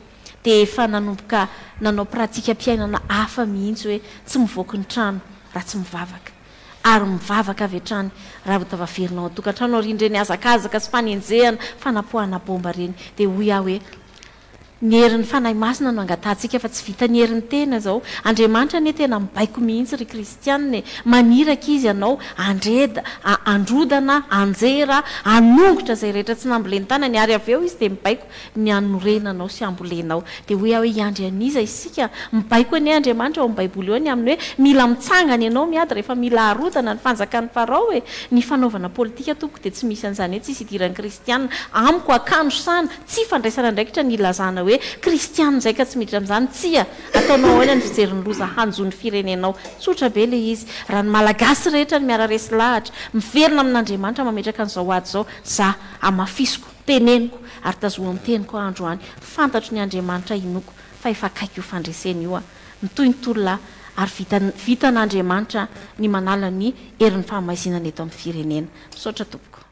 dia efa nanomboka nanao pratikam-piainana hafa mihitsy hoe tsy mivoaky ny trano raha tsy mivavaka ary mivavaka avy hatrany raha vao tafaverina ao an-tokantrano aorian'ireny hazakazaka sy fanenjehana fanapoahana bomba ireny. Dia hoy aho hoe Ny herin'ny Fanahy Masina no angatahantsika fa tsy vitan'ny herin'ny tena izao. Andriamanitra anie tena mibaiko mihitsy ry kristianina e! Maniraka Izy anao handreda, handrodana, hanjera, hanongotra izay rehetra tsy namboleny tanany ary avy eo Izy dia mibaiko ny hanorenanao sy hambolenao. Dia hoy aho hoe hiandry an'iza isika? Mibaiko anie Andriamanitra ao amin'ny Baiboly ao ny amin'ny hoe mila mitsangana ianao miady rehefa mila harodana ny fanjakan'i Farao e! Ny fanaovana politika tompoko dia tsy misy an'izany hoe tsisy idiran'ny kristianina. Amiko akanjo sana Tsy fandraisana andraikitra ny ilazana hoe kristiana izay ka tsy miditra amin'izany, tsia! Ataonao ahoana ny fijery ny loza hanjo ny firenenao? Tsotra be ilay izy, raha ny Malagasy rehetra no miara-resy lahatra, miverina amin'Andriamanitra mametraka an'izao ady izao, za, hamafisiko, teneniko, ary tazoho amin'ny teniko aho androany, fantatro ny Andriamanitra inoako fa efa akaiky io fandresena io a! Mitohy ny tolona ary vita vitan'Andriamanitra ny manala ny herin'ny fahamaizinana eto amin'ny firenena. Misaotra tompoko.